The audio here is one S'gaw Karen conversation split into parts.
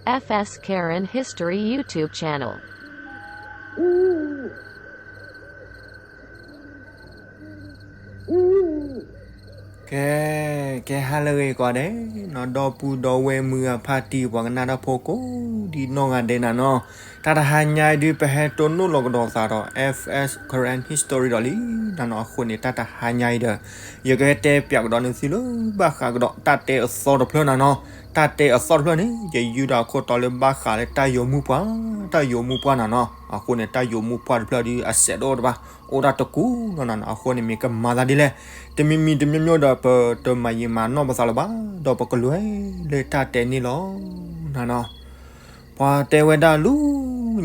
F S Karen History YouTube channel. ကဲ, ကဲဟါလၢအဂ့ၤကိးဂၤဒဲးနီၤ, ဒီပုၢ်ဒီဝဲၢ်မုၢ်ဂၤဖါတံၢ် ပှၤကနၣ်တၢ်ဖိကိးဒံနီၢ်ဂၤဒဲးနၤနီၤ, တၢ်တဟါညါအံၤဒုး ပဟဲတိၢ်နီၣ်လီၤကဒီးသးဒီး F S Karen History ဒီးလံနၤနီၤ, အဃိန့ၣ် တၢ်တဟါညါအံၤဒီး ယကဟဲတဲပၠးကဒီးနသုလၢဘၣ်ဃးကဒီး တၢ်တဲအသီတဖျၢၣ်နၤနီၤ, တၢ်တဲအသီတဖျၢၣ်န့ၣ် ယယုၢ်ဒီးအခိၣ်တီလၢဘၣ်ဃးလၢတၢ်ယိာ်မုၢ်ပှၢ်, တၢ်ယိာ်မုၢ်ပှၢ်နၤနီၤ, အဃိန့ၣ် တၢ်ယိာ်မုၢ်ပှၢ်တဖျၢၣ်ဒုး အစဲးတအိၣ်တဘၣ်, အိၣ်ဒၣ်တကူၣ်နီၤနီၤ, အဃိန့ၣ် မ့ၢ်ကမၤသးဒ်လဲၣ်, တမံၤမံၤတမံၤမံၤဒီး ပတမၤယံာ်မၤနီၢ်ပသးလၢၤဘၣ်, ဒီးပကလဲၤလၢတၢ်တဲန့ၣ်လီၤနၤနီၤ. ပှၤတဲဝဲဒၣ်လၢ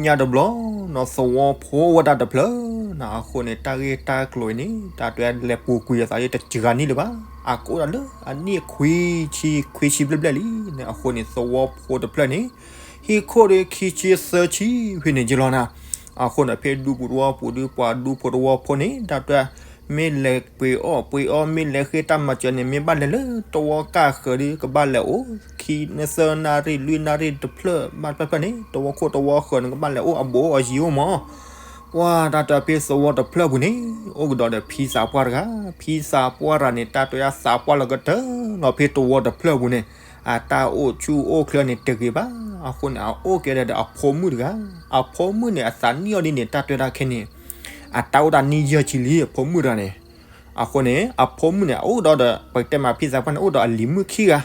ညါတဘျီနီၤ, သဝီဖိအိၣ်ဝဲဒၣ်တဖျၢၣ်နၤ, အဃိန့ၣ် တၢ်ဂ့ၢ်တၢ်ကျိၤအံၤန့ၣ် တၢ်တဲလဲၤပူၤကွံာ်အသးလၢတစှၤနံၣ်လၢၤဘၣ်, အကအိၣ်ဒၣ်လၢအနံၣ်ခွံဆံ, ခွံဆံဘျဲၣ်ဘျဲၣ်လံနၤ, အဃိန့ၣ် သဝီဖိတဖျၢၣ်န့ၣ် ဟံၣ်ခိၣ်ဒီးခံဆံသၢဆံဖဲန့ၣ်က့လီၤနၤ, အဃိန့ၣ် ဖဲဒူပူၤသဝီပူၤဒုး ပှၤဒူဖိသဝီဖိန့ၣ် တၢ်တဲ မ့ၢ်လဲၤပှ့ၤအီၣ်ပှ့ၤအီ မ့ၢ်လဲၤဃ့တၢ်မၤစၢၤန့ၣ် မ့ၢ်ဘၣ်လဲၤလၢသဝီကၢ်ဃၢၤဒုး ကဘၣ်လဲၤအိၣ် ခံနသၢနၣ်ရံၣ် လွံၢ်နၣ်ရံၣ်တဖျၢၣ် ဘၣ်တဖျၢၣ်ဖျၢၣ်န့ၣ် သဝီခိၣ်သဝီဃၢၤန့ၣ် ကဘၣ်လဲၤအိၣ်အဘူးအယံၤအိၣ်မး, ပှၤတၢ်တဲဖဲသဝီတဖျၢၣ်ပူၤန့ၣ် အိၣ်ကဒီးဒီးဖံသးပှၢ်တဂၤ, ဖံသးပှၢ်တဂၤန့ၣ် တၢ်တဲဒၣ်သးပှၢ်လီၤကတၢၢ်လီၤ ဖဲသဝီတဖျၢၣ်ပူၤန့ၣ် အတၢ်အိၣ်ဆူၣ်အိၣ်ချ့န့ၣ်တဂ့ၤဘၣ်, အဃိန့ၣ် အအိၣ်ကဲဒီးအဖိမုၣ်တဂၤ, အဖိမုၣ်န့ၣ် အသးနံၣ်အီၤဒ်န့ၣ် တၢ်တဲဒၣ်ခဲန့ၣ် အတၢ်အိၣ်ဒၣ်နံၣ်ယဲၢ်ဆံလံ အဖိမုၣ်တဂၤန့ၣ်, အဃိန့ၣ် အဖိမုၣ်န့ၣ် အအိၣ်ဒီးဒီး ပကတဲမးဖံသးပှၢ်န့ၣ် အိၣ်ဒီးအလံၤမုၣ်ခံဂၤ,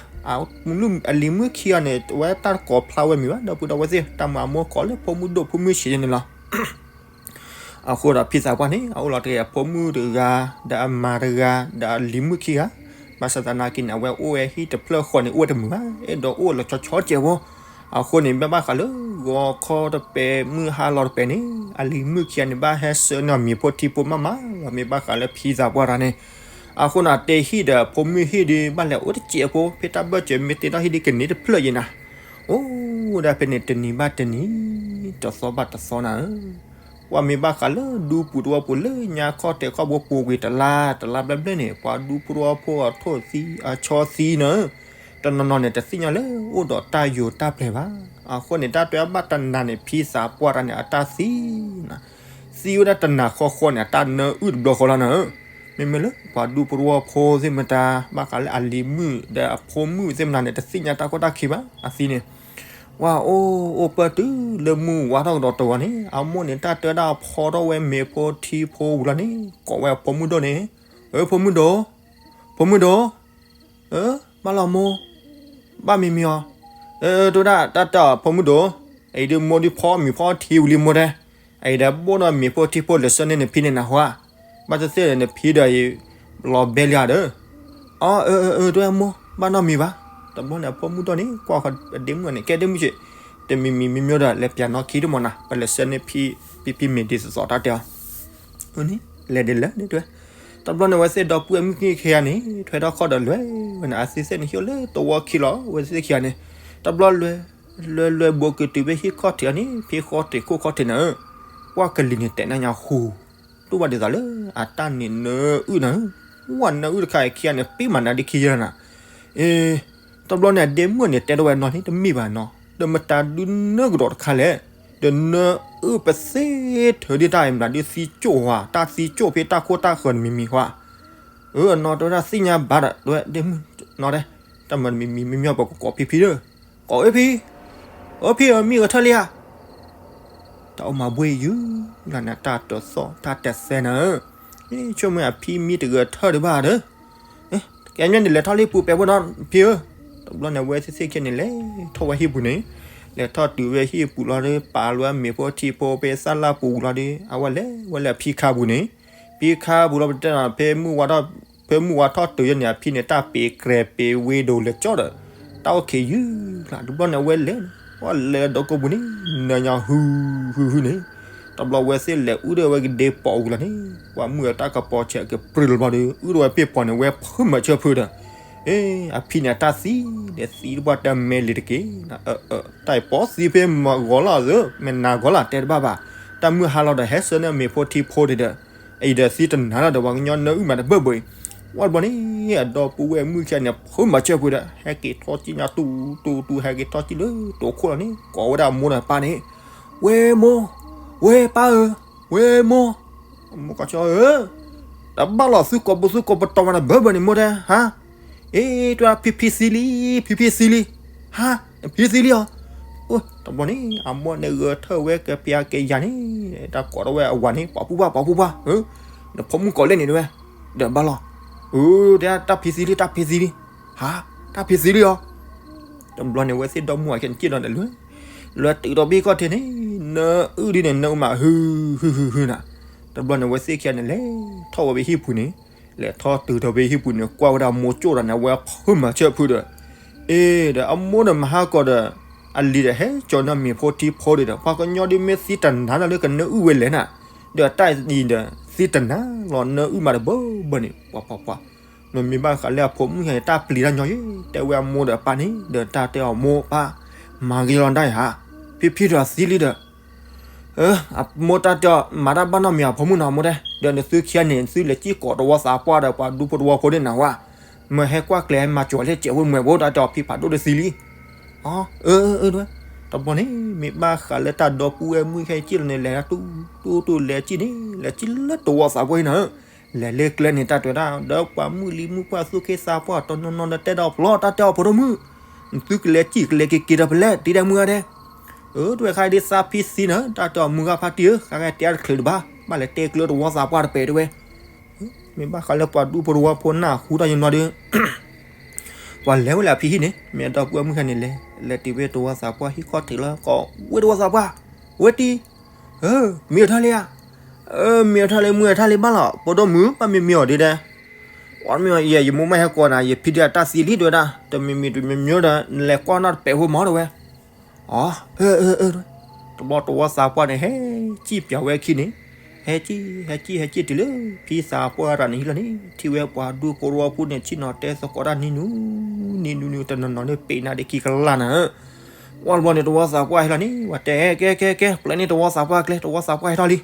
အလံၤမုၣ်ခံဂၤန့ၣ် အဝဲတၢ်တကိးဖျါဝဲမံၤဘၣ် ဒီပုၢ်ဒီဝဲၢ်သ့ၣ် တၢ်မၤအမိၢ်ကိးလၢဖိမုၣ်ဒိၣ်ဖိမုၣ်ဆံးန့ၣ်လီၤ. အဃိဒီးဖံသးပှၢ်န့ၣ် အအိၣ်လီၤတဂ့ၤ အဖိမုၣ်တဂၤ, ဒီးအမါတဂၤ, ဒီးအလံၤမုၣ်ခံဂၤ, ဘၣ်ဆၣ်သနာ်က့န့ၣ် အဝဲအိၣ်ဝဲဟံၣ်တဖျၢၣ်ဃီန့ၣ် အိၣ်ဝဲတမုာ်ဘၣ်, အဲၣ်ဒိးအိၣ်လီၤဆီဆီကဲးဖိ, အဃိန့ၣ် မ့ၢ်ဘၣ်ဃးလၢ ဂီၤခီတပဲာ်မုၢ်ဟါလီၤတပဲာ်န့ၣ် အလံၤမုၣ်ခံဂၤန့ၣ် ဘၣ်ဟဲဆှၢန့ၢ်အီၤမ့ၤဖိထံဖိမးမးလီၤ, မ့ၢ်ဘၣ်ဃးလၢဖံသးပှၢ်တဂၤန့ၣ်, အဃိန့ၣ် အတ့ဟံၣ်ဒီးဖိမုၣ်ဟံၣ်ဒုး ဘၣ်လဲၤအိၣ်တစဲးဖိ ဖဲတၢ်ဘၢၣ်စၢၤမ့ၢ်တ့ထီၣ်ဟံၣ်ဒုးကန့ၢ်တဖျၢၣ်ယဲနၤ, အိၣ်ဒၣ်ဖဲန့ၣ် တနံၤဘၣ်တနံၤ, တသီဘၣ်တသီနၤဧၢ, ပှၤမ့ၢ်ဘၣ်ဃးလၢဒူပူၤသဝီပူၤလၢညါခီၣ်ထံးခီၣ်ဘိပူၤကွံာ်တလါ တလါဘျဲၣ်ဘျဲၣ်န့ၣ် ပှၤဒူဖိသဝီဖိအထိၣ်သံအဆီသံနၤဧၢ, တနီၤနီၤန့ၣ် တသ့ၣ်ညါလၢအိၣ်ဒီးတၢ်ယိာ်တၢ်ပျဲၤဘၣ်, အဃိန့ၣ် တၢ်တဲဘၣ်တနၤန့ၣ် ဖံသးပှၢ်တဂၤန့ၣ် အတၢ်သံနၤ, သံဝဲဒၣ်တနၤဃီဃီန့ၣ် အတၢ်နၢအုၣ်တဘျီဃီလီၤနၤဧၢ, မ့မ့ၢ်လၢပှၤဒူဖိသဝီဖိသ့ၣ်မတၤ ဘၣ်ဃးလၢအလံၤမုၣ်ဒီးအဖိမုၣ်သ့ၣ်မတၤန့ၣ် တသ့ၣ်ညါတၢ်ကီတၢ်ခဲဘၣ်, အသံန့ၣ် ဝဲအိၣ်အိၣ်ပၢၢ်တုၤလၢမုၢ်ဝါထီၣ်ကဒီးတဂီၤန့ၣ် အမိၢ်န့ၣ် တၢ်တဲဒၣ်ဖီထီၣ်ဝဲမ့ၤဖိထံဖိဝံၤလီၤန့ၣ် ကိးဝဲအဖိမုၣ်ဒိၣ်န့ၣ်, အၢ ဖိမုၣ်ဒိၣ်, ဖိမုၣ်ဒိၣ်, အၢ ဘၣ်လီၤမိၢ်, ဘၣ်မံမံအီၤ, အၢ တဝဲဒၣ်တၢ်တဲအီၤ ဖိမုၣ်ဒိၣ်, အံၤဒုးမိၢ်ဒုးဖီမ့ၤဖီထံဝံၤလံမိၢ်တဲ, အံၤဒီးဘိၣ်ဒီးမ့ၤဖိထံဖိလၢာ်ဆၢန့ၢ်နဖံန့ၣ်နဟါ, ဘၣ်သ့ၣ်သ့ၣ်ဒီးနဖံဒီးအံၤ လီၤဘဲလံဧါဒီး, အၢ အၢ အၢ တဝဲမိၢ် ဘၣ်နီတမံၤဘၣ်, တဘျီန့ၣ် အဖိမုၣ်ဒိၣ်န့ၣ် ကွၢ်ဃီအဒ့မုၣ်န့ၣ် ကဲဒ့မုၣ်ဆ့ၣ်, တမံၤမံၤမံမံဒီး လဲၤပၠးနီၢ်ခံတမီၤနၤ ပလဲၤဆၢန့ၢ်ဖံ ဖံဖံမ့ၤဒ်သိးသိးတၢ်တဲအီၤ, န့ၣ် လဲၤဒ်လဲၣ်န့ၣ်တဝဲ, တဘျီန့ၣ် အဝဲသ့ၣ်ဒီပုၢ်ဝဲၢ်မုၣ်ခံဂၤန့ၣ် ထွဲထီၣ်ခီၣ်ဒီးလဲၤဝဲန့ၣ် အသ့ၣ်သ့ၣ်န့ၣ် ဟံၣ်အိၣ်လၢသဝီခံလီၤ အဝဲသ့ၣ်ခံဂၤန့ၣ်, တဘျီလဲၤ လဲၤလဲၤဘိးက့ၤတုၤဖဲဟံၣ်ခီၣ်ထံးအန့ၣ် ဖံဃီထံးခိၣ်ခီၣ်ထံးနၤဧၢ, ကွၢ်ကလံၤန့ၣ် တဲနၢ်ညါဟူ တူၢ်ဘၣ်ဒ်သိးလၢ အတၢ်န့ၣ်နၢအုၣ်နၤဧၢ, ဝဲနၢအုၣ်တခါအံၤခံဂၤန့ၣ် ပ့ၢ်မးနၤဒ်ခံဂၤနၤ, အ့ တဘျီန့ၣ် အဒ့မုၣ်န့ၣ် တဲထီၣ်ဝဲနီၢ်န့ၣ် တမ့ၢ်ဘၣ်နီၤ, ဒီးမတၤဒုးနၢကဒီးတခါလဲၣ်, ဒီးနၢအုၣ်ပသ့ထၢဒ်တၢ်အံၤမတၤဒုးသံကၠိၣ်ဝါ တၢ်သံကၠိၣ်ဖဲတၢ်ခိၣ်တၢ်ဃၢၤန့ၣ်မံၤမံၤဃီ, အၢ အနီၢ်တဝဲဒၣ်သ့ၣ်ညါဘၣ်ဒီး တဝဲဒ့မုၣ်နီၢ်တဲ, တၢ်မၤတမံၤမံၤမံမံပကကိးဖံဖံဒီး, ကိးအၢဖံ, အၢဖံဧၢ မံဂဲၤထၢၣ်လံဧါ တၢ်အိၣ်မၤဘှ့ၣ်ယုၢ်လီၤန့ၣ် တၢ်တသီၣ်တၢ်တသဲနၤဧၢ, ဆိကမိၣ်အဖံမံတဂဲၤထၢၣ်ဒံးဘၣ်ဒီး, ကဲညီန့ၣ် လဲၤထီၣ်လၢဟံၣ်ပူၤပဲာ်ဘိနီၤ ဖံဧၢ, တဘျီန့ၣ် အဝဲသ့ၣ်သ့ၣ်ခံန့ၣ် လဲၤထီၣ်ဝဲဟံၣ်ပူၤန့ၣ်, လဲၤထီၣ်တုၤဝဲဟံၣ်ပူၤလီၤဒီး ပာ်လီၤဝဲမ့ၤဖိထံဖိဖဲသၣ်လၣ်ပူၤလီၤဒီး အဝဲလဲၤဝဲလၢအဖံခါပူၤန့ၣ်, ဖံခါပူၤလီၤပတဲနီၤ ဖဲမုၢ်ဝါထီၣ် ဖဲမုၢ်ဝါထီၣ်တုၤယဲန့ၣ် အဖံန့ၣ် တၢ်ပ့ၤကြဲၤပ့ၤဝ့ဒိးလဲၤကၠီဒီး, တၢ်အိၣ်ခံးယုၢ်လီၤ တဘျီန့ၣ် အဝဲလဲၤ ဝဲလဲၤဒီးကိးပူၤန့ၣ် နၢညါဟု ဟုဟုန့ၣ်, တဘျီဝဲသ့ၣ်လဲၤအုၣ်ဒီးဝဲကဒ့ပိာ်ဝံၤလီၤန့ၣ်, ပှၤမုၣ်အတၢ်ကပီၤဆဲးကပြုၢ်လီၤဘျီဒီး အုၣ်ဒီးဝဲပ့ၢ်ပိာ်န့ၣ် ဝဲဖုမၤဆၢဖုဒီး, အဖံန့ၣ် အတၢ်သံဒီးသံတပှၢ်တၢ်မဲလံၤတက့ၢ်, တၢ်အံၤပိာ်သံဖဲမၤဂီၤလီၤသၢ မ့ၢ်နၤဂီၤလီၤတဲတဘၣ်ဘၣ်, တၢ်မုၢ်ဟါလီၤဒီးဟဲဆှၢန့ၢ်မ့ၤဖိထံဖိဒံးဒီး, အံၤဒီးသံတနၤလီၤဒီး ပှၤကညီနၢအုၣ်မးတဘၢၣ်ဘၢၣ်အံၤ, ဝံၤတဘျီန့ၣ် အဒီပုၢ်ဝဲၢ်မုၣ်ခံဂၤန့ၣ် ဖုမၤဆၢဖုဒီး ဟဲက့ၤထီၣ်ကံၣ်ညါတူတူတူ ဟဲက့ၤထီၣ်ကံၣ်လၢတိၤခိၣ်လီၤန့ၣ် ကိးဝဲဒၣ်အမိၢ်ဒီးအပၢ်န့ၣ်, ဝဲမိၢ်, ဝဲပၢ်ဧၢ, ဝဲမိၢ်, မိၢ်ကီၢ်ဆၢဧၢ, တဘၣ်လီၤ သုကိးပသူကိးပတီၤမးနဘၢဘၢန့ၣ်မိၢ်တဲ, ဟါ, အ့ တွဲဖံဖံသံလံ, ဖံဖံသံလံ, ဟါ, ဖံသံလံအီၤ, တဘျီန့ၣ် အမိၢ်န့ၣ်ဂဲၤထၢၣ်ဝဲကပျးကယၤန့ၣ်, တၢ်ကိးထီၣ်ဝဲအဝၤန့ၣ် ပှၤပူၤပှၢ် ပှၤပူၤပှၢ်, နဖိမုၣ်ကိးလဲၣ်န့ၣ်တဲဝဲ, ဒီးဘၣ်လီၤ, အၢ တဲ တၢ်ဖံသံလံ တၢ်ဖံသံလံ, ဟါ, တၢ်ဖံသံလံအီၤ, တဘျီန့ၣ် ဝဲသ့ၣ်ဒီမုၣ်အခံန့ၣ် က့ၣ်ဒီးဒီးလၢ, လၢတုၤဒီးဘ့ၣ်ကီၢ်ထံးန့ၣ်, နအုၣ်ဒ်န့ၣ် နအုၣ်မးဟု ဟု ဟု ဟုနၤ, တဘျီန့ၣ် ဝဲသ့ၣ်ခံဂၤန့ၣ် လဲၤထီၣ်ဝဲဖဲဟံၣ်ပူၤန့ၣ်, လဲၤထီၣ်တုၤဒီးဖဲဟံၣ်ပူၤန့ၣ် ကွၢ်ဝဲဒၣ်အမိၢ်ကၠိၣ်ဒီးန့ၣ် အဝဲဖုမၤဆၢဖုဒီး, အ့ ဒီးအမိၢ်ဒီးမၤဟါကီးဒီး, အလံၤဒီးဟဲကၠီၤနၢ်မ့ၤဖိထံဖိဒီး ပှၤကညီဒ်မ့ၢ်သံတနၤလၢကနၢအုၣ်ဝဲလဲၣ်နၤ, ဒီးတၢ်အံၤဒီး သံတနၤလီၤ နၢအုၣ်မးတဘၢဘၢန့ၣ် ပှၤပှၤပှၤ မ့မ့ၢ်ဘၣ်ဃးလၢအဖိမုၣ်ဟဲတၢ်ပျံၤတၢ်ညီယဲ, တဲဝဲအမိၢ်ဒီးအပၢ်န့ၣ်, ဒီးတၢ်တဲအီၤမိၢ်ပၢ်, မၤဂ့ၤလီၤဒၣ်ယၤ, ဖံဖံဒီးသံလံဒီး, အမိၢ်တၢ်တဲအီၤ မၤတၢ်ဘၣ်နီတမံၤအဖိမုၣ်နီၤ မိၢ်တဲ, ဒီးနသုခံဂၤန့ၣ် သုလဲၤစံၣ်ကိးတဝီသးပှၢ်ဒီးပှၤဒူဖိတဝီဖိန့ၣ်နၤဝဲ, မ့ၢ်ဟဲကွၢ်ကျဲၤဟဲမၤစၢၤလၢကဲးဖိမွဲးဖိ တၢ်တဲအီၤဖံဖးဒိၣ်တသံလံ, အၢ အၢ တဘျီန့ၣ် မ့ၢ်ဘၣ်ဃးလၢတၢ်ဒီပုၢ်ဝဲၢ်မုၣ်ခဲအံၤက့ၣ်လီၤန့ၣ် လဲၤတူတူတူ လဲၤစံၣ်န့ၣ် လဲၤစံၣ်လၢတဝီသးပှၢ်အံၤနၤ, လဲၤလၢကျဲန့ၣ် တၢ်တဲဝဲဒၣ် ဒီးပှၤမုၢ်လံၤမုၢ်ပှၢ်သူၣ်က့သးပှၢ်တနီၤနီၤဒီးတဲဒီးဖျီ တၢ်တဲအီၤဖိဒိၣ်မုၣ်, နသုကလဲၤစံၣ်ကလဲၤက့ၤက့ၤဒီးဖဲလဲၣ် တံၤဒဲးမုၢ်ဂၤဒဲး, အၢ တဝဲခါအံၤဒ်သးဖံသံနၤ တၢ်တဲအီၤ မုၢ်ဂၤဖါတံၢ်ဧၢ ဃါဂၤတဲအါတချုးတဘၣ် ဘၣ်လဲၤတဲကျၢတဝီသးပှၢ်တပဲာ်တဲဝဲ, မ့ၢ်ဘၣ်ဃးလၢပှၤဒူဖိတဝီဖိနၢ်ဟူတၢ်ယနီၤဒီး ပှၤလဲၤဝဲလၢအဖံဟံၣ်န့ၣ် မ့ၢ်အဒီပုၢ်ဝဲၢ်မုၣ်ခဲန့ၣ်လဲၤ လဲၤတုၤဖဲတဝီသးပှၢ်ဟံၣ်ခီၣ်ထံးလီၤ ကိးဝဲတဝီသးပှၢ်, ဝဲတံၤ, မ့ၢ်အထါလံဧါ, မ့ၢ်အထါလံ မုၢ်အထါလံဘၣ်လီၤ ဖိဒိၣ်မုၣ် ဘၣ်မ့ၢ်မ့ၢ်အီၤဒ်ဒဲး, အီ မ့ၢ်အီၤ ယမိၢ်မ့ၢ်ဟဲကိးနၤ ယဖံဒုးအတၢ်သံလံတဲဝဲဒၣ် တမံၤမံၤတမံၤမံၤဒီး နလဲၤကွၢ်နီၣ်တပဲာ်ဖိမၤတဲဝဲ, အၢ အၢ တဘျီတဝီသးပှၢ်န့ၣ် ဟဲစံၣ်ပၠးဝဲခံန့ၣ်, ဟဲစံၣ် ဟဲစံၣ် ဟဲစံၣ်တုၤလၢ ဖံသးပှၢ်တဂၤန့ၣ်ဟံၣ်လီၤန့ၣ် ထံၣ်ဝဲပှၤဒူဖိတဝီဖိန့ၣ် ဆ့ၣ်နီၤတဲသကိးတၢ်နံၤနုၤ, နံၤနုၤနုၤ တနီၤနီၤန့ၣ်ပ့ၤနၤဒ်ခံကလၢ်နၤ, ဝံၤတဘျီန့ၣ် တဝီသးပှၢ်ဟဲလီၤန့ၣ် ဝဲတဲ ကဲ ကဲ ကဲ ပျဲန့ၣ်တဝီသးပှၢ်ကျဲ တဝီသးပှၢ်ဟဲထီၣ်လံ,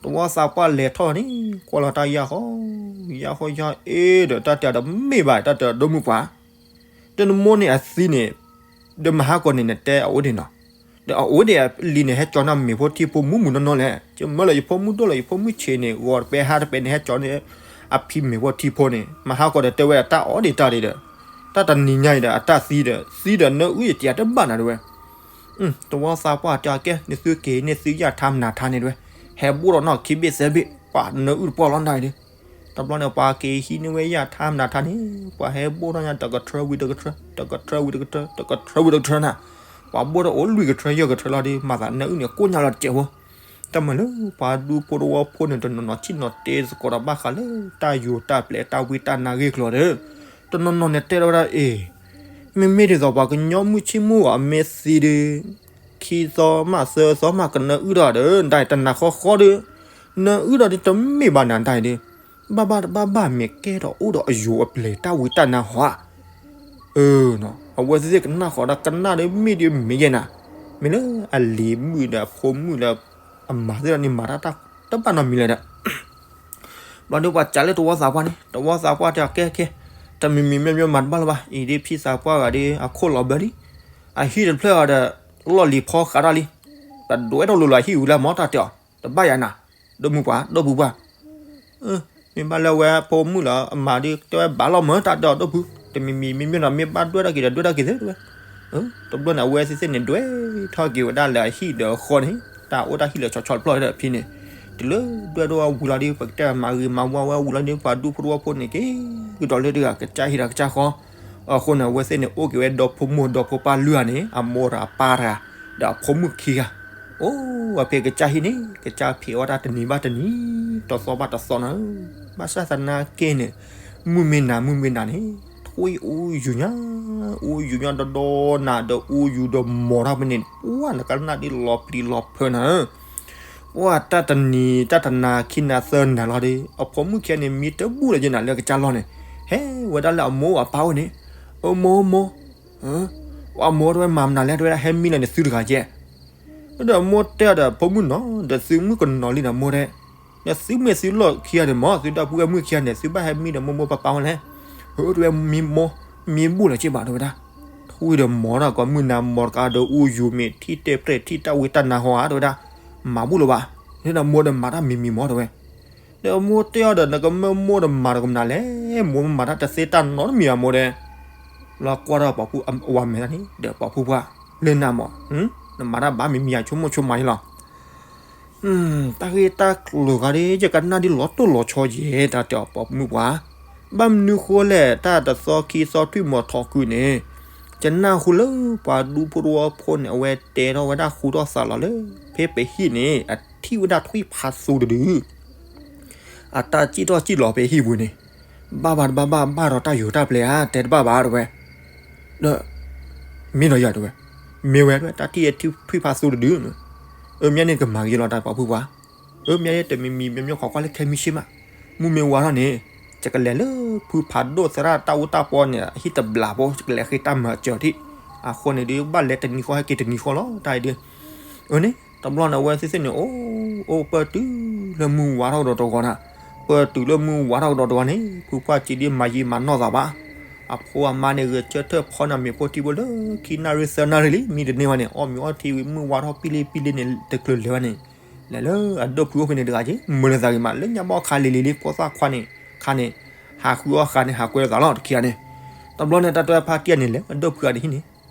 တဝီသးပှၢ်လဲၤထီၣ်လီၤန့ၣ် ကွၢ်လီၤတၢ်ယၢ်ဃီ, ယၢ်ဃီယၢ်အ့ၣ်ဒီး တၢ်တဲအီၤတမ့ၢ်ဘၣ် တၢ်တဲအီၤဒိၣ်မုၢ်ပှၢ် ဒီးနမိၢ်န့ၣ်အသံန့ၣ်, ဒီးမဟါကီးန့ၣ် နတဲအအိၣ်ဒံးနီၤ, ဒီးအအိၣ်ဒံးအလံၤန့ၣ် ဟဲကၠီနၢ်မ့ၤဖိထံဖိမူးမူးနီၢ်နီၢ်လဲၣ်, ယမၢလၢယဖိမုၣ်ဒိၣ်လၢယဖိမုၣ်ဆံးန့ၣ် ဂီၤတပဲဟါတပဲန့ၣ် ဟဲကၠီန့ၣ် အဖံမ့ၤဖိထံဖိန့ၣ် မဟါကီးဒီးတဲဝဲဒၣ်တၢ်အီၣ်ဒံးတၢ်ဒံးဒီး, တၢ်တနံၤညါအံၤဒီး အတၢ်သံဒီး သံဒီးနၢအုၣ်ယတံၤတဘၣ်နၤတဲဝဲ တဝီသးပှၢ်တဲအကဲ နသုက့ၤန့ၢ်သုယၣ်ထါမနၤထါန့ၣ်တဲဝဲ, ဟဲဘိၣ်ထီၣ်နီၢ်ခံဘ့ၣ်သၢဘ့ၣ် ပှၤနၢအုၣ်တပှၢ်လီၤနၤအံၤဒီး, တဘျီန့ၣ် ပှၤက့ၤဟံးန့ၢ်ဝဲယၣ်ထါမနၤထါန့ၣ် ပှၤဟဲဘိၣ်ထီၣ်ညါတကထြၢဝံၤတကထြၢ တကထြၢဝံၤတကထြၢ တကထြၢဝံၤတကထြၢနၤ, ပှၤဘိၣ်ထီၣ်အိၣ်လွံၢ်ကထြၢယဲၢ်ကထြၢလီၤဒီး မၤသးနၢအုၣ်န့ၣ်ကိၣ်ညါလီၤတစဲးဖိ တၢ်မၤလၢပှၤဒူဖိတဝီဖိန့ၣ် တနီၤနီၤဆ့ၣ်နီၤတဲသကိးဒီးဘၣ်ဃးလၢတၢ်ယိၤတၢ်ပျဲတၢ်ဝံတၢ်နါဂ့ၢ်ကျိၤဒီး, တနီၤနီၤန့ၣ်တဲထီၣ်ဝဲဒၣ်အ့ၣ်, မ့မ့ၢ်ဒ်သိးပှၤကညီမုၣ်ဆ့ၣ်မုၣ်အီၤ အမ့ၢ်သံဒီး ခံသီမးသၢသီမးကနၢအုၣ်ထီၣ်ဒီး နတၢ်အံၤတနၤဃီဃီဒီး, နၢအုၣ်ထီၣ်ဒီးတမ့ၢ်ဘၣ်နၤတၢ်အံၤဒီး, ဘၣ်ဘၣ်တဘၣ်ဘၣ်မ့ၢ်ကဲထီၣ်အိၣ်ဒီးအယိၤအပျဲၤတၢ်ဝံတၢ်နါဟီဧါ အဝဲသ့ၣ်ကနၣ်ဃီၤဒီးကနၣ်ဒီးမ့ၢ်ဒ်မ့ၢ်ယဲနၤ, မ့ၢ်လၢအလံၤမုၣ်ဒီးအဖိမုၣ်လၢ အမၤသ့ၣ်ဒီးန့ၣ်မၤတၢ်တဘၣ်နီတမံၤလၢၤဒီး, ဘျီဒီးပှၤစံးလၢတဝီသးပှၢ်န့ၣ် တဝီသးပှၢ်တဲအကဲကဲ, တမံၤမံၤမ့ၢ်မ့ၢ်မၤတဘၣ်လၢၤဘၣ် အံၤဒ်ဖံသးပှၢ်ဂၤဒီး အခိၣ်လီၤဘၢလံ, အဟံၣ်တဖျၢၣ်အီၤဒီး လီၢ်လံၤဖီဃးတၢ်လံ, တဒွဲၣ်ထီၣ်လိၤလီၤအဟံၣ်ဝံၤလၢမ့ၢ်တၢ်တဲအီၤ, တဘၣ်ယၤနၤ, ဒိၣ်မုၢ်ပှၢ် ဒိၣ်ပူၤပှၢ် မ့ၢ်ဘၣ်လၢဝဲဖိမုၣ်လီၤ အမၤဒ်တဲဝဲဘၣ်လီၤမၢ် တၢ်တဲအီၤဒိၣ်ပူၤ, တမံၤမံၤမ့မ့ၢ်ဒီးမ့ၢ်ဘၣ်ဒွဲၣ်တၢ်က့ၤဒီးဒွဲၣ်တၢ်က့ၤသ့တဲဝဲ, တဘျီန့ၣ် အဝဲသ့ၣ်သ့ၣ်န့ၣ် ဒွဲၣ်ထီၣ်က့ၤဝဲဒၣ်လၢအဟံၣ်ဒီးအဃီန့ၣ် တၢ်အိၣ်တၢ်ဟံၣ်လၢဆီဆီတဖျီၣ်ဒီးဖဲန့ၣ်, တုၤလၢဒွဲၣ်ဒိၣ်အဝံၤလီၤဒီး ပကတဲမၤဂ့ၤမၤဝါဝဲအဝံၤလီၤဒီး ပှၤဒူဖိတဝီဖိန့ၣ်က့ၤကဒီးလၢတဂၤကစၢ်ဟံၣ်ဒီးကစၢ်ဃီ, အဃိန့ၣ် အဝဲသ့ၣ်န့ၣ်အိၣ်က့ၤဝဲဒီဖိမိၢ်ဒီဖိပၢ်လွံၢ်ဂၤန့ၣ် အမိၢ်ဒီးအပၢ်တဂၤ ဒီးအဖိမုၣ်ခံဂၤ အိၣ်ဝဲဖဲကစၢ်ဟံၣ်န့ၣ် ကစၢ်ဖံးအီၣ်တၢ်တနံၤဘၣ်တနံၤ တသီဘၣ်တသီနၤ, ဘၣ်ဆၣ်သနာ်က့န့ၣ် မုၢ်မ့ၢ်နၤမုၢ်မ့ၢ်နၤန့ၣ် ထွံၣ်အူယူၤညါ, အူယူၤညါဒီးဒီးနၤဒီးအူယူၤဒီးမီၤထီၣ်ဖဲန့ၣ် ပှၢ်နကနၣ်ဒ်လီၤပျံၤလီၤဖုးနၤ, ပှၢ်တၢ်တနံၤတၢ်တနၤခံနၤသၢနၤလီၤဒီး အဖိမုၣ်ခံဂၤန့ၣ် မံတဘူၣ်လၢယနၤလၢကစၢ်လီၢ်န့ၣ် ဟဲဝဲဒၣ်လၢအမိၢ်အပၢ်အိၣ်န့ၣ်, အမိၢ်မိၢ် အမိၢ်တဲဝဲမၤမနုၤလဲၣ် တဲဝဲဒၣ်ဟဲမံလၢန့ၣ်သုတဂၤကဲ, ဒီးအမိၢ်တဲအီၤဒီး ဖိမုၣ်နီၤ ဒီးသုမုၣ်ကနီၤလံနီၤမိၢ်တဲ, ဒီးသုမ့ၢ်သုလီၢ်ခံဂၤန့ၣ်မ့ၢ် သုဒီပုၢ်ဝဲၢ်မုၣ်ခံဂၤန့ၣ် သုဘၣ်ဟဲမံဒီးမိၢ်မိၢ်ပၢ်ပၢ်ဝဲလဲၣ်. အၢ တဲဝဲ မံမိၢ် မံဘူၣ်လီၤက့ဘၣ် တဲဝဲဒၣ်. ထူဒီးမီၤတၢ်ကီမုၢ်နၤမီၤတကးဒီးအူယူၤမ့ၢ်ထံၣ်တဲပြဲၢ်ထံၣ်တၢ်ဝံတၢ်နါဟီဧါ တဲဝဲဒၣ်. မၤဘူၣ်လၢၤဘၣ်. ဒီးမိၢ်ဒီးမၤတၢ်မံၤမံၤမီၤ တဲဝဲ. ဒီးမိၢ်တဲအီၤဒီး နကမၢမိၢ်ဒီးမၤဒီးကမနၤလဲၣ်, မိၢ်မၤတၢ်တသ့တၢ်နီတမံၤဘၣ်မိၢ်ဒီး. လီၤကွၢ်ဒီးပှၤဖုအဝၤမဲာ်တၢ်န့ၣ် ဒီးပှၤဖုပှၢ် လၢနၤမီၤ, နမၤတၢ်ဘၣ်မံၤမံၤယၤဆိကမိၣ်ဆိကမးယလီၤ. တၢ်ဂ့ၢ်တၢ်ကျိၤဂၤဒ် ယကနၣ်ဒ်လီၤတိၢ်လီၤဆီယဲ တၢ်တဲအီၤပှၤမုၣ်ပှၢ်. ဘၣ်မနုၤဃိလဲၣ် တၢ်တသီခံသီထွံၣ်မီၤထီၣ်ကုန့ၣ်, ယနၢ်ဟူလၢပှၤဒူဖိတဝီဖိန့ၣ် အဝဲတဲထီၣ်ဝဲဒၣ်ဃူထီၣ်သးလီၤလၢ ဖဲပဟံၣ်န့ၣ် အထံၣ်ဝဲဒၣ်ထွံၣ်ဖးသူတဒု အတၢ်စံၣ်ထီၣ်စံၣ်လီၤဖဲဟံၣ်ပူၤန့ၣ်, ဘၣ်ဘၣ်တဘၣ်ဘၣ် ဘၣ်ဒီးတၢ်ယိၤတၢ်ပျဲဧါ တဲတဘၣ်ဘၣ် တဲဝဲ. ဒီး မ့ၢ်ဒီးယၤ တဲဝဲ, မ့ၢ်ဝဲ တဲဝဲ တၢ်ထံၣ်ထွံၣ်ဖးသူတဒု, အၢ မ့ၢ်န့ၣ်ကမၤက့ၤလီၤ တၢ်ပှၤဖုပှၢ်, အၢ မ့ၢ်န့ၣ်တမံၤမံၤ မ့ၢ်မ့ၢ်ခီကွၢ်လၢခဲမံဆ့မး, မုၢ်မ့ၢ်ဝါထီၣ်န့ၣ်, ယကလဲၤလၢဖုဖးဒိၣ်သရၣ်တၢ်အူတၢ်ပီန့ၣ် ဟံၣ်တဘျီဖိ ယကလဲၤဃ့တၢ်မၤစၢၤထံၣ်, အဃိန့ၣ်ဒီး ဘၣ်လဲၤတနံၤဃီဟဲက့ၤတနံၤဃီလီၤ တၢ်အံၤဒီး အၢန့ၣ် တဘျီန့ၣ် အဝဲသ့ၣ်သ့ၣ်န့ၣ် အိၣ် အိၣ်ပၢၢ်တုၤလၢမုၢ်ဝါထီၣ်ကဒီးတဂီၤနၤ, ပၢၢ်တုၤလၢမုၢ်ဝါထီၣ်ကဒီးတဂီၤန့ၣ် ဖုပှၢ်စ့ဒ်မၤယံာ်မၤနီၢ်သးဘၣ်, အဖိအမါန့ၣ် ဂဲၤဆၢထၢၣ်ဖီန့ၣ်မ့ၤဖိထံဖိလၢခံနၣ်ရံၣ်သၢနၣ်ရံၣ်လံ မံတန့ၢ်ဘၣ်န့ၣ် အီၣ်မ့ၤအီထံဝံၤ မုၢ်ဝါထီၣ်ပံလံပံလံန့ၣ် တချုးလဲၤဘၣ်န့ၣ်, လဲၤလၢအဒိၣ်ဖုအိၣ်ဖဲန့ၣ်တဂၤက့ၤ မုာ်လီၤသးဂ့ၤမး လၢညါဘီၣ်ခါလံၤလံၤလံ ဖိသၣ်ခွါန့ၣ် ခါန့ၣ်, ဟးဃုအီၣ်ဃာ်န့ၣ် ဟးကွဲလိာ်သးလီၤ တခံဂၤန့ၣ်, တဘျီန့ၣ် တၢ်တဲဖါတံၢ်န့ၣ် လဲၤအဒိၣ်ဖုဂၤတဟံၣ်န့ၣ်,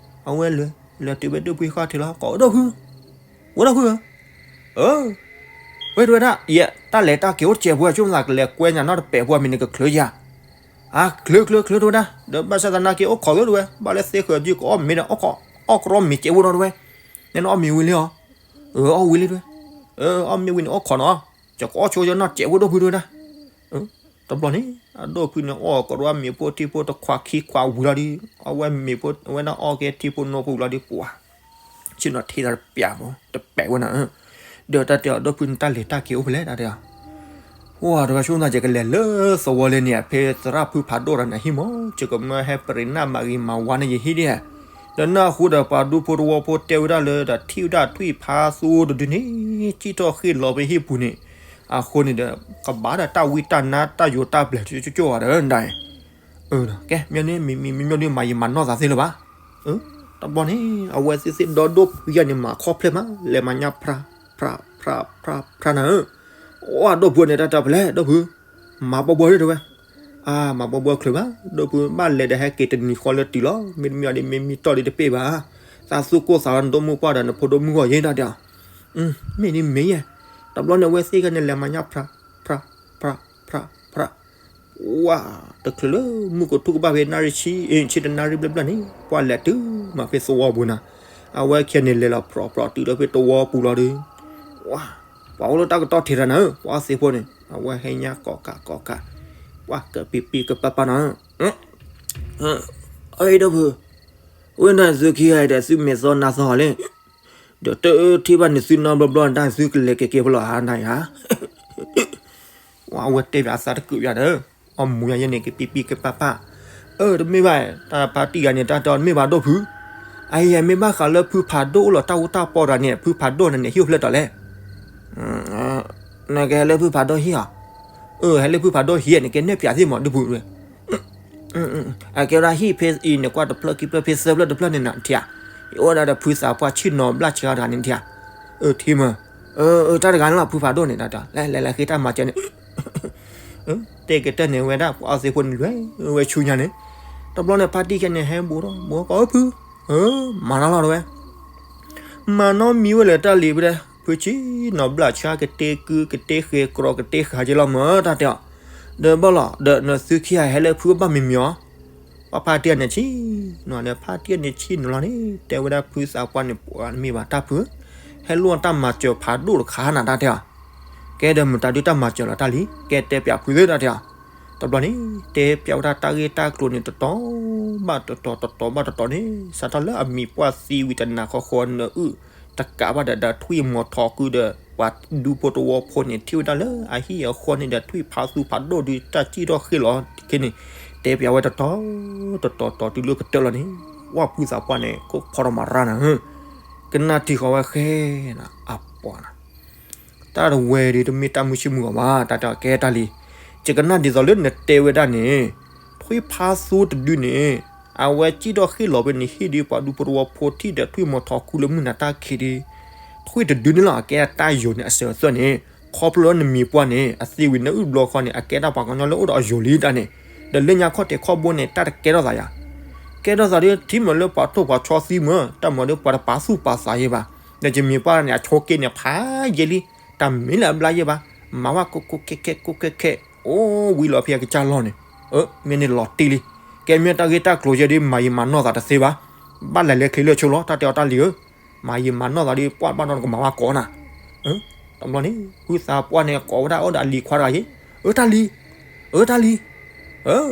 အဝဲလဲၤ လဲၤတုၤဖဲဒိၣ်ဖုဃီထံးလီၤ ကိးအဒိၣ်ဖု, ဝဲဒၣ်ဖုဧၢ, အၢ, ဝဲတဲဝဲဒၣ် ယတၢ်လဲၤတၢ်က့ၤအိၣ်တစဲးဖိ ဆိကမိၣ်သးကလဲၤကွဲညါနီတပဲာ်ဖိ မ့ၢ်နကချုးယၤ, အါ ချုးချုးချုးတဲဝဲဒၣ် ဒီးဘၣ်ဆၣ်သနာ်က့ အိၣ်ခိးသ့တဲဝဲ ဘၣ်လၢသ့ဃၢၤဒုး ကအီၣ်မ့ၤဒီး အီၣ်ကရီမ့ၤစဲးဖိနီၤတဲဝဲ, နအီၣ်မ့ၤဝံၤလံဧါ, အၢ အီၣ်ဝံၤလံတဲဝဲ, အၢ အီၣ်မ့ၤဝံၤန့ၣ် အိၣ်ခိးနီၤ, ယကအီၣ်ဆိယနီၢ်စဲးဖိဒိၣ်ဖုတဲဝဲဒၣ်, တဘျီန့ၣ် အဒိၣ်ဖုန့ၣ် အီၣ်ကရီမ့ၤဖိထံဖိတခွးခံခွးဝံၤလီၤဒီး အဝဲမ့ၤဖိ အဝဲဒၣ်အီၣ်က့ၤထံဖိနီၢ်ဖိဝံၤလီၤဒီး ပှၤ ဆ့ၣ်နီၤထံသးတပျးဖိ တပဲာ်ဝဲနၤ, ဒီးတၢ်တဲအီၤ ဒိၣ်ဖုန့ၣ် တၢ်လဲၤတၢ်က့ၤအိၣ်ဖဲလဲၣ် တၢ်တဲအီၤ, ဝဲတဲဝဲဆိကမိၣ်သး ယကလဲၤလၢသဝီလၢန့ၣ် ဖဲသရၣ်ဖုဖးဒိၣ်တဂၤန့ၣ်ဟံၣ်မး ယကမၢဟဲပရံးနၢ်မၤဂ့ၤမၤဝါန့ၣ်ယဟံၣ်ဒၣ်, ဒီးနၢ်ဟူဒီးပှၤဒူဖိတဝီဖိတဲဝဲဒၣ်လၢ ဒီးထံၣ်ဝဲဒၣ်ထွံၣ်ဖးသူတဒုန့ၣ် စံၣ်ထီၣ်ဃ့ၢ်လီၤဖဲဟံၣ်ပူၤန့ၣ်, အဃိန့ၣ်ဒီး ကဘၣ်ဒီးတၢ်ဝံတၢ်နါတၢ်ယိၤတၢ်ပျဲၤကၠိကၠိအီၤဒီးဒၣ် ကဲ မ့ၢ်န့ၣ် မ့မ့ၢ်မ့ၢ်ဒုးမၤယံာ်မၤနီၢ်သးသ့လၢၤဘၣ်, တဘျီန့ၣ် အဝဲသ့ၣ်သ့ၣ်ဒီဒိၣ်ဖုယၤန့ၣ် မၤခီဖျိမး လဲၤမၤညါဖြါ ဖြါ ဖြါ ဖြါ ဖြါနၤဧၢ, အိၣ်အဒိၣ်ဖုန့ၣ် တၢ်တဲဖဲလဲၣ် ဒိၣ်ဖု, မၤဘီဘီဒၣ်တဲဝဲ, အါ မၤဘီဘီချုးဘၣ် ဒိၣ်ဖု ဘၣ်လဲၤဒီးဟဲက့ၤတနံၤဃီလၢတုၤလီၤ မ့တမ့ၢ်အီၤဒီး မ့ၢ်မံတီၢ်ဒီးတပ့ၢ်ဘၣ်, သးသူၣ်ကိၢ်သးဂီၤနဒိၣ်မုၢ်ပှၢ်ဒီးနဖိဒိၣ်မုၢ်ဂီၢ်ယဲတၢ်တဲအီၤ, မ့ၢ်ဒ်မ့ၢ်ယဲ, တဘျီန့ၣ် အဝဲသ့ၣ်ကန့ၣ် လဲၤမၤညါဖြါ ဖြါ ဖြါ ဖြါ ဖြါ ဝါ, တချုးလၢမုၢ်ကထူၣ်ကဘၣ်ဖဲနၣ်ရံၣ်ဆံ ဆံတနၣ်ရံၣ်ဘျၢၣ်ဘျၢၣ်န့ၣ် ပှၤလဲၤတုၤမးဖဲသဝီပူၤနၤ, အဝဲခံဂၤန့ၣ်လဲၤလီၤဖြီဖြီတုၤလၢဖဲသဝီပူၤလီၤဒီး, ဝါ, ပှၤအိၣ်လၢတၢ်ကတီၢ်ထံးတၢ်နၤဧၢ ပှၤအီၣ်သ့ၣ်ဖိန့ၣ် အဝဲဟဲညါကိးကးကိးကး, ပှၤကပံပံကပၢ်ပၢ်နၤဧၢ, အၢ ဒိၣ်ဖု, ဝဲဒၣ်သုခံဂၤဒီးသုမဲာ်သီနါသီလံ, ဒီးတထံၣ်ဘၣ်န့ၣ်သုနီတဘျီဘျီ ဒၣ်သုကလဲၤက့ၤက့ၤဖဲလဲၣ်ဧါနၤဧါ, ဝဲတဲဘၣ်အသးတကုးဘၣ်ဒီး, အီၣ်မူယၤယဲန့ၣ် ကပံပံကပၢ်ပၢ်, အၢ တမ့ၢ်ဘၣ်, တၢ်ဖါတံၢ်ဂၤန့ၣ် တၢ်တဲအီၤတမ့ၢ်ဘၣ်ဒိၣ်ဖု, အအံၤမ့ၢ်ဘၣ်ဃးလၢဖုဖးဒိၣ်အိၣ်လီၤတၢ်အူတၢ်ပီတဂၤန့ၣ် ဖုဖးဒိၣ်န့ၣ်န့ၣ် ဟံၣ်အိၣ်ဖျဲၣ်တီၤလဲၣ်, နကဟဲလၢဖုဖးဒိၣ်ဟံၣ်ဧါ, အၢ ဟဲလၢဖုဖးဒိၣ်ဟံၣ်န့ၣ် ကဲနဲၣ်ပၠးသ့ၣ်မးဒိၣ်ဖု အကဲဝဲဒၣ်ဟံၣ်ဖဲအံၤန့ၣ် ကွၢ်တဖျၢၣ်ခံဖျၢၣ်ဖဲသၢဖျၢၣ်တဖျၢၣ်န့ၣ်နၤထံၣ်ဧါ, ယအိၣ်ဒၣ်ဒီးဖုသးပှၢ်ဆ့ၣ်နီၤဘျၣ်ဆါတဂၤန့ၣ်ထံၣ်ဧါ, အၢ ထံၣ်မး, အၢ တၢ်တဂၤန့ၣ်လီၤ ဖုဖးဒိၣ်န့ၣ် တၢ်တဲ လဲၤလဲၤလဲၤဃ့တၢ်မၤစၢၤန့ၣ်, တဲကတၢၢ်န့ၣ်ဝဲဒၣ် ပှၤအီၣ်သ့ၣ်ဖိန့ၣ်လွဲၢ်ဝဲဆူညါန့ၣ်, တဘျီန့ၣ် ဖါတံၢ်ခဲန့ၣ် ဟဲဘူးထီၣ်ဘူးကီး အၢ ဖု, မၤနီၢ်လီၤတဝဲ မၤနီၢ်မံဝဲလၢတၢ်လံၤဖဲဒၣ် ဖုဆ့ၣ်နီၤဘျၣ်ဆါ ကတ့ကု ကတ့ဃဲၤကြီ ကတ့ဃာ်က့ၤလီၤမၢ် တၢ်တဲအီၤ, ဒီးဘၣ်လီၤ ဒီးနသုခံဂၤဟဲလၢဖုဘၣ်မံၤမံၤအီၤ, ပှၤဖါတံၢ်န့ၣ်ဆ့ၣ်နီၤန့ၣ် ဖါတံၢ်န့ၣ်ဆ့ၣ်နီၤလီၤန့ၣ် တဲဝဲဒၣ်ဖုသးပှၢ်န့ၣ် ပှၤတမ့ၢ်ဘၣ်တၢ်ဖု, ဟဲလိၣ်တၢ်မၤစၢၤဖးဒိၣ်တခါနၤတၢ်တဲအီၤ, ကဲဒီးမုၢ်တၢ်ဒုးတၢ်မၤစၢၤလီၤတၢ်လံ ကဲတဲပၠးဖုသ့တၢ်တဲအီၤ, တဘျီန့ၣ် တဲပၠးဝဲဒၣ်တၢ်ဂ့ၢ်တၢ်ကျိၤန့ၣ် တတီၤဘၣ်တတီၤ တတီၤဘၣ်တတီၤန့ၣ် စးထီၣ်လၢအမံၤပှၢ်သံဝံၤတနၤဃီဃီနအုၣ် တကးဘၣ်ဒီး ဒီးထွံၣ်မီၤထီၣ်ကုဒီး ပှၤဒူဖိတဝီဖိန့ၣ် ထံၣ်ဝဲဒၣ်လၢအဟံၣ်အဃီန့ၣ်ဒီး ထွံၣ်ဖးသူဖးဒိၣ်ဒုးတၢ်စံၣ်ထီၣ်ဃ့ၢ်လီၤခဲန့ၣ် တဲပၠးဝဲတတီၤ တတီၤတီၤတုၤလၢကတၢၢ်လီၤန့ၣ် ဝဲဖုသးပှၢ်န့ၣ် ကိးဖီထီၣ်မၤရၢ်နၤဧၢ, ကနၣ်ထံဃီၤဝဲဃဲနၤ အပှၤနၤ တၢ်တဝဲဒၣ်တမ့ၢ်တၢ်မုာ်ဆိကမိၣ်အီၤဘၣ်, တၢ်တဲကဲတၢ်လံ. ယကနၣ်ဒ်သိးလၢနတဲဝဲဒၣ်န့ၣ်, ထွံၣ်ဖါသူတဒုန့ၣ်, အဝဲစံၣ်ထီၣ်ဟ့ၣ်လီၤဖဲန့ၣ်ဟံၣ်ဒီးပှၤဒူဖိတဝီဖိထံၣ်ဒီးထွံၣ်မီၤထီခူလၢမုၢ်နၤတၢ်ခံးဒီး, ထွံၣ်တဒုန့ၣ်လီၤ အကဲတၢ်ယိာ်န့ၣ်အစၢၤအသွဲၣ်န့ၣ်, ခီဖျိလၢနမံၤပှၢ်န့ၣ် အသံဝံၤနအုၣ်တဘျီဃီန့ၣ် အကဲတၢ်ပှၤကညီလၢအိၣ်ဒီးအယိာ်လံတၢ်န့ၣ်, ဒီးလၢညါခီၣ်ထံးခီၣ်ဘိန့ၣ် တၢ်တကဲထီၣ်သးယၤ ကဲထီၣ်သးဒီး ထံၣ်မးလၢပှၤထိၣ်ပှၤဆီသံမး တၢ်မၤဒီးပှၤတပာ်သူၣ်ပာ်သးယဲဘၣ်. ဒီးယမံၤပှၢ်န့ၣ် အဆိးက့န့ၣ် ဖးယဲလံ, တၢ်မ့ၢ်လၢအဘျါယဲဘၣ်, မၤဝဲကိးကိးခဲခဲ ကိးခဲခဲ, အိၣ်ဝံၤလီၤဖဲအကစၢ်လီၢ်န့ၣ်, အၢ မ့ၢ်န့ၣ်လီၤတံၢ်လံ. ကဲမ့ၢ်တၢ်ဂ့ၢ်တၢ်ကျိၤယဲဒ် မၤယံာ်မၤနီၢ်သးတသ့ဘၣ်, ဘၣ်လဲၤလဲၤချ့လၢဆိလီၤ တၢ်တဲအီၤတၢ်လံၤဧၢ, မၤယံာ်မၤနီၢ်သးဒီး ပှၢ်ဘၣ်နီၢ်ကမၤဝဲကိးနၤ. တဘျီန့ၣ် ဖုသးပှၢ်န့ၣ် ကိးဝဲဒၣ်အိၣ်ဒီးအလံၤခွါတဂၤယဲ, အၢတၢ်လံၤ, အၢတၢ်လံၤ, အၢ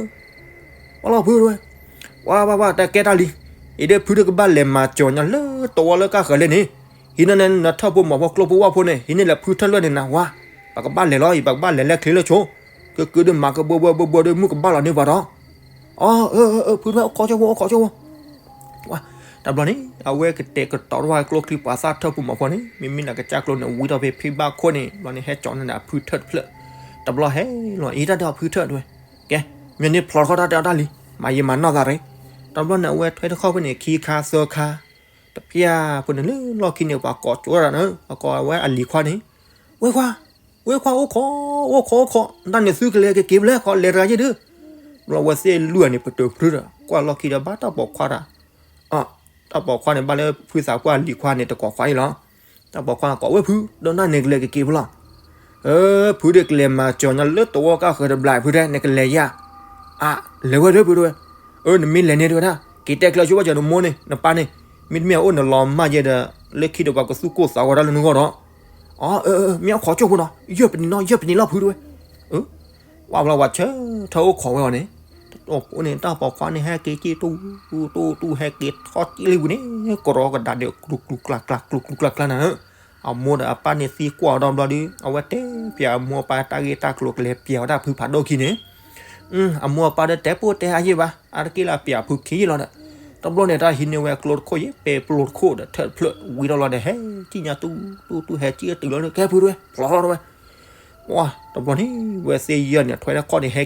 ပှၢ်လီၤဖုတဝဲ, ဝါဝါဝါ တၢ်ကဲတၢ်လံ, အံၤဒီးဖုတကဘၣ်လဲၤမၤစၢၤညါလၢတဝီလၢကၢ်ဃၢၤလဲၣ်န့ၣ်, ဟံးန့ၢ်နထၢၣ်ဖိမီၤဖိကျိဖိဝၣ်ဖိန့ၣ် ဟံးန့ၢ်လဲၤဖုထၢၣ်လွဲၢ်န့ၣ်နၤဝါ, ပကဘၣ်လဲၤလီၤအံၤ ပကဘၣ်လဲၤလဲၤချ့လၢဆိ, ကကဒုးမၤကဘၢဘၢဘၢဘၢဒီးမုၢ်ကဘၣ်လီၤန့ၢ်ပှၤဒီး, အၢ အၢ အၢ ဖုတဝဲ အိၣ်ခိးဆိဖိ အိၣ်ခိးဆိဖိ တဘျီန့ၣ် အဝဲကတဲာ်ကတီၤထီၣ်ဝဲကျိချံပှၤသၣ်ထၢၣ်ဖိမီၤဖိန့ၣ် မ့မ့ၢ်နကစၢ်ကျိန့ၣ် ဝံထီၣ်ဖဲဖံဘၣ်ခိၣ်န့ၣ် ဘျီန့ၣ် ဟဲကၠီန့ၢ်ဒီးအဖုထၢၣ်တဖျၢၣ်, တဘျီဟဲလီၤအံၤတၢ်ဒီးအဖုထၢၣ်တဝဲ, ကဲ မ့ၢ်န့ၣ်ဖျီထီၣ်တၢ်တဲအီၤတၢ်လံ, မၤယံာ်မၤနီၢ်သးရ့, တဘျီန့ၣ် အဝဲထွဲတခီၣ်ဖဲန့ၣ် ခံခါသၢခါ, တဖျၢၣ်ဖိန့ၣ်လၢလီၢ်ခံန့ၣ် ပှၤကိးကၠိဒၣ်န့ၣ် အကိးဝဲအလံၤခွါန့ၣ်, ဝဲခွါ ဝဲခွါ အိၣ်ခိး အိၣ်ခိး အိၣ်ခိး တၢ်န့ၣ်သုကလဲၤကက့ၤဖဲလဲၣ် ခီလဲၤတဂၤယဲၢ်ဒုး, ဘျီဝဲသ့ၣ်လွံၢ်ဂၤန့ၣ် ပတုာ်ဖုဒီး ကွၢ်လီၢ်ခံဒီးဘၣ်တၢ်ပိာ်ခွါတၢ်, တၢ်ပိာ်ခွါန့ၣ် ဘၣ်လၢဖုသးပှၢ်လံၤခွါန့ၣ် တကိးခွါအံၤလီၤ, တၢ်ပိာ်ခွါကိးဝဲဖု ဒီးတၢ်န့ၣ်ကလဲၤကက့ၤဖဲလဲၣ်, ဖုဒုးကလဲၤမၤစၢၤညါလၢတဝီကၢ်ဃၢၤတဘျီ ဖုတဲ နကလဲၤယဲၢ်, အါ လဲၤဝဲဒၣ်ဖုတဲဝဲ, အၢ နမ့ၢ်လဲၤန့ၣ်တဲဝဲဒၣ် က့ၤတဲကျၢၤဆိဘၣ်စၢၤနမိၢ်န့ၣ် နပၢ်န့ၣ်, မ့တမ့ၢ်အအိၣ်နလီၤမၢ်ယဲဒီး လၢခံဒီးပှၤကသူၣ်ကိၢ်သးဂီၤတၢ်လၢနဂီၢ်ဒီး, အၢ အၢ မ့ၢ်အိၣ်ခိးကၠိဖိနီၤ ယဲၢ်ပနံၤနီၤ ယဲၢ်ပနံၤလီၤဖုတဲဝဲ, ဝဲဘျီဝဲဆၢထၢၣ်အိၣ်ခိးဝဲအီၤန့ၣ်, အိၣ်န့ၣ် တၢ်ပိာ်ခွါန့ၣ် ဟဲက့ၤက့ၤတူၢ်တူၢ်တူၢ် ဟဲက့ၤထီၣ်က့ၤလံဝံၤန့ၣ် ကရီကဒါဒီး ကျူကျူကျါကျါ ကျူကျူကျါကျါနၤ, အမိၢ်ဒီးအပၢ်န့ၣ်သံကွၢ်အီၤဒီးဘျီဒုး အဝဲတဲပျးအမိၢ်အပၢ်တၢ်ဂ့ၢ်တၢ်ကျိၤကလဲၤပျးဝဲဒၣ်ဖုဖးဒိၣ်ခံန့ၣ်, အမိၢ်အပၢ်ဒီးတဲပိၢ်တဲဟါယဲၢ်ဘၣ် အါတက့ၢ်လၢအပျးဖုခံယဲၢ်လီၤဒီး, တဘျီန့ၣ် တၢ်ဟံးန့ၢ်ဝဲကျိတခိၣ်ယဲၢ် ပဲပျိတခိၣ်ဒီးထၢၣ်တဖျၢၣ် ဝံၤထီၣ်လီၤဒီး ဟဲကံၣ်ညါတူၢ်တူၢ်တူၢ် ဟဲကံၣ်တုၤလီၤဒီး ကဲဖုတဲဝဲ ဖျီထီၣ်တဲဝဲ, ပှၢ် တဘျီန့ၣ် ဝဲသ့ၣ်ယဲၢ်န့ၣ် ထွဲထီၣ်ခီၣ်န့ၣ်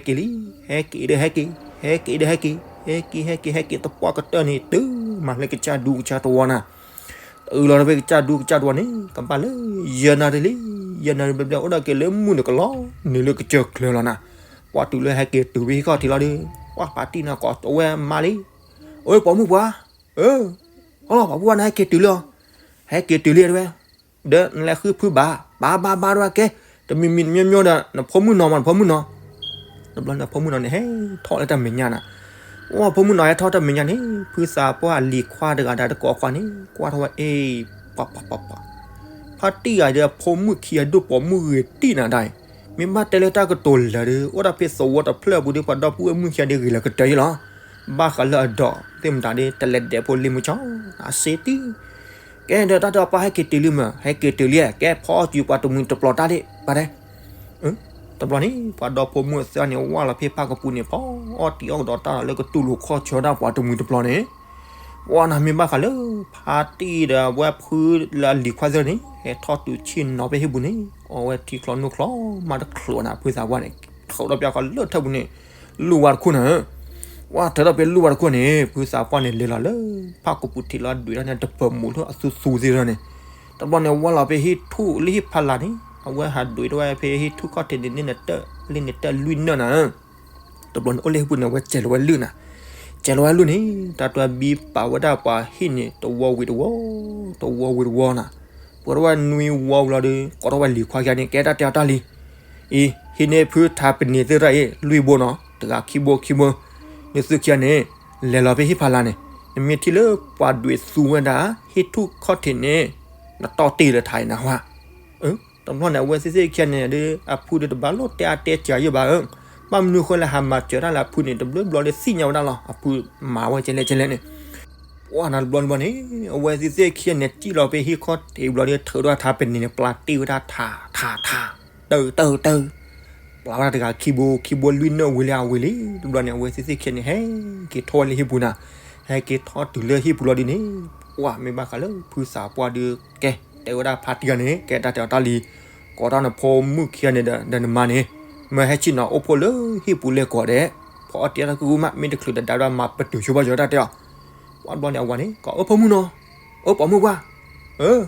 ဟဲက့ၤလံ, ဟဲက့ၤဒီးဟဲက့ၤ, ဟဲက့ၤဒီးဟဲက့ၤ, ဟဲက့ၤ ဟဲက့ၤ ဟဲက့ၤ သပှၢ်ကတၢၢ်န့ၣ် တုၤမးလၢကစၢ်ဒူကစၢ်တဝီနၤ, တုၤလီၤဖဲကစၢ်ဒူကစၢ်တဝီန့ၣ် ကဘၣ်လၢယဲၢ်နၤတလံ, ယဲၢ်နၤတဘျီဘျီ အိၣ်ဒီးက့ၤလၢမုၢ်န့ၣ်ကလီၤ နုာ်လၢကစၢၢ်ချၢလီၤနၤ, ပှၢ်တုၤလၢဟဲက့ၤတုၤဖဲဟံၣ်ခီၣ်ထံးလီၤဒီး ပှၢ်ဖါတံၢ်န့ၣ်ကိးဝဲမါလံ, အိၣ်ပိာ်မုၣ်ပှၢ်, အၢ ဟီလီၤ ပှၤဖုဝါန့ၣ် ဟဲက့ၤတုၤလံအီၤ, ဟဲက့ၤတုၤလံတဲဝဲ, ဒီးနလဲၤဃုဖုဘၣ်, ဘၣ်ဘၣ်ဘၣ်တဲဝဲကဲ, တမံၤမံၤတမံၤမံၤဒီး နဖိမုၣ်နီၤမး နဖိမုၣ်နီၤ, တဘျီန့ၣ် ဖိမုၣ်နီၤန့ၣ် ဟဲထီၣ်လၢတၢ်မဲာ်ညါနၤ, အိၣ် ဖိမုၣ်နီၤဟဲထီၣ်တၢ်မဲာ်ညါန့ၣ် ဖုသးပှၢ်အလံၤခွါတဂၤဒီးတကိးခွါန့ၣ် ကွၢ်ထီၣ်ဝဲအ့ၣ်, ပှၤပှၤပှၤပှၤ, ဖါတံၢ်ဂၤဒီးအဖိမုၣ်ခံဂၤဒိၣ်ပိာ်မုၣ်ဂ့ၤတံၢ်နၤဒၣ်အံၤ, မ့ၢ်ဘၣ်တဲလၢတၢ်ကတိၤလၢာ်ဒီး အိၣ်ဒၣ်ဖဲသဝီတဖျၢၣ်အပူၤဒီး ပှၤဒီပုၢ်ဝဲၢ်မုၣ်ခံဂၤဒီးဂ့ၤလၢကတၢၢ်အံၤလီၤ, ဘၣ်ဃးလၢအဒီးသ့ၣ်မတၤဒီး တလဲၤဒဲးဖိလံမုၢ်ဆီ အစ့တံၢ် ကဲဒီးတၢ်တဲအီၤပၢ်ဟဲက့ၤတုၤလံမး ဟဲက့ၤတုၤလံ, ကဲဖီအီၣ်စုပှၤတမှံၤတပျီၤတၢ်ဒီး ပၢ်တဲ, တဘျီန့ၣ် ပှၤဒီဖိမိၢ်သၢဂၤန့ၣ် ဝၢ်လီၤဖဲဖၣ်ကပူၤန့ၣ် ဖီအီၣ်တံၤအီၣ်ကဒီးတၢ်ဒီးလၢကတူၢ်လိာ်ခီၣ်ဆၢဒၣ်ပှၤတမှံၤတပျီၤန့ၣ်, ပှၢ်နၤမ့ၢ်ဘၣ်ဃးလၢ ဖါတံၢ်ဒီးအဝဲဖုလၢအလံၤခွါသၢဂၤန့ၣ် ဟဲထီၣ်တုၤဆ့ၣ်နီၤဖဲဟံၣ်ပူၤန့ၣ်, အဝဲထံချီနိၣ်ချီမးတချုးနၤ ဖုသးပှၢ်န့ၣ် ထုးထီၣ်ပျၢ်ဃီလၢထၢၣ်ပူၤန့ၣ်, လူၢ်ဝါတခိၣ်န့ၣ် ပှၢ်ထုးထီၣ်ဖဲလူၢ်ဝါတခိၣ်န့ၣ် ဖုသးပှၢ်န့ၣ်လဲၤလီၤလၢ ဖၣ်ကပူၤထံးလီၤဒွးတၢ်န့ၣ် တပၢၤမူးလၢအသူသူသ့ၣ်န့ၣ်, တဘျီန့ၣ် ဝၢ်လီၤဖဲဟံၣ်ထူၣ်လၢဟံၣ်ဖးလာ်န့ၣ် အဝဲဟးဒွးတၢ်ဝဲဖဲဟံၣ်ထူၣ်ခီၣ်ထံးန့ၣ် န့ၢ်နတၢၢ်လံန့ၣ်တၢၢ်လွံၢ်နၢၣ်နၤ, တဘျီန့ၣ် အိၣ်လၢဟံၣ်ပူၤန့ၣ် အဝဲစဲးလီၤဝဲလုၢ်နၤ, စဲးလီၤဝဲလုၢ်န့ၣ် တၢ်တွဲဘံပာ်ဝဲဒၣ်ပှၤဟံၣ်န့ၣ် တဝီဝံၤတဝီ, တဝီဝံၤတဝီနၤ, ပှဲၤထီၣ်ဝဲနွံဝီဝံၤလီၤဒီး ကိးထီၣ်ဝဲလံၤခွါခံဂၤန့ၣ် ကဲတၢ်တဲအီၤတၢ်လံ အံၤ ဟံးန့ၢ်ဖုထးပနံာ်သ့ၣ်တဖၣ်အံၤ လွံၢ်ဘိနီၤ တဂၤခံဘိခံဘိ, နသုခံဂၤန့ၣ် လဲၤလီၤဖဲဟံၣ်ဖးလာ်န့ၣ် နမ့ၢ်ထံၣ်လၢပှၤဒွးသူဝဲဒၣ် ဟံၣ်ထူၣ်ခီၣ်ထံးန့ၣ် နတီၢ်တ့ၢ်လၢထးအံၤနၤဟါ, တဘျီန့ၣ် အဝဲသ့ၣ်သ့ၣ်ခံဂၤန့ၣ်ဒီး အဖုဒီးတဘၣ်လိၣ်တဲအါတဲစှၤယဲၢ်ဘၣ်ဧၢ, ဘၣ်မနုၤဃိလၢဟးမၤစၢၤတၢ်လၢအဖုန့ၣ် တဘျီဘျီဒီးသ့ၣ်ညါဝဲဒၣ်လီၤ အဖုမၤဝဲကဲလဲၣ်ကဲလဲၣ်န့ၣ်, ပှၢ်နၤတဘျီတဘျီန့ၣ် အဝဲသ့ၣ်သ့ၣ်ခံဂၤန့ၣ် စံၣ်လီၤဖဲဟံၣ်ခီၣ်ထံးဘျီဒီး ထုးထီၣ်ထးပနံာ်န့ၣ် ပျၢ်တ့ၢ်ဝဲဒၣ်ထးထးထး တၢၢ်တၢၢ်တၢၢ် ပျၢ်ဝဲဒၣ်တဂၤခံဘိခံဘိလွံၢ်နၢၣ်ဝံၤလံအဝံၤလံ, တဘျီန့ၣ် အဝဲသ့ၣ်သ့ၣ်ခံဂၤန့ၣ် ဟဲက့ၤထီၣ်တုၤလၢဟံၣ်ပူၤလီၤဒ်န့ၣ်, ပှၢ်မ့ၢ်ဘၣ်ဃးလၢဖုသးပှၢ်ဒီး ကဲ တဲဝဲဒၣ်ဖါတံၢ်ဂၤန့ၣ် ကဲတၢ်တဲအီၤတၢ်လံၤ, က ကိးတၢ်နဖိမုၣ်ခံဂၤန့ၣ်ဒီး ဒီးနမါန့ၣ် မၢဟဲဆ့ၣ်နီၤအိၣ်ဖှိၣ်လၢဟံၣ်ပူၤလဲၢ်ကီးဒဲး, ဖီအီၣ်တ့ၢ်တၢ်တကုၢ်မး မ့ၢ်တချုးဒီးဒါဒၣ်မၤပတုာ်ဆိဘၣ်ယီၤတၢ်တဲအီၤ. ပှၤတဘျီန့ၣ်အဝၤန့ၣ် ကိးအၢဖိမုၣ်နီၤ, အၢပိာ်မုၣ်ပှၢ်, အၢ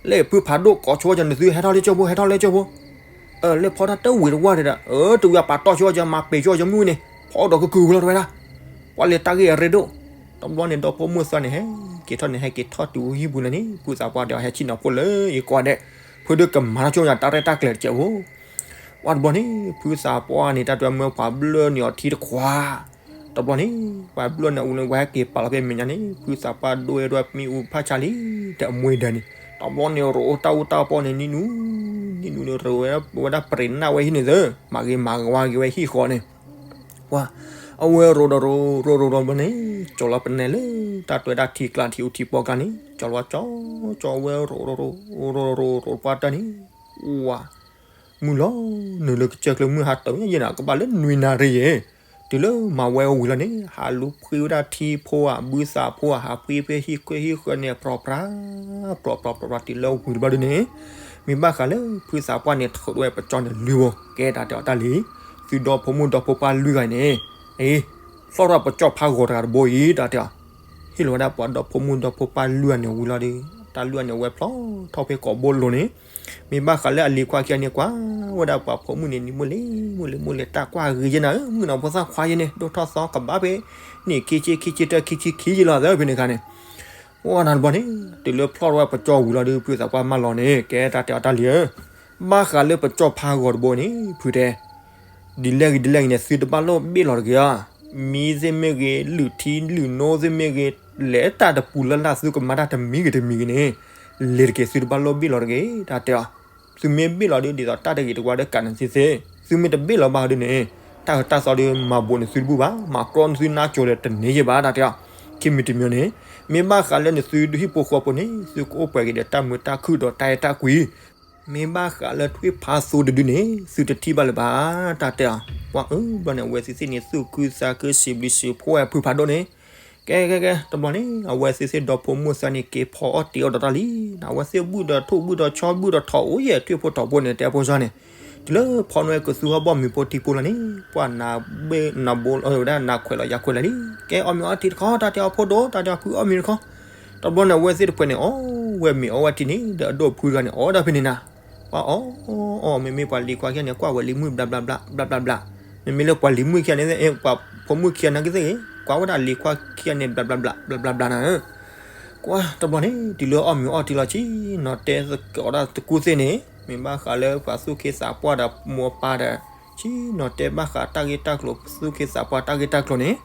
လၢဖုဖးဒိၣ်ကိးဆိကီနသု ဟဲထီၣ်လၢကၠိဖိ ဟဲထီၣ်လၢကၠိဖိ, အၢ လၢဖီတၢ်တဝံၤတဝါဒဲးဒီး အၢ တဝံၤအပာ်တီၢ်ဆိကီ မၤပ့ၤဆိကီမုၣ်န့ၣ် ဖီဒီးကကုာ်ဝံၤလီၤတဝဲဒၣ်. ပှၤလဲၤတၢ်ဂ့ၢ်အရ့ဒိၣ်, တဘျီန့ၣ် ဒီဖိမိၢ်သၢန့ၣ် ဟဲက့ၤထီၣ်န့ၣ် ဟဲက့ၤထီၣ်တုၤဟံၣ်ပူၤလၢန့ၣ် ဖုသးပှၢ်တဲအီၤ ဟဲဆ့ၣ်နီၤအိၣ်ဖှိၣ်လၢယကီးဒဲး, ဖုဒိၣ်ကမၤထီၣ်ဆိကီတၢ်ရဲၣ်တၢ်ကျဲၤတကဲးဖိ. ပှၤတဘျီန့ၣ် ဖုသးပှၢ်န့ၣ် တၢ်တဲမၢပှၤဘျၢၣ်န့ၢ်အီၤထံတခွး. တဘျီန့ၣ် ပှၤဘျၢၣ်န့ၢ်အူန့ၣ် ဝဲဟဲက့ၤပာ်လီၤဖဲမဲာ်ညါန့ၣ် ဖုသးပှၢ်ဒိဝဲဒၣ်မ့ၣ်အူဖးဆါလံ တၢ်အမွ့ဒၢးန့ၣ်, တဘျီန့ၣ် ရိးအိၣ်တၢ်အူတၢ်ပီၢ်န့ၣ် နံၤနူၤ နံၤနူၤန့ၣ် ရိးဝဲဒၣ်ပရ့ၤနၢ်ဝဲဟံၣ်န့ၣ်သၢ, မၤဂ့ၤမၤဝါဂ့ၤဝဲဟံၣ်ဃီန့ၣ် ပှၤ အဝဲရိးဒီးရိး ရိးရိးရိးဘျီန့ၣ် ကၠီၤလီၤပနဲလၢ တၢ်တဲဒၣ်ထံကျါထံအူထံပီၢ်ကျါန့ၣ် ကၠီၤလီၤကၠီကၠီဝဲရိးရိးရိးရိးရိးရိးပှၢ်တၢၢ်န့ၣ်, ဝၤ မုၢ်လီၤနုာ်လၢကစၢၢ်ချၢမုၢ်ဟါတၢ်ယဲၢ်နၤ ကဘၣ်လၢနွံနၣ်ရံၣ်ယဲၢ်, တုၤလၢမၤဝဲဝံၤလီၤန့ၣ် ဟးလူၤဖှံဝဲဒၣ်ထံဖိဧါ ဘုသးဖိဧါ ဟးဖှံဖဲဟံၣ်ခွဲးဟံၣ်ဃၢၤန့ၣ် ပြီပြါ ပြီပြီပြီပြီ တုၤလၢဝံၤတဘျီဒုန့ၣ် မ့ၢ်ဘၣ်ဃးလၢဖုသးပှၢ်န့ၣ် ထုးဝဲပကၠီန့ၣ်လွံၢ်ဘိ ကဲတၢ်တဲအီၤတၢ်လံ, သုဒီဖိမုၣ်ဒီဖိပၢ်လွံၢ်ဂၤန့ၣ် အ့ ဖျီၣ်ထီၣ်ပကၠီဖးဂီၤတဂၤတဘိအံၤ တၢ်တဲအီၤ, ဟ့ၣ်လီၤဝဲဒၣ်ပှၤဒီဖိမုၣ်ဒီဖိပၢ်လွံၢ်ဂၤန့ၣ်ဝံၤလီၤဒီး တၢ်လွံၢ်ဂၤန့ၣ် အဝဲဖျီၣ်ထီၣ်ဖဲကိာ်ဘိလိၤန့ၣ်, မ့ၢ်ဘၣ်ဃးလၢအလံၤခွါခံဂၤန့ၣ် ကွၢ်ဝဲဒၣ်ပှၤဖိမုၣ်န့ၣ် နံၤမုၢ်လ့ၤမုၢ်လ့ၤမုၢ်လ့ၤ တၢ်ကွၢ်ဂ့ၤယဲၢ်နၤဧၢ, မုၣ်ကနီၤဖိသၣ်ခွါယဲၢ်န့ၣ် ဒိၣ်ထီၣ်သီကဘၣ်ဖဲ နံၣ်ခံဆံခံဆံတၢ ခံဆံခံယဲၢ်လီၤသၢဖဲန့ၣ်ခါန့ၣ်, အိၣ်နၤတဘျီန့ၣ် တုၤလၢဖျီၣ်ထီၣ်ဝဲပကၠီဝံၤလီၤဒီး ဖုသးပှၢ်မၢလီၤန့ၣ် ကဲတၢ်တဲအီၤတၢ်လံဧၢ, ဘၣ်ဃးလၢပကၠီဖးဂီၤတဘိန့ၣ် ဖုတဲ ဒ်လဲၣ်ဂ့ၤဒ်လဲၣ်ဂ့ၤန့ၣ် သုတဘၣ်လိၣ်ဘ့ၣ်လီၤတဂ့ၤဧါ, မံသ့ၣ်မ့ၢ်ဂ့ၤ လုၢ်ထံလုၢ်နိသ့ၣ်မ့ၢ်ဂ့ၤ လဲၤတၢ်တပူၤလၢ်လၢ် သုကမၤတၢ်တမံၤဂ့ၤတမံၤဂ့ၤန့ၣ် လဲၤတက့ၢ် သုတဘၣ်လိၣ်ဘ့ၣ်လီၤတဂ့ၤ တၢ်တဲအီၤ, သုမ့ၢ်ဘ့ၣ်လီၤဒုး ဒ်သိးတၢ်တဂ့ၤတဝါဒီးကးန့ၣ်သ့သ့, သုမ့ၢ်တဘ့ၣ်လီၤဘၣ်ဒုးန့ၣ် တၢ်အၢတၢ်သီဒုးမၤဘူးနသုတဘူၣ်ဘၣ်, မၤကြီနသုနါကိၤဒီးတန့ၢ်ယဲၢ်ဘၣ် တၢ်တဲအီၤ, ခံမံၤတမံၤန့ၣ် မ့ၢ်ဘၣ်ဃးလၢနသုဒုးဟံၣ်ဖိဃီဖိန့ၣ် သုကအိၣ်ပှဲၤက့ၤဒီးတၢ်မုာ်တၢ်ခုၣ်ဒီးတၢ်အဲၣ်တၢ်ကွံ မ့ၢ်ဘၣ်ဃးလၢထွံၣ်ဖးသူတဒုန့ၣ် သုတထံၣ်ဘၣ်လၢၤဘၣ် တၢ်တဲအီၤ, ပှၤအၢဘျီန့ၣ် အဝဲသ့ၣ်သ့ၣ်န့ၣ် သူၣ်ခုသးခုစံးဘျုးစံးဖှိၣ်ဝဲဖုဖးဒိၣ်န့ၣ်, ကဲကဲကဲ တဘျီန့ၣ် အဝဲသ့ၣ်သ့ၣ်ဒီဖိမိၢ်သၢန့ၣ် က့ၤဖီအီၣ်တ့ၢ်အီၣ်ဒီးတၢ်လံ, အဝဲသ့ၣ်ဘုၣ်ဒီးထိၣ်ဘုၣ်ဒီးဆီဘုၣ်ဒီးထိၣ်အိၣ်ယဲၢ် ထွံၣ်ဖိထိးဖိန့ၣ် တဲဖိဆီန့ၣ်, တုၤလၢဖီနွဲကသူဟီၣ်ဘီၣ်မုၢ်ဖိထံဖိလီၤန့ၣ် ပှၤနၤဘ့ၣ်နၤဘိဝဲဒၣ်နၤခွဲးလီၤယၤခွဲးလီၤလံ, ကဲအီၣ်မ့ၤအီထံတခီ တၢ်တဲအီၤဖိဒိၣ် တၢ်တဲအီၤဖုအီၣ်မ့ၤတခီ, တဘျီန့ၣ် အဝဲသ့ၣ်တဖှဲးန့ၣ် အီၣ်ဝဲမ့ၤအီဝဲထံန့ၣ် ဒီးအဒိၣ်ဖုတဂၤန့ၣ် အီၣ်ဒၣ်ဖဲန့ၣ်နၤ, ပှၤအီၣ်အီၣ် မ့မ့ၢ်ပှၤလံၤခွါခံဂၤန့ၣ် ကွၢ်ဝဲလံၤမုၣ်ဘျးဘျးဘျး ဘျးဘျးဘျး, မ့မ့ၢ်လၢပှၤလံၤမုၣ်ခံဂၤန့ၣ် ပှၤဖိမုၣ်ခံဂၤန့ၣ်ကသ့ၣ်ဂ့ၤ ကွၢ်ဝဲဒၣ်လံၤခွါခံဂၤန့ၣ် ဘျးဘျးဘျး ဘျးဘျးဘျးနၤဧၢ, ကွၢ်တဘျီန့ၣ် တုၤလၢအီၣ်မ့ၤအီထံလီၤဆံ နီၤတဲသကိးဒၣ်တကူၣ်သ့ၣ်န့ၣ် မ့ၢ်ဘၣ်ဃးလၢပှၤသူၣ်က့သးပှၢ်ဒီးမိၢ်ပၢ်ဒီး ဆံနီၤတဲဘၣ်ဃးတၢ်ဂ့ၢ်တၢ်ကျိၤ သူၣ်က့သးပှၢ်တၢ်ဂ့ၢ်တၢ်ကျိၤန့ၣ်,